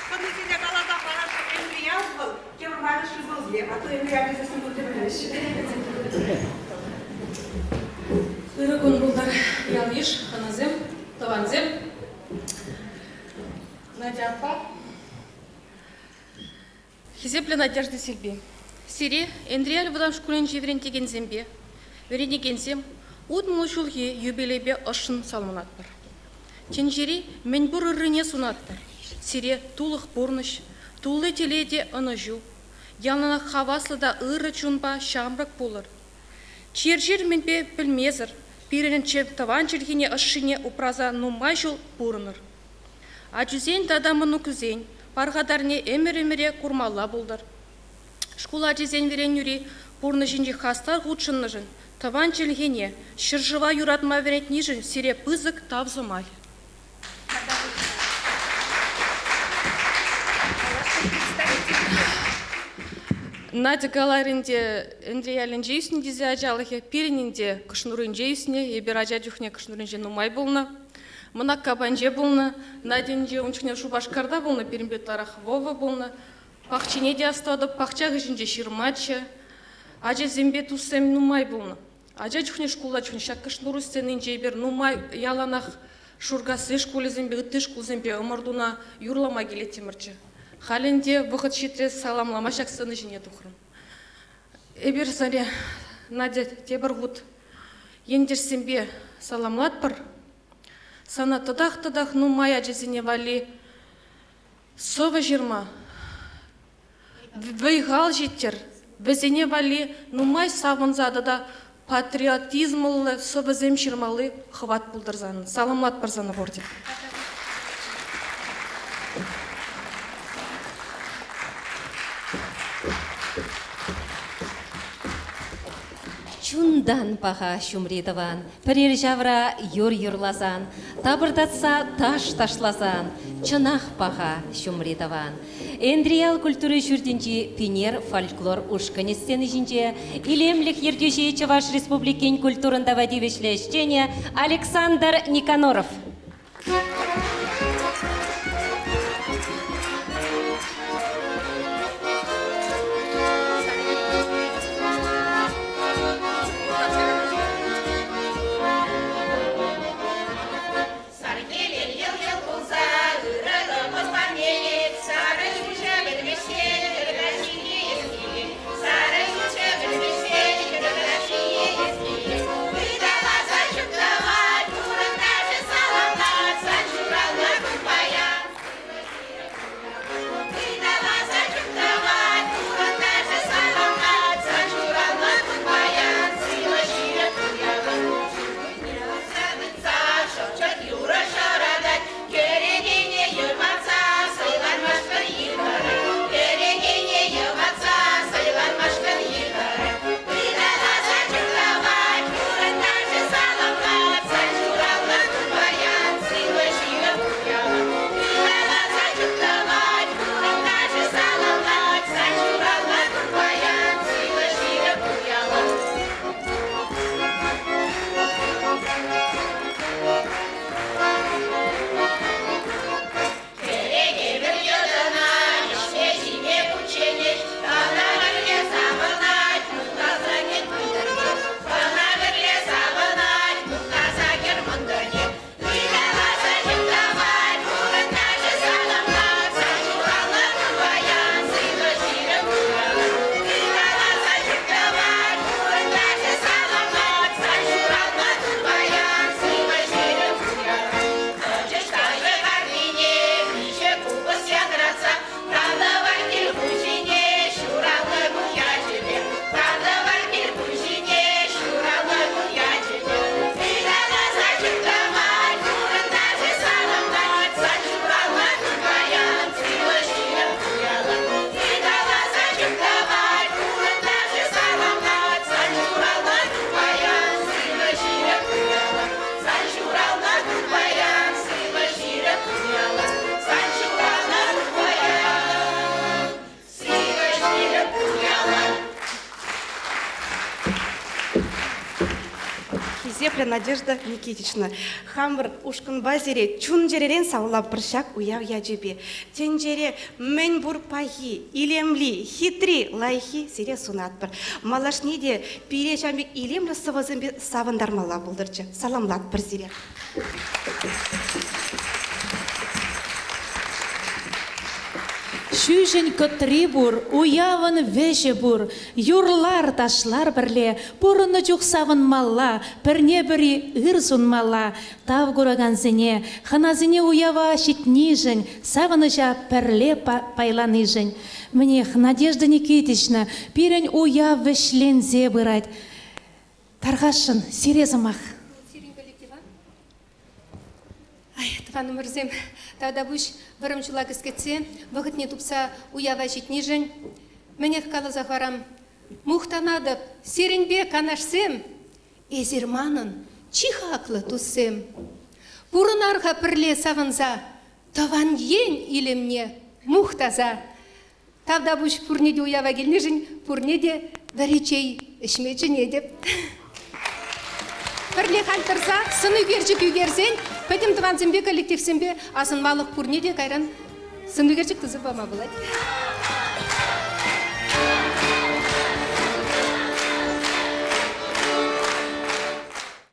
Хӑнисене каласа парасшӑн Энтрияль вӑл тепӗр майлӑ шывӑлне, а то Энтрияль тесессӗн пурте пӗлеҫҫӗ. Ырӑ кун пултӑр, ял-йыш, хӑнасем, тӑвансем. Надя аппа. Хисеплӗ Надежда Силпи, сире Энтрияль вӑтам шкулӗнче вӗрентекенсемпе вӗренекенсем 60 ҫулхи юбилейпе ӑшшӑн саламлатпӑр. Тӗнчери мӗнпур ыррине сунатпӑр. Сире тулӑх пурнӑҫ, тулли телей те ӑнӑҫу, яланах хаваслӑ та ырӑ чунпа ҫамрӑк пулӑр. Чир-чир мӗнпе пӗлмесӗр пирӗн тӑван чӗлхене ӑшшине упраса нумай ҫул пурӑнӑр. Ачусен тата мӑнукусен пархатарне ӗмӗр-ӗмӗре курмалла пултӑр. Шкул ачисен вӗренӳри пурнӑҫӗнчи хастар хутшӑннӑшӑн, тӑван чӗлхене, ҫӗршыва юратма вӗрентнишӗн сире пысӑк тав сӑмахӗ. Надя каларӗ ӗнтӗ, Энтриялӗнче ӳснӗ тесе ачалӑхӗ. Пирӗн ӗнтӗ Кӑшнуринче ӳснӗ. Эпир ача чухне Кӑшнуринче нумай пулнӑ. Мӑнакка панче пулнӑ. Надя ун чухне Шупашкарта пулнӑ, пирӗнпе ытларах Вова пулнӑ. Пахчине те астӑватӑп, пахча хыҫӗнче ҫырмаччӗ. Ачасемпе туссем нумай пулнӑ. Ача чухне шкулта чухне ҫак Кӑшнур сценинче эпир нумай яланах Шуркасси шкулӗсемпе, ытти шкулсемпе ӑмӑртуна юрлама килеттӗмӗрччӗ. Халь ӗнтӗ вӑхӑт ҫитрӗ, саламлама ҫак сцена ҫине тухрӑм. Эпир сире, Надя, тепӗр хут ентешсемпе саламлатпӑр. Сана тӑтах-тӑтах нумай ачасене валли сӑвӑ ҫырма, вӑй-хал ҫиттӗр. Вӗсене валли нумай савӑнса тата патриотизмлӑ сӑвӑсем ҫырмалли хӑват пултӑр санӑн. Саламлатпӑр сана пурте. Чунтан паха ҫумри тӑван, пӗрер ҫавра юр юрласан, тапӑртатса таш ташласан, чӑнах паха ҫумри тӑван. Энтрияль культура ҫуртӗнчи Пинер фольклор ушкӑнӗ сцени ҫинче илемлӗх ертӳҫи Чӑваш Республикин культурӑн тава тивӗҫлӗ ӗҫченӗ Александр Никоноров. Сар хӗвел йӑл-йӑл кулса ырӑ кӑмӑл парнелет, сарӑ ҫулҫӑ вӗлмӗҫсен кӗркаҫҫине эс килет, сарӑ ҫулҫӑ вӗлмӗҫсен кӗркаҫҫине эс килет. Ыталаса чуптӑвать, хурӑнташӗ саламлать, сан Хисеплӗ Надежда Никитична, хамӑр ушкӑнпа сире чун-чӗререн савлатпӑр ҫак уяв ячӗпе. Тӗнчере мӗн пур пахи, илемли, хитри, лайӑххи сире сунатпӑр. Малашне те пире ҫав пек илемлӗ сӑвӑсемпе савӑнтармалла пултӑрччӗ. Саламлатпӑр сире. Ҫӳҫӗн кӑтри пур, уявӑн вӗҫӗ пур. Юрлар, ташлар пӗрле, пурӑннӑ чух савӑнмалла, пӗрне-пӗри ыр сунмалла. Тав куракансене, хӑнасене уява ҫитнишӗн, савӑнӑҫа пӗрле пайланишӗн. Мӗнех, Надежда Никитична, пирӗн уяв вӗҫленсе пырать. Тархасшӑн, сире сӑмах. Сирӗн коллектива? Ай, тӑванӑмӑрсем, тавтапуҫ вӑрӑм ҫула кӗскетсе вӑхӑтне тупса уява ҫитнишӗн. Мӗнех каласа хӑварам, мухтанатӑп сирӗнпе канашсем, эсир манӑн чи хаклӑ туссем. Пурӑнар-ха пӗрле савӑнса, тӑван ен илемне мухтаса. Тавтапуҫ пурне те уява килнишӗн, пурне те вӗри чей ӗҫме чӗнетӗп. Пӗрле халь тӑрса сӑн ӳкерчӗк ӳкерсен пӗтӗм тӑвансемпе коллективсемпе асӑнмалӑх пурне те кайран сӑн ӳкерчӗк туса пама пулать.